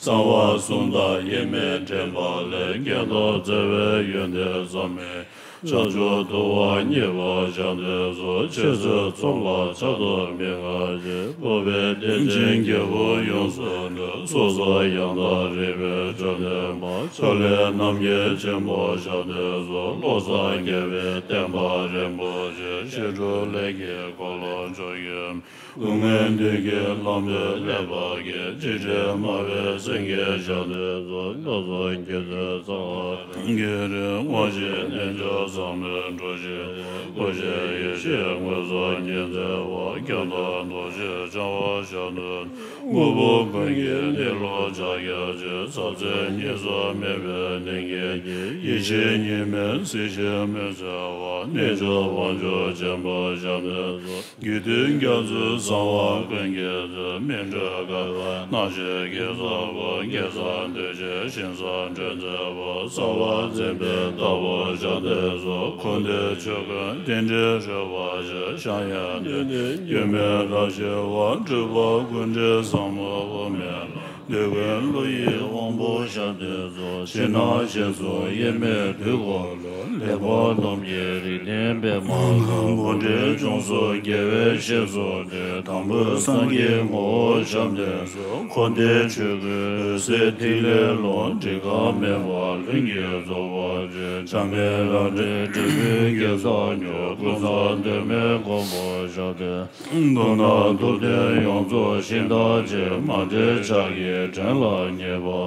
གསང་བ་གསུམ་དང་དབྱེར་མེད་འདྲེན་པ་ལས། བསྐྱེད་རྫོགས་བརྩེ་བའི་ཡོན་ཏན་བསམ་མེད། བྱང་ཆུབ་ཐུབ་པ་བརྙེས་པ་ཞབས་ནི་གསོལ། འཆད་རྩོད་ཚོགས་ལ་ཆགས་སྡང་མི་མངའ་ཞིང་། འཕགས་པའི་བསྟན་ཆེན་རྒྱལ་པོ་ཡོངས་སུ་གྲུབ། ཚོགས་བསགས་ཡང་དག་རིག་པའི་མཆོག་ཐོབ་པ། ཕྱག་ལེན་རྣམ་མཁྱེན་ཆེན་པོ་ཞབས་ནི་གསོལ། བློ་བཟང་རྒྱལ་བའི་བསྟན་པ་རིན་པོ་ཆེ། བཤད་སྒྲུབ་ལས་ཀྱི་འཁོར་ལོ་བཅུ་ཡོད། སྐུ་མངོན་དུས་ཀྱི་ལམ་བུ་ལེགས་པར་བསྐྱེད། འཇིགས་བྲལ་སྨྲ་བའི་སེང་གེ་ཞབས་ནི་གསོལ། བློ་བཟང་རྒྱལ་བའི་གསང་བ་རང་གི་རིག། དབང་བཞི་རྣལ་འབྱོར་ཟབ་མོའི་གྲུ་ཆེན་པོ། སྐུ་བཞི་ཡེ་ཤེས་མངོན་སངས་རྒྱས་མཛད་པ། ཀྱང་དག་རྡོ་རྗེ་འཆང་བ་ཞབས་ནི། དངོས་པོ་ཀུན་གྱི་གནས་ལུགས་ཕྱག་རྒྱ་ཆེ། ཟབ་ཆོས་གཉིས་སུ་མེད་པའི་གནས་ཀྱི་དཀྱིལ། ཡེ་ཤེས་གཉིས་མེད་གཟིགས་ཤིང་མི་འཚལ་བ། རྣལ་འབྱོར་དབང་ཕྱུག་ཆེན་པོ་ཞབས་ནི་གསོལ། དགེ་འདུན་རྒྱ་མཚོའི་གསང་བ་ཀུན་གྱི་མཛོད། སྨིན་གྲོལ་དཀའ་བའི་སྣང་ཞེན་གྱི་ཚོགས་པ། སྐལ་བཟང་འདུས་བྱས་ཞིང་ས་འདྲེན་མཛད་པ། རྩ་བ་འཛིན་པའི་བདག་པོ་ཞབས་ནི་གསོལ། འཁོར་འདས་ཆོས་ཀུན་རྟེན་འབྲེལ་རོལ་པ་ཞིག། བྱ་ཡང་ནུས་ལྡན་སྒྱུ་མའི་རབ་ཞི་བ། སྤྲུལ་པ་ཀུན་འདྲའི་ཟབ་མོ་དབུ་མའི་ལམ། འདོད་ཀུན་བསླུ་ཡི་དབང་པོ་ཞབས་ནི་གསོལ། ཕྱི་ནང་ཞིང་གསུམ་དབྱེར་མེད་དུས་འཁོར་ལོ། ལེགས་པར་སྡོམ་གྱི་རིགས་ལྡན་པདྨ་དང་། འཕོ་འགྲོའི་འབྱུང་ཚུལ་རྒྱལ་བའི་བཤེས་སུ་གནས། དང་པོ་སངས་རྒྱས་ངོ་བོ་ཞབས་ནི་གསོལ། འཁོར་འདས་ཆོས་ཀུན་འོད་གསལ་ཐིག་ལེའི་ཀློང་། བྲི་ག་མེད་པ་ལྷུན་གྱིས་རྫོགས་པ་ཅན། འཆི་མེད་རང་གྲོལ་སྒྲིབ་པའི་གེ་སར་མྱུར། ཀུན་བཟང་གདོད་མའི་མགོན་པོ་ཞབས་ནི། མཐོང་ནས་ཐུབ་བསྟན་ཡོངས་རྫོགས་ཤིང་རྟ་ཆེ། མ་འདྲེས་ཕྱག་གི་བྲན་ལ་ཉེས་པ།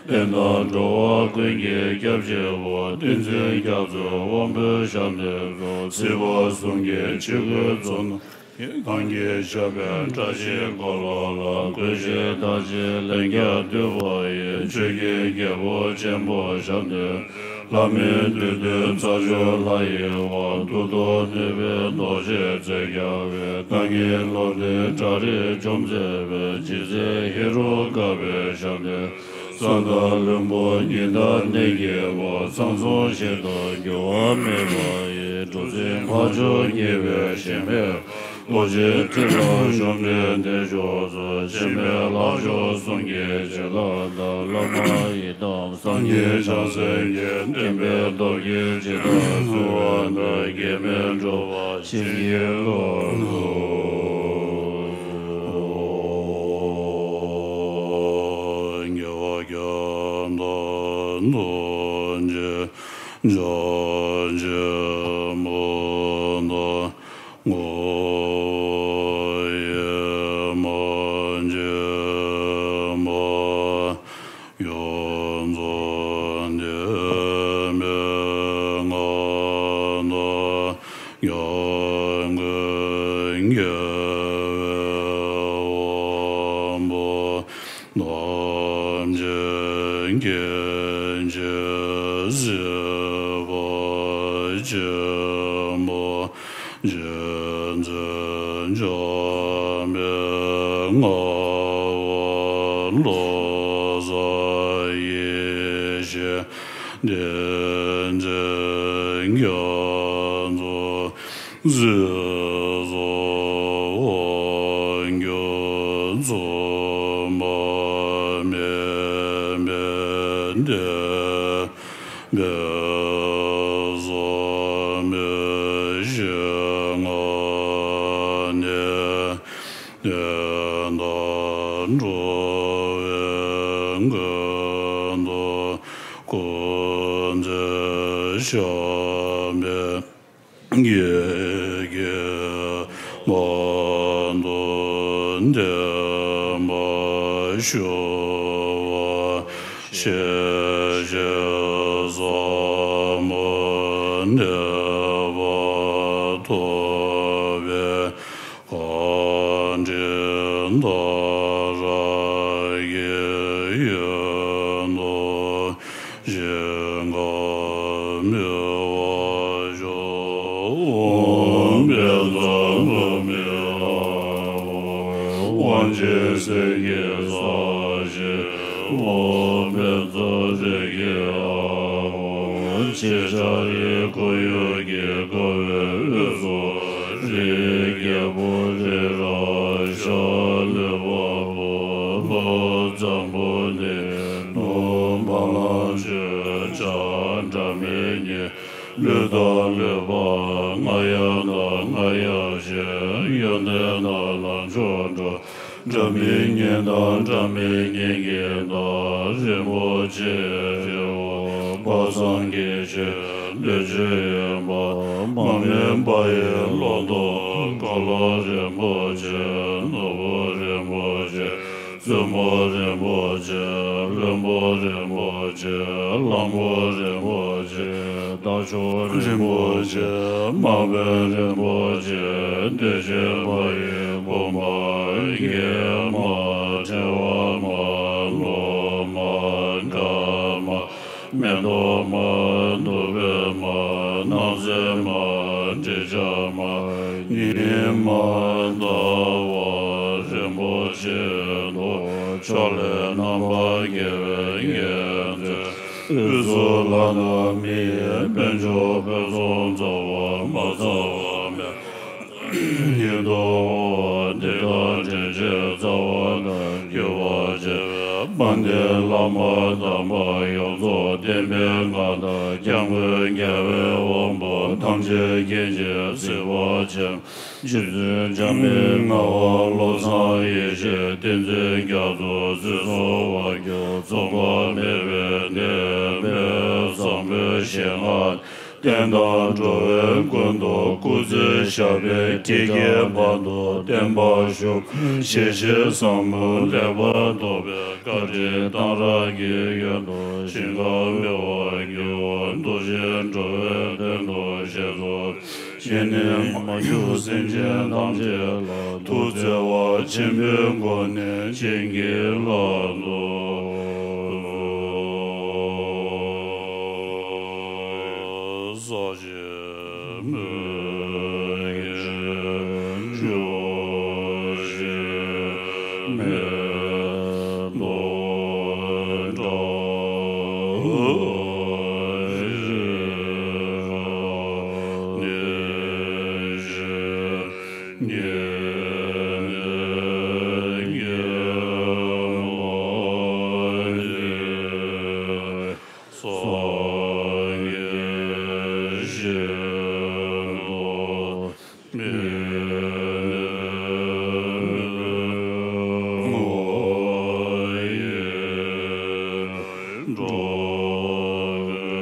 བསྟན་དང་འགྲོ་བ་ཀུན་གྱི་སྐྱབས་གཅིག་པུ། བསྟན་འཛིན་རྒྱ་མཚོའི་དབང་པོ་ཞབས་ནི་གསོལ། སྲིད་པ་གསུམ་གྱི་ཆོས་སྐུའི་གཙོ་རྣམས་ཀྱིས། གང་གིས་བཤགས་པའི་བཀྲ་ཤིས་འཁོར་ལོ་ལ། གུས་ཕྱིར་བདག་ཅག་ལན་བརྒྱར་འདུད་པ་ཡིས། ཆོས་ཀྱི་རྒྱལ་པོ་ཆེན་པོ་ཞབས་ནི། ལྷ་མིའི་འདུས་སྡེ་ཚར་བཅུ་ལྷ་ཡི་དབང་། ཐུགས་རྡོ་ནུས་པའི་རྡོ་རྗེས་རྩལ་རྐྱང་བའི། བདག་ཉིད་ལོག་འདྲེན་བྲག་རིས་འཇོམས་མཛད་པའི། ཇི་སྲིད་ཧེ་རུ་ཀ་བའི་ཞབས་ནི། ས་དང་ལྷུན་པོ་ཉི་ཟླ་གནས་ཀྱི་དབང་། ཚང་འཛོམས་ཞིང་དུ་འགྱུར་བ་མེད་པ་ཡི། གྲུ་འཛིན་འཕགས་མཆོག་བརྙེས་པའི་གཞལ་མེད། རྡོ་རྗེ་ཁྲི་ལ་བཞུགས་ནས་བརྟན་བཞུགས་སུ། འཆི་མེད་ལྷ་མཆོག་གསུམ་གྱི་བྱིན་རླབས་དང་། བླ་མ་ཡི་དམ་སངས་རྒྱས་བྱང་སེམས་ཀྱི། བསྟན་པའི་སྟོབས་ཀྱིས་ཇི་ལྟར་གསལ་བ་ལྟར། གེགས་མེད་འགྲོ་བ་ཞིང་གི་བློ། རྒྱལ་བ་ཀུན་དང་ཐུགས་རྗེ་འཇམ་ཆེན་པོ་དང་། ངོ་བོ་ཡེ་མ་ཆེན་པོ། ཡོངས་རྫོགས་བདེན་པའི་ངང་དང་། ཡོངས་ཀུན་རྒྱལ་བའི་དབང་པོ། ཐམས་ཅད་མཁྱེན་ཅིང་གཟིགས་པ་ཆེན་པོ། རྗེ་བཙུན་འཇམ་དཔལ་ངག་དབང་བློ་བཟང་ཡེ་ཤེས་བདེ་ཆེན་རྒྱ་མཚོ། གཟིགས་སོ་དབང་སྒྱུར་མཚུངས་པ་མེད་པའི་བདེ་བའི་ཟབ་མོའི་ཞིང་ཁམས་ནས། བསྟན་དང་འགྲོ་བའི་མགོན་དུ་སྐུ་མཛད་བཤགས་པའི་གེགས་མང་དུ་འདས་པ་ཞུ་བ། ཤེས་བྱའི་ཟབ་མོ་གནས་པ་ ཤེས་བྱ་ཡི་ཁོར་ཡུག་གི་དགའ་བའི་དབུས་སུ། རིའི་རྒྱལ་པོ་རི་རབ་ཤ་ལུས་པ་པོ། ལྷོ་འཛམ་བུ་གླིང་ནུབ་བ་ལང་སྤྱོད་བྱ། སྒྲ་མི་སྙན་གླུ་དང་གླུ་བ། རྔ་ཡབ་དང་རྔ་ཡབ་གཞས། ཡོན་ཏན་དང་ལམ་མཆོག་འགྲོ། སྒྲ་མི་སྙན་དང་སྒྲ་མི་སྙན་གྱི་སྒྲ། རིན་པོ་ཆེ་ཆེ་བ་དཔག་བསམ་གྱི་ཆོས་བདུད་རྩི་ཡོད་པ། མ་སྨིན་པ་ཡི་ལོ་ཏོག་གོ་ལ་རིན་པོ་ཆེ། ནོར་བུ་རིན་པོ་ཆེ། བཙུན་མོ་རིན་པོ་ཆེ། བློན་པོ་རིན་པོ་ཆེ། གླང་པོ་རིན་པོ་ཆེ། རྟ་མཆོག་རིན་པོ་ཆེ། དམག་དཔོན་རིན་པོ་ཆེ། གདོས་བཅས་པ་ཡི་བུམ་པ། རྒྱན་མ། ཕྲེང་བ་མ། ལོ་མ། དཀར་མ། མེ་ཏོག་མ། བདུག་སྤོས་མ། སྣང་གསལ་མ། དྲི་ཆབ་མ། ཉི་མ། ཟླ་བ། རིན་པོ་ཆེ་དང་ཕྱོགས་ལས་རྣམ་པར་རྒྱལ་བའི་རྒྱལ་མཚན། དབུས་སུ་ལྷ་དང་མི་ཡི་དཔལ་འབྱོར་ཕུན་སུམ་ཚོགས་པ་མ་ཚང་བ་མེད། ཡིད་དུ་འོང་བ་འདི་དག་དྲིན་ཆེན་རྩ་བ་ནས་བསྐྱེད་པར་བྱ་བའི་དཔལ་ལྡན་བླ་མ་དམ་པ་ཡོངས་རྫོགས་བསྟན་པའི་མངའ་བདག་སྐྱབས་མགོན་རྒྱལ་བའི་དབང་པོ་ཐམས་ཅད་མཁྱེན་ཅིང་གཟིགས་པ་ཆེན་པོ། རྗེ་བཙུན་འཇམ་དཔལ་ངག་དབང་བློ་བཟང་ཡེ་ཤེས་བསྟན་འཛིན་རྒྱ་མཚོ་ཚུལ་བཟང་དབང་སྒྱུར་རྫོགས་པ་མེད་པའི་བསྟན་པའི་བཟང་པོའི་ཞལ་སྔ། བསྟན་དང་འགྲོ་བའི་མགོན་དུ་སྐུ་ཚེ་ཞབས་པད་ཐེག་བརྒྱའི་བར་དུ་བརྟན་པར་བཞུགས། ཞལ་བཞེས་ཟབ་མོ་ལེགས་པར་རྟོགས་པའི་བཀའ་དྲིན་གཏང་རག་གི་ཡོན་དུ་ཞིང་ཁམས་མི་བ་འགྱུར། འདུ་བྱེད་འགྲོ་བའི་དོན་དུ་བཞེས་སུ། གཞན་ནི་མ་གྱུར་སེམས་ཅན་ཐམས་ཅད་ལ། ཐུགས་བརྩེ་བ་ཆེན་པོའི་སྒོ་ནས་བྱིན་གྱིས་བརླབ་ཏུ། ས་གཞི་མུ་གེ་ཆུ་གཞི་མེ་ཏོག་འདྲ། ནི་ཞིག་ཉེ་ནས་ཉེ་མོ་ཡིན། སངས་རྒྱས་ཞིང་དུ་མི་འོང་བ་ཡིན། འགྲོ་བའི་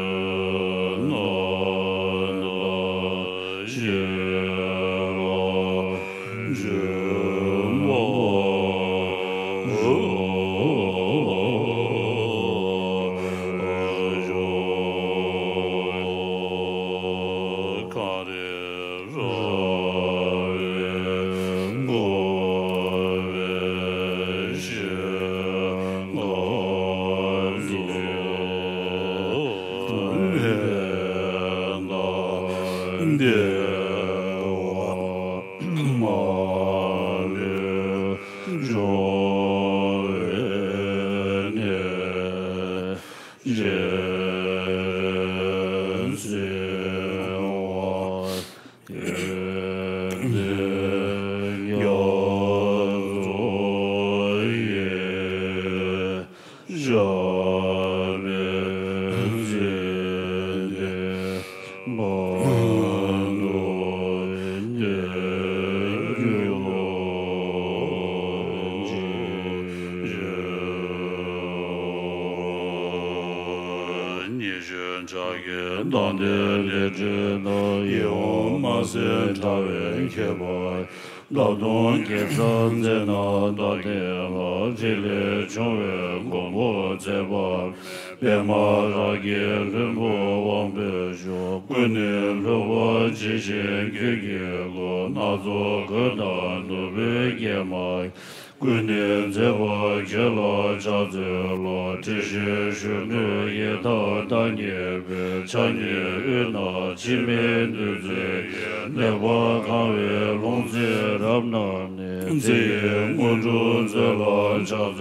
ནང་ན་ཞི་བ་འབྱུང་བ་ཡོད། གངས་རི་ར་བས་བསྐོར་བའི་ཞིང་ཁམས་སུ། བདེ་བ་མ་ལུས་འབྱུང་བའི་གནས། གཞན་སྲིད་པ། དེ་ནས་རྒྱ་མཚོ་ཡི་ཞབས་པད་མཐིལ་དུ་ཉེ་རུ་ཉི་གཞོན་ཕྱག་གི་མདངས་ལྡན་ལི་ཁྲི་དང་། ཡིད་འོང་དམར་སེར་ཕྲ་བའི་ཁྱད་པར། འདབ་སྟོང་གེ་སར་མཛེས་སྣ་དང་ལྡན་ལ། ཕྲིན་ལས་འབྱུང་བའི་མགོན་པོ་མཛད་པ། པདྨ་རཱ་གའི་ལྷུན་པོ་དབང་པོའི་མཆོག་ཀུན་ནས་ལྷུང་བ་ཇི་བཞིན་ཁྱོད་ཀྱི་སྐུ། སྣ་ཚོགས་གོས་དང་ནོར་བུའི་སྐྱེད་མ། ཀུན་ནས་མཛེས་པ་ཁྱོད་ལ་ཕྱག་འཚལ་ལོ། དྲི་ཞིམ་གཞོན་ནུའི་ཡི་དམ་བདག་ཉིད་པའི། ཕྱག་གཉིས་དབུས་ན་འཆི་མེད་བདུད་རྩི་ཡི། གནས་པ་གང་བའི་ལྷུང་བཟེད་རབ་རྣམས་ནི། རྩི་ཡི་དངོས་གྲུབ་མཛོད་ལ་ཕྱག་འཚལ་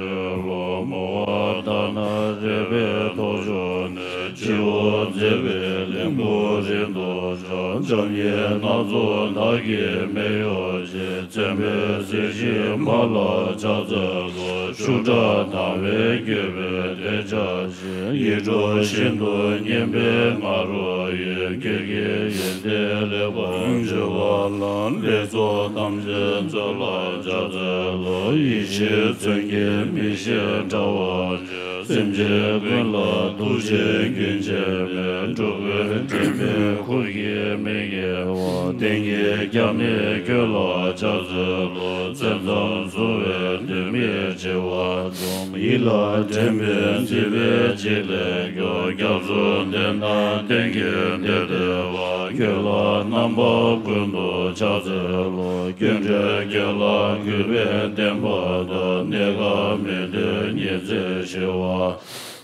ལོ། མོ་བ་དྷ་ན་རས་པའི་ཐོར་ཅོག་ནས། ཞི་བ་མཛད་པའི་གླིང་བུ་རིང་དུ་ཕྱོགས། འཇམ་དབྱངས་སྣ་ཚོགས་དག་གི་མེ་ཡོ་བྱེད། མཚན་དཔེའི་གཟི་བརྗིད་མ་ལ་ཕྱག་འཚལ་ལོ། ཤུགས་དྲག་དང་བས་བསྐྱོད་པའི་དེད་ཕྱག་ཡིད་འཕྲོག་ཤིན་ཏུ་སྙན་པའི་ང་རོ་ཡིས། ཁྱེད་ཀྱི་ཡོན་ཏན་ལེགས་པར་བརྗོད་པ་ལ། ལེགས་ཚོགས་ཐམས་ཅད་མཛོད་ལ་ཕྱག་འཚལ་ལོ། ཡེ་ཤེས་མཚོན་གྱི་མིག་ཤེལ་དྲ་བ་ཅན། སེམས་ཅན་ཀུན་ལ་ཐུགས་རྗེའི་རྒྱུན་ཆད་མེད། འགྲོ་ཀུན་འདྲེན་པའི་འཁོར་གྱིས་མི་ཁྱབ་པ། གཏན་གྱི་རྒྱ་མེད་ཁྱོད་ལ་ཕྱག་འཚལ་ལོ། མཚན་ཙམ་བཟུང་བས་དོན་མི་འཆི་བ། ཡིད་ལ་དྲན་པས་མཛེས་པའི་བྱེད་ལས་སྐྱོ། སྐྱབས་སུ་འདེགས་ན་གཏན་གྱི་བདེ་སྟེར་བ། ཁྱོད་ལ་རྣམ་པ་ཀུན་ཏུ་ཕྱག་འཚལ་ལོ། སྐྱོན་བྲལ་ཁྱོད་ལ་གུས་པས་བསྟེན་པ་དང་། གནས་སྐབས་མི་སྡོད་ཉི་ཚེ་ཞི་བ།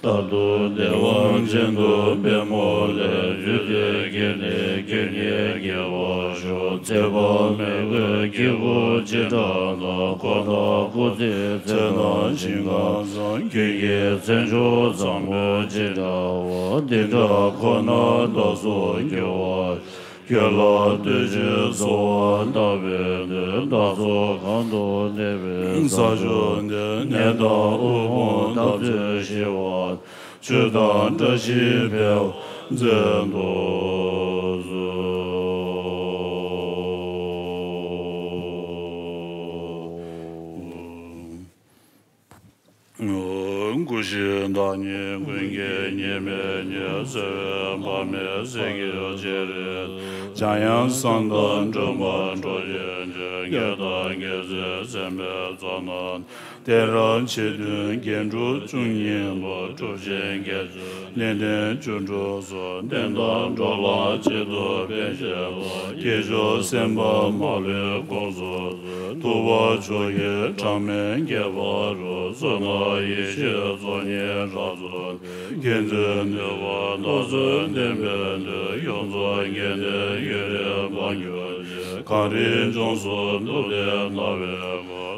རྟག་ཏུ་བདེ་བ་ཅན་དུ་པདྨོ་ལས། རྒྱུ་དེ་ཀུན་ནས་ཁྱོད་ཉིད་རྒྱས་པར་ཤོག། ཚེ་དཔག་མེད་ཀྱི་དཀྱིལ་འཁོར་ཅི་འདྲ་ན། ཁོ་ན་སྐུ་ཚེའི་ཚེ་དང་ཞིང་ཁམས་བཟང་། ཁྱོད་ཀྱི་མཚན་མཆོག་བཟང་པོ་ཅི་འདྲ་བ། དེ་འདྲ་ཁོ་ན་བདག་སོགས་སྐྱེ་བ། ཁྱོད་ལ་བསྟོད་ཅིང་གསོལ་བ་བཏབ་པའི་མཐུས། བདག་སོགས་གང་དུ་གནས་པའི་ས་ཕྱོགས་འདིར། ནད་དང་དབུལ་ཕོངས་འཐབ་རྩོད་ཞི་བ། ཆོས་དང་བཀྲ་ཤིས་འཕེལ་བར་མཛད་དུ་གསོལ། སྐུ་བཞིའི་བདག་ཉིད་ཀུན་གྱི་གཉིས་མེད་ཉིད། གསལ་བའི་དཔག་མེད་གསེར་གྱི་སྤྱན་རས་གཟིགས། འཇམ་དབྱངས་བསམ་དང་འཁྲུལ་པ་སྤྲོ་བྱེད་ཅིང་། རྒྱལ་དང་རྒྱལ་སྲས་སེམས་དཔའི་ཚོགས་རྣམས། གཏད་རབ་ཆེ་མཐུན་རྒྱན་དྲུག་བཅུ་གཉིས་པ། གྲུབ་ཆེན་བརྒྱད་ཅུ་ལས་ལྡན་བཅུ་དྲུག་སོགས། བསྟན་དང་འགྲོ་ལ་གཅིག་ཏུ་ཕན་བྱེད་པ། སྐྱེས་མཆོག་སེམས་དཔའ་མ་ལུས་དགོངས་སུ་གསོལ། ཐུབ་པ་མཆོག་གི་གྲངས་མེད་བརྒྱད་པ་རུ། བསོད་ནམས་ཡེ་ཤེས་ཚོགས་གཉིས་རབ་རྫོགས། མཁྱེན་བརྩེ་ནུས་པ་རྟག་བརྟན་བསྟན་པའི་མཐུས། ཡོངས་རྫོགས་རྒྱལ་བསྟན་ཡུན་རིང་འབངས་གྱུར་ཅིག། གངས་རིའི་ལྗོངས་སུ་འདུ་སྟེ་སྣང་བའི་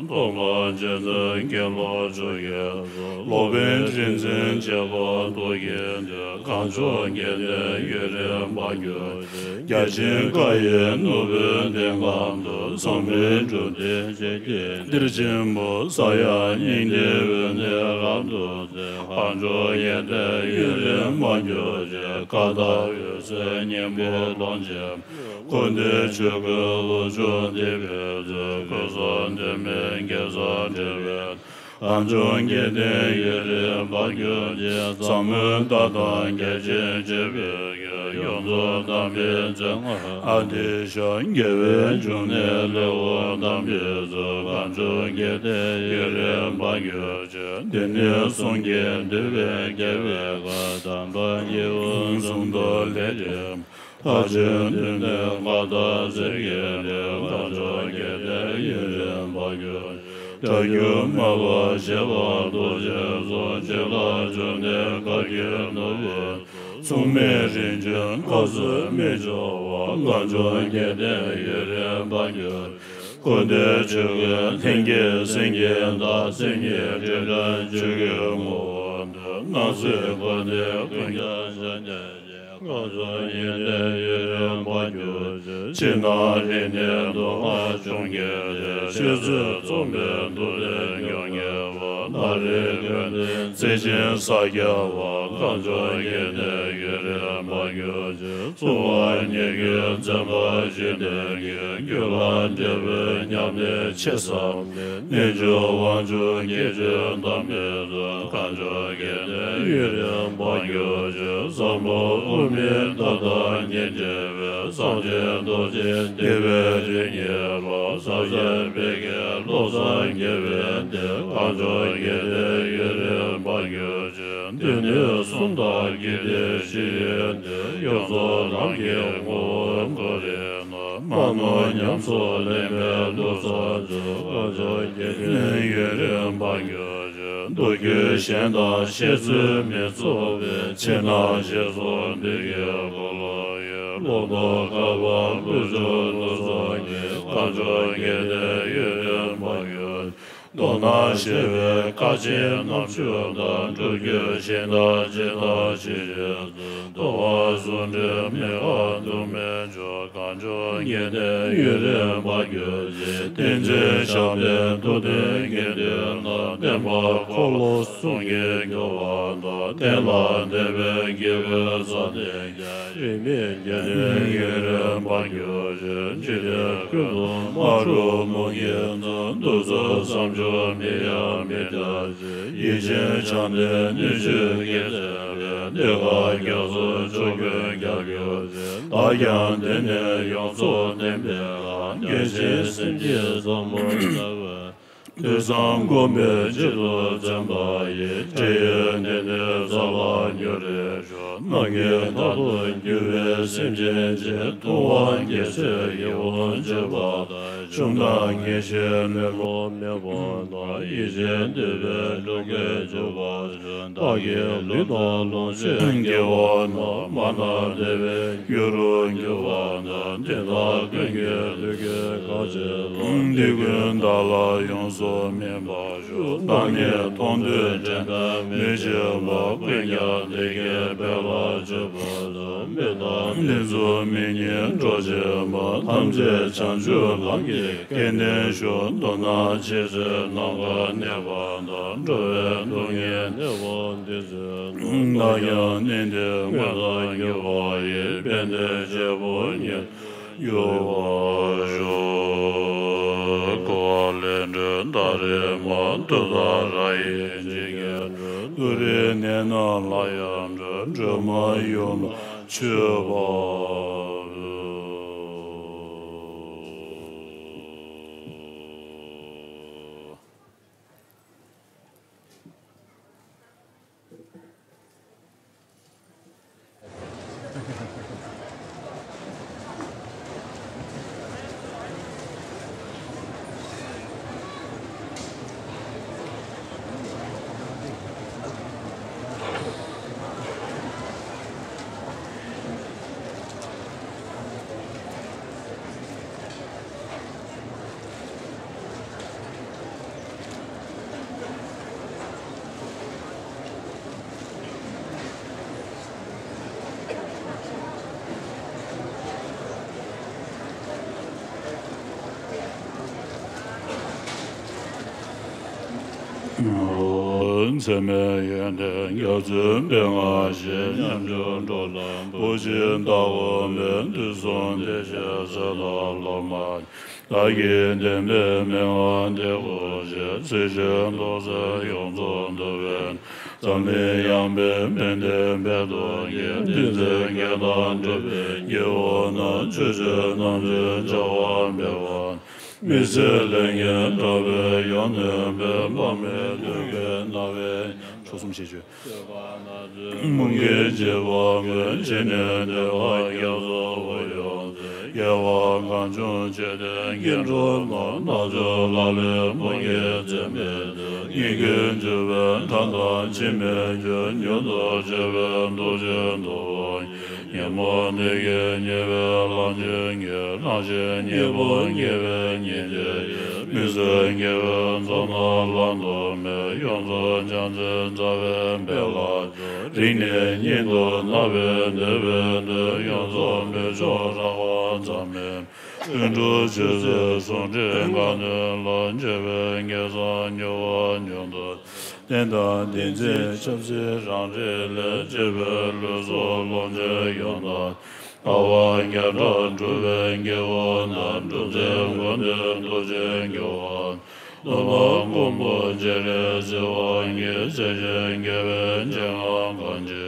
སྟོབས་དང་རྗེ་བཙུན་དགེ་སློང་མཆོག་གི་ཚོགས། སློབ་དཔོན་ཁྲི་འཛིན་བྱེ་བ་དུ་ཡི་མཐུས། གངས་ལྗོངས་རྒྱལ་བསྟན་ཡུན་རིང་འབངས་གྱུར་ཅིག། རྒྱ་ཆེན་ཀ་ཡེ་ནོར་བུའི་གདན་ཁང་དུ། བསམ་པའི་འགྲུབ་བདེ་ཆེ་བསྐྱེད་གཏེར་ཆེན་པོ། ས་ཡ་སྙིང་ཐིག་འོད་ནི་རབ་ཏུ་གསལ། གངས་ལྗོངས་རྒྱལ་བསྟན་ཡུན་རིང་འབངས་གྱུར་ཅིག། མཁའ་ལྟར་འོད་གསལ་སྙིང་པོའི་ལོངས་སྤྱོད། ཀུན་ཏུ་ཆོས་ཀུན་བློ་མཆོག་འདི་ཕན་ཚུན། ཀུན་བཟང་དོན་མེད་རྒྱལ་སར་འབྲེལ་བའི། གངས་ལྗོངས་རྒྱལ་བསྟན་ཡུན་རིང་འབངས་གྱུར་ཅིག། ཟབ་མོའི་ལྟ་སྟངས་རྒྱ་ཆེན་སྤྱོད་པའི་ཁྱོན། ཡོངས་རྫོགས་དམ་པའི་མཛོད་ལྔ་ཨ་ཏི་ཤ། དགེ་བའི་འབྱུང་གནས་ལེའུ་བདུན་པའི་ཚུལ། གངས་ལྗོངས་རྒྱལ་བསྟན་ཡུན་རིང་འབངས་གྱུར་ཅིག། འདི་ནི་གསུང་གིས་འདུས་པའི་རྒྱལ་བའི་བཀའ། དམ་པ་སྐྱེས་བུ་གསུམ་དུ་ལེགས་བརྒྱུད། ལྷ་ཆེན་བདུན་ལྡན་མངའ་བདག་གསེར་གྱི་རི། གངས་ལྗོངས་རྒྱལ་བསྟན་ཡུན་རིང་འབངས་གྱུར་ཅིག། སྒྲ་སྒྱུར་སྨྲ་བ་བཞད་པ་རྡོ་རྗེའི་གསུང་། བྱིན་རླབས་འབྱུང་གནས་བཀའ་བརྒྱུད་ནོར་བུའི་མཚུངས་མེད་རིན་ཆེན་བཀའ་སྲོལ་མི་གཅོག་པ། གངས་ལྗོངས་རྒྱལ་བསྟན་ཡུན་རིང་འབངས་གྱུར་ཅིག། ཀུན་ཏུ་ཆོས་ཀུན་ལྷན་སྐྱེས་སེང་གེ་ལྟར། སེམས་ཉིད་དྲི་བྲལ་ཆོས་ཀྱི་ངོ་བོར་འདུ། སྣང་སྲིད་ཀུན་ནས་ཀུན་ཀྱང་ཤར་ཉེར་གཅིག། གངས་ལྗོངས་རྒྱལ་བསྟན་ཡུན་རིང་འབངས་གྱུར་ཅིག། ཕྱི་ནང་རིག་གནས་མདོ་སྔགས་འབྱུང་གི་གཏེར། ཆོས་སྲིད་ཚོགས་པའི་མདོ་སྡེ་འཇོམས་ཉེར་པ། ནཱ་རོའི་ཀུན་འདུས་རྩེ་ཆེན་ས་སྐྱ་པ། གངས་ལྗོངས་རྒྱལ་བསྟན་ཡུན་རིང་འབངས་གྱུར་ཅིག། གསུང་བ་ཉེར་དགུའི་འཛིན་པ་བཞི་ལྡན་གྱི། རྒྱུད་ལ་འབྲས་བུའི་ཉམས་ལེན་ཆེ་ས་མེད། རྣལ་འབྱོར་དབང་ཕྱུག་བརྒྱད་ཅུ་དམ་པའི་ཚོགས། གངས་ལྗོངས་རྒྱལ་བསྟན་ཡུན་རིང་འབངས་གྱུར་ཅིག། ཟབ་མོ་དབུ་མའི་ལྟ་སྟངས་ཉིད་འདྲེས་པའི། སངས་རྒྱས་རྡོ་རྗེ་བསྟན་པའི་རིགས་ཉིད་ལ། ཟབ་ཞི་སྤེལ་མཁས་བློ་བཟང་རྒྱལ་བའི་གདན། གངས་ལྗོངས་རྒྱལ་བསྟན་ཡུན་རིང་འབངས་གྱུར་ཅིག། འདི་ནི་གསུང་དང་དགེ་ལྡན་ཞི་བའི་གདན། ཡོངས་རྫོགས་ལམ་གྱི་ངོ་བོ་གོ་རིམ། མ་ནོར་ཉམས་སུ་ལེན་པའི་བློ་བཟང་མཆོག། གངས་ལྗོངས་རྒྱལ་བསྟན་ཡུན་རིང་འབངས་གྱུར་ཅིག། མདོ་རྒྱུད་གཞན་དང་བཤད་ཚུལ་མི་ཚུགས་པའི། ཕྱི་ནང་ཞེས་སོགས་འདུས་ཀྱི་འཁོར་ལོ་ཡི། ལུང་རྟོགས་བཀའ་བབས་ཀླུ་ཆུ་ལྷུན་གསུམ་གྱི། གངས་ལྗོངས་རྒྱལ་བསྟན་ཡུན་རིང་འབངས་གྱུར། མདོར་ན་ཞི་བའི་སྐར་ཆེན་ནམ་ཞུགས་དང་། སྒྲུབ་བརྒྱུད་ཞིང་དང་སྤྱི་དང་ཕྱི་རོལ་དུ། འདུལ་བ་ཟུང་འབྲེལ་མི་དགར་འདུ་མི་འཇུག་གང་བྱུང་ངེས་གཏན་ཡུན་རིང་བར་གྱུར་ཅིག་བསྟན་འཛིན་ཞབས་བརྟན་མཐུ་ལྡན་དགེ་འདུན་རྣམས། བསྟན་པ་འཁོར་ལོ་གསུམ་གྱིས་བསྐྱོར་བ་དང་། གཏན་ལ་འདེབས་པའི་དགེ་བའི་རྩ་བརྟན། རིས་མེད་དགེ་འདུན་ཡུན་རིང་བར་གྱུར་ཅིག་འཇིག་རྟེན་ཀུན་ཏུ་མ་རུངས་མུ་གེ་ཚང་། གདུགས་ཚོད་བསམ་བྱུང་མི་ཡལ་མི་འདའ་ཅིག་ཡིད་ཆེས་བྱམས་ལྡན་སྣོད་བཅུད་ཀྱི་བརྩེ་བས། གནས་སྐབས་རྒྱ་མཚོ་ཕྱོགས་ཀུན་རྒྱ་གྱུར་ཅིག་བདག་ཀྱང་འདི་ནས་ཡོངས་རྫོགས་བསྟན་པའི་ལམ། རྒྱལ་ཆེན་སེམས་ཅན་ཟབ་མོ་ལྟ་བའི། ཐོས་བསམ་སྒོམ་པའི་བྱེད་དུ་བརྩོན་པ་ཡིས། འབྲེལ་ཡོད་གནས་བརྟན་རྩ་ལ་མྱུར་རེ་ཤོག་རྣམ་མཁྱེན་མཐར་ཐུག་འགྱུར་བའི་སེམས་ཅན་གྱི། ལྟུང་བ་དགེ་ཚུལ་ཡིད་འོང་སྤྱོད་པ་དང་། ཞུམ་དང་ངེས་ཤེས་མེ་ལོང་མེ་དཔུང་དང་། ཡིད་ཆེས་འདོད་པའི་འགྲོ་ཀུན་འཇུག་པར་བྱོན། བདག་གི་ལུས་དང་ལོངས་སྤྱོད་དགེ་བ་རྣམས། མ་ནམ་བདེ་བའི་རྒྱུ་རུ་འགྱུར་བ་དང་། དེ་དག་ཀུན་གྱི་ལུས་ཀྱི་གང་བྱེད་ལ། དེ་ཀུན་བདག་ལ་ཡོངས་སུ་སྨིན་པར་ཤོག་བདག་ཉིད་མཐོང་ཐོས་དྲན་པས་མི་ཕྱེད་པ། ཀུན་ཀྱང་བདེ་དགེ་འཕེལ་བར་གྱུར་པ་དང་། མི་དང་ལྷན་ཚོགས་མི་གཉིས་འགྲོགས་བྱེད་པ། ཐམས་ཅད་བྱང་ཆུབ་ལམ་གྱི་སྐལ་ལྡན་ཤོག་མདོར་ན་ཕྱི་ཚེ་ནམ་མཁའ་གནས་པ་དང་། འགྲོ་བའི་སྡུག་བསྔལ་གནས་པ་འདི་ཚོ་རྣམས། བདག་ཀྱང་ནི་འདིར་མངོན་དུ་གྱུར་པ་ཡི། ཕན་བདེའི་རྒྱལ་པོ་ཉིད་དུ་འགྱུར་བར་ཤོག་གཽ་ལེགས་སྒྲོན་ཏཱ་རེ་མ། ཏུཏྟཱ་ར་ཡེ་འཇིགས་སྐྱོབ་འབྲུག་ཏུ་རེའི་གནས་རྣམས་ལ་ཡང་འགྲོ། སྒྲོལ་མ་ཡུམ་ལ་མཆོད་པ་འབུལ། མཚན་མའི་ཡོན་ཏན་རྒྱ་མཚོའི་དཔེ་མངའ་ཞིང་། ཉམ་ཆུང་འགྲོ་ལ་བུ་གཅིག་བདག་དབང་མེད། དུས་གསུམ་བདེ་གཤེགས་སྲས་དང་སློབ་མ། བདག་གི་བསྟན་པའི་མན་ངག་འདི་གོ་ཞིང་། སྲིད་ཞིའི་རྡོ་རྗེ་ཡོངས་རྫོགས་འདུལ་བའི། འཛམ་གླིང་ཡངས་པའི་ཕན་བདེ་འཕེལ་དུ་བགྱི། བསྟན་འཛིན་བརྒྱད་དང་འབྲུག་པའི་རྒྱལ་པོ་རྣམས། ཆོས་སྤྱོད་རྣམ་གསུམ་བྱ་བ་འཕེལ་བ། མི་ཚེ་ལས་ངན་དགྲ་བོས་ཡོངས་ནོན་པའི། དཔག་མེད་འདོད་དགུའི་རྣ་བའི། མཆོག་གསུམ་ཞེས་བརྗོད། མུ་གེའི་བྱེད་པ་ཀུན། ཇི་སྙེད་བདེ་བ་རྒྱ་མཚོ་ཡོངས་འཛིན། དགེ་བ་གང་བྱུང་བཅོལ་ཏེ་དགེ་འགྲོ་རྣམས། རྣལ་འབྱོར་ལག་ལེན་མུ་གེའི་ཚེ་མེད་དུ། ཉིན་གྱི་འགྱུར་བས་ཕྲག་དོག་ཅི་མི་འགྱུར། མྱུར་དུ་བྱེད་པའི་འདུ་བྱེད་ལྟ་བུ་ཉོན་མོངས་འདི་ཡིས་ཉེས་པའི་ལམ་གྱིས་ཉེན། རང་གཞན་གཉིས་པོ་དགེ་བའི་ཉེས་བྱས་ཡིན། མི་བཟོད་དགེ་བའི་མཚོ་རྣམས་ལམ་དུ་མེད། ཡོངས་རྫོགས་བྱང་ཆུབ་མཛའ་བའི་དཔལ་ལ་སྤྱོད། རིང་ནས་ཉིད་དུ་བརྣབ་པའི་འདོད་པའི་དོན། ཡོངས་རྫོགས་འབུལ་ཕྱོགས་རགས་པ་ཙམ་མིན། ལྷུན་གྲུབ་ཆོས་སྲིད་ཟུང་འབྲེལ་གང་ནུས་ལ། འབྱོར་པའི་དགེ་རྩ་མྱུར་བ་མྱུར་དུ། བསྟན་དང་བསྟན་འཛིན་ཆབ་སྲིད་རང་རིག་ལས། གཅེས་པའི་ལུས་སྲོག་ལོངས་སྤྱོད་ཡོངས་དག་ལྟ་བ་བརྒྱ་ཕྲག་སྒྲུབ་པའི་དགེ་བ་དང་། སྒྲུབ་རྫས་མགོན་དུ་རྡོ་རྗེ་འགྱུར་བ། སྟོན་པ་མགོན་པོ་སྤྱན་རས་གཟིགས་དབང་གིས། བརྩེ་ཆེན་དགེ་བའི་བྱེ་བྲག་གང་ཇི་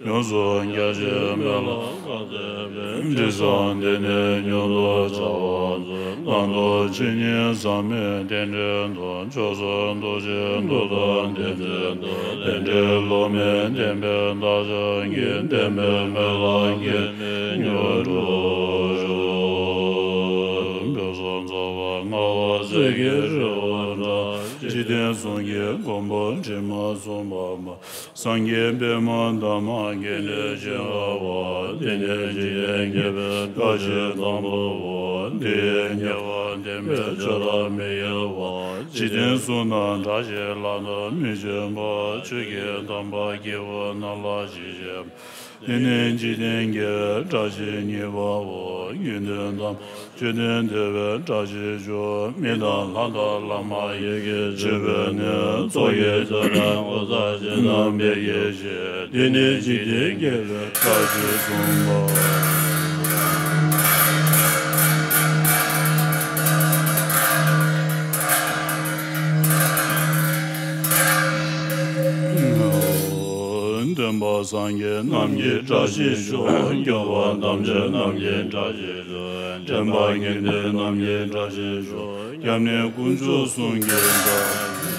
ཡོངས་སུ་རྒྱ་ཆེའི་སྨོན་ལམ་བསྐང་མཛད་པའི། དྲི་བཟང་འདི་ནི་མྱུར་དུ་བྱ་བ་ཚོགས། བླང་དོར་ཇི་སྙེད་ཟག་མེད་རྟེན་འབྲེལ་དང་། མཆོག་གསུམ་རྡོ་རྗེ་གདུགས་དང་ལྡན་མཛད་དང་། རྟེན་འབྲེལ་ལོ་མའི་བསྟན་པའི་བདག་ཅག་གི། བསྟན་པའི་སྨོན་ལམ་གྱིས་ནི་མྱུར་འགྲུབ་ཤོག་བོད་སོག་རྫོགས་པ་ལྔ་པ་གསེར་གྱི་རི་བོ་འདྲ། འཇིག་ དེང་གསུང་གི་མགོན་པོ་དྲི་མ་མཚུངས་པ་མ། སངས་རྒྱས་པདྨ་འདབ་མ་རྒྱས་འདྲའི་ཞིང་ཁ་བ། དེ་ནས་འཇིག་རྟེན་རྒྱལ་བའི་བཀྲ་ཤིས་དང་པོའོ། དེ་ཡི་ཉེ་བར་བསྟན་པའི་ཆོས་བདག་མི་གཡོ་བ། འཇིག་རྟེན་གསུམ་ན་གྲགས་ཆེ་ལྷ་དང་མི་མཁྱེན་པ། ཆོས་ཀྱི་དམ་པ་སྐྱེ་བོ་རྣམས་ལ་ཞི་བྱེད་པ། དེ་ནས་འཇིག་རྟེན་རྒྱལ་བའི་བཀྲ་ཤིས་གཉིས་པའོ། དགེ་འདུན་དམ་པ་མཆོད་རྟེན་བདེ་བའི་བཀྲ་ཤིས་ཤོག་མི་དང་ལྷ་དང་ལྷ་མ་ཡིན་གྱི་མཆོད་པའི་གནས། ཚོགས་ཀྱི་ཆོ་འཕྲུལ་ངོ་མཚར་ཅན་རྣམས་འཕེལ་གྱིས་བཞད། དེ་ནས་འཇིག་རྟེན་རྒྱལ་བའི་བཀྲ་ཤིས་གསུམ་པ། སྟོན་པ་སངས་རྒྱས་རྣམས་ཀྱི་བཀྲ་ཤིས་ཤོག་སྐྱོབ་པ་དམ་ཆོས་རྣམས་ཀྱི་བཀྲ་ཤིས་ཤོག་འདྲེན་པ་དགེ་འདུན་རྣམས་ཀྱི་བཀྲ་ཤིས་ཤོག་སྐྱབས་གནས་དཀོན་མཆོག་གསུམ་གྱི་བཀྲ་ཤིས།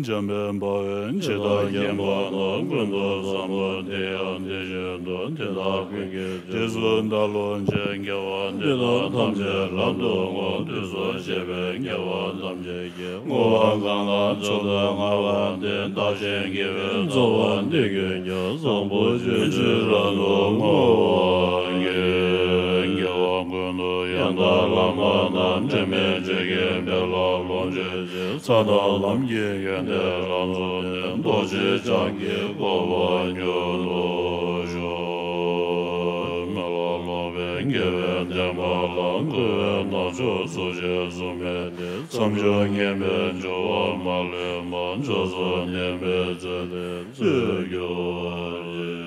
འཇམ་དཔལ་དཔའ་བོས་ཇི་ལྟར་མཁྱེན་པ་དང་། ཀུན་ཏུ་བཟང་པོ་དེ་ཡང་དེ་བཞིན་ཏེ། དེ་དག་ཀུན་གྱི་རྗེས་སུ་བདག་སློབ་ཕྱིར། དགེ་བ་འདི་དག་ཐམས་ཅད་ལམ་དུ་བསྔོ། དུས་གསུམ་གཤེགས་པའི་རྒྱལ་བ་ཐམས་ཅད་ཀྱིས། བསྔོ་བ་གང་ལ་མཆོག་ཏུ་བསྔགས་པ་དེས། བདག་གཞན་དགེ་བའི་རྩ་བ་འདི་ཀུན་ཀྱང་། བཟང་པོ་སྤྱོད་ཕྱིར་རབ་ཏུ་བསྔོ་བར་བགྱི། དགེ་བ་ཀུན་ཏུ་ཡང་དག་བླ་མ་དང་། དྲི་མེད་ཆོས་ཀྱི་དཔལ་ལ་ལོངས་སྤྱོད་ཅིང་། ས་དང་ལམ་གྱི་ཡོན་ཏན་རབ་རྫོགས་ནས། རྡོ་རྗེ་འཆང་གི་གོ་འཕང་མྱུར་དུ་ཤོག་མི་ལ་སློབ་པའི་དགེ་བའི་བསྟན་པ་ལ། མགོན་པོའི་རྣལ་འབྱོར་ཚུལ་བཞིན་བཟུང་བའི་སྟེང་། མཚམས་སྦྱོར་ངན་པའི་སྦྱོར་བ་མ་ལུས་པ། མཆོག་གསུམ་བསྟན་པའི་ཚུལ་ལྡན་ཚུལ་གྱུར་ཅིག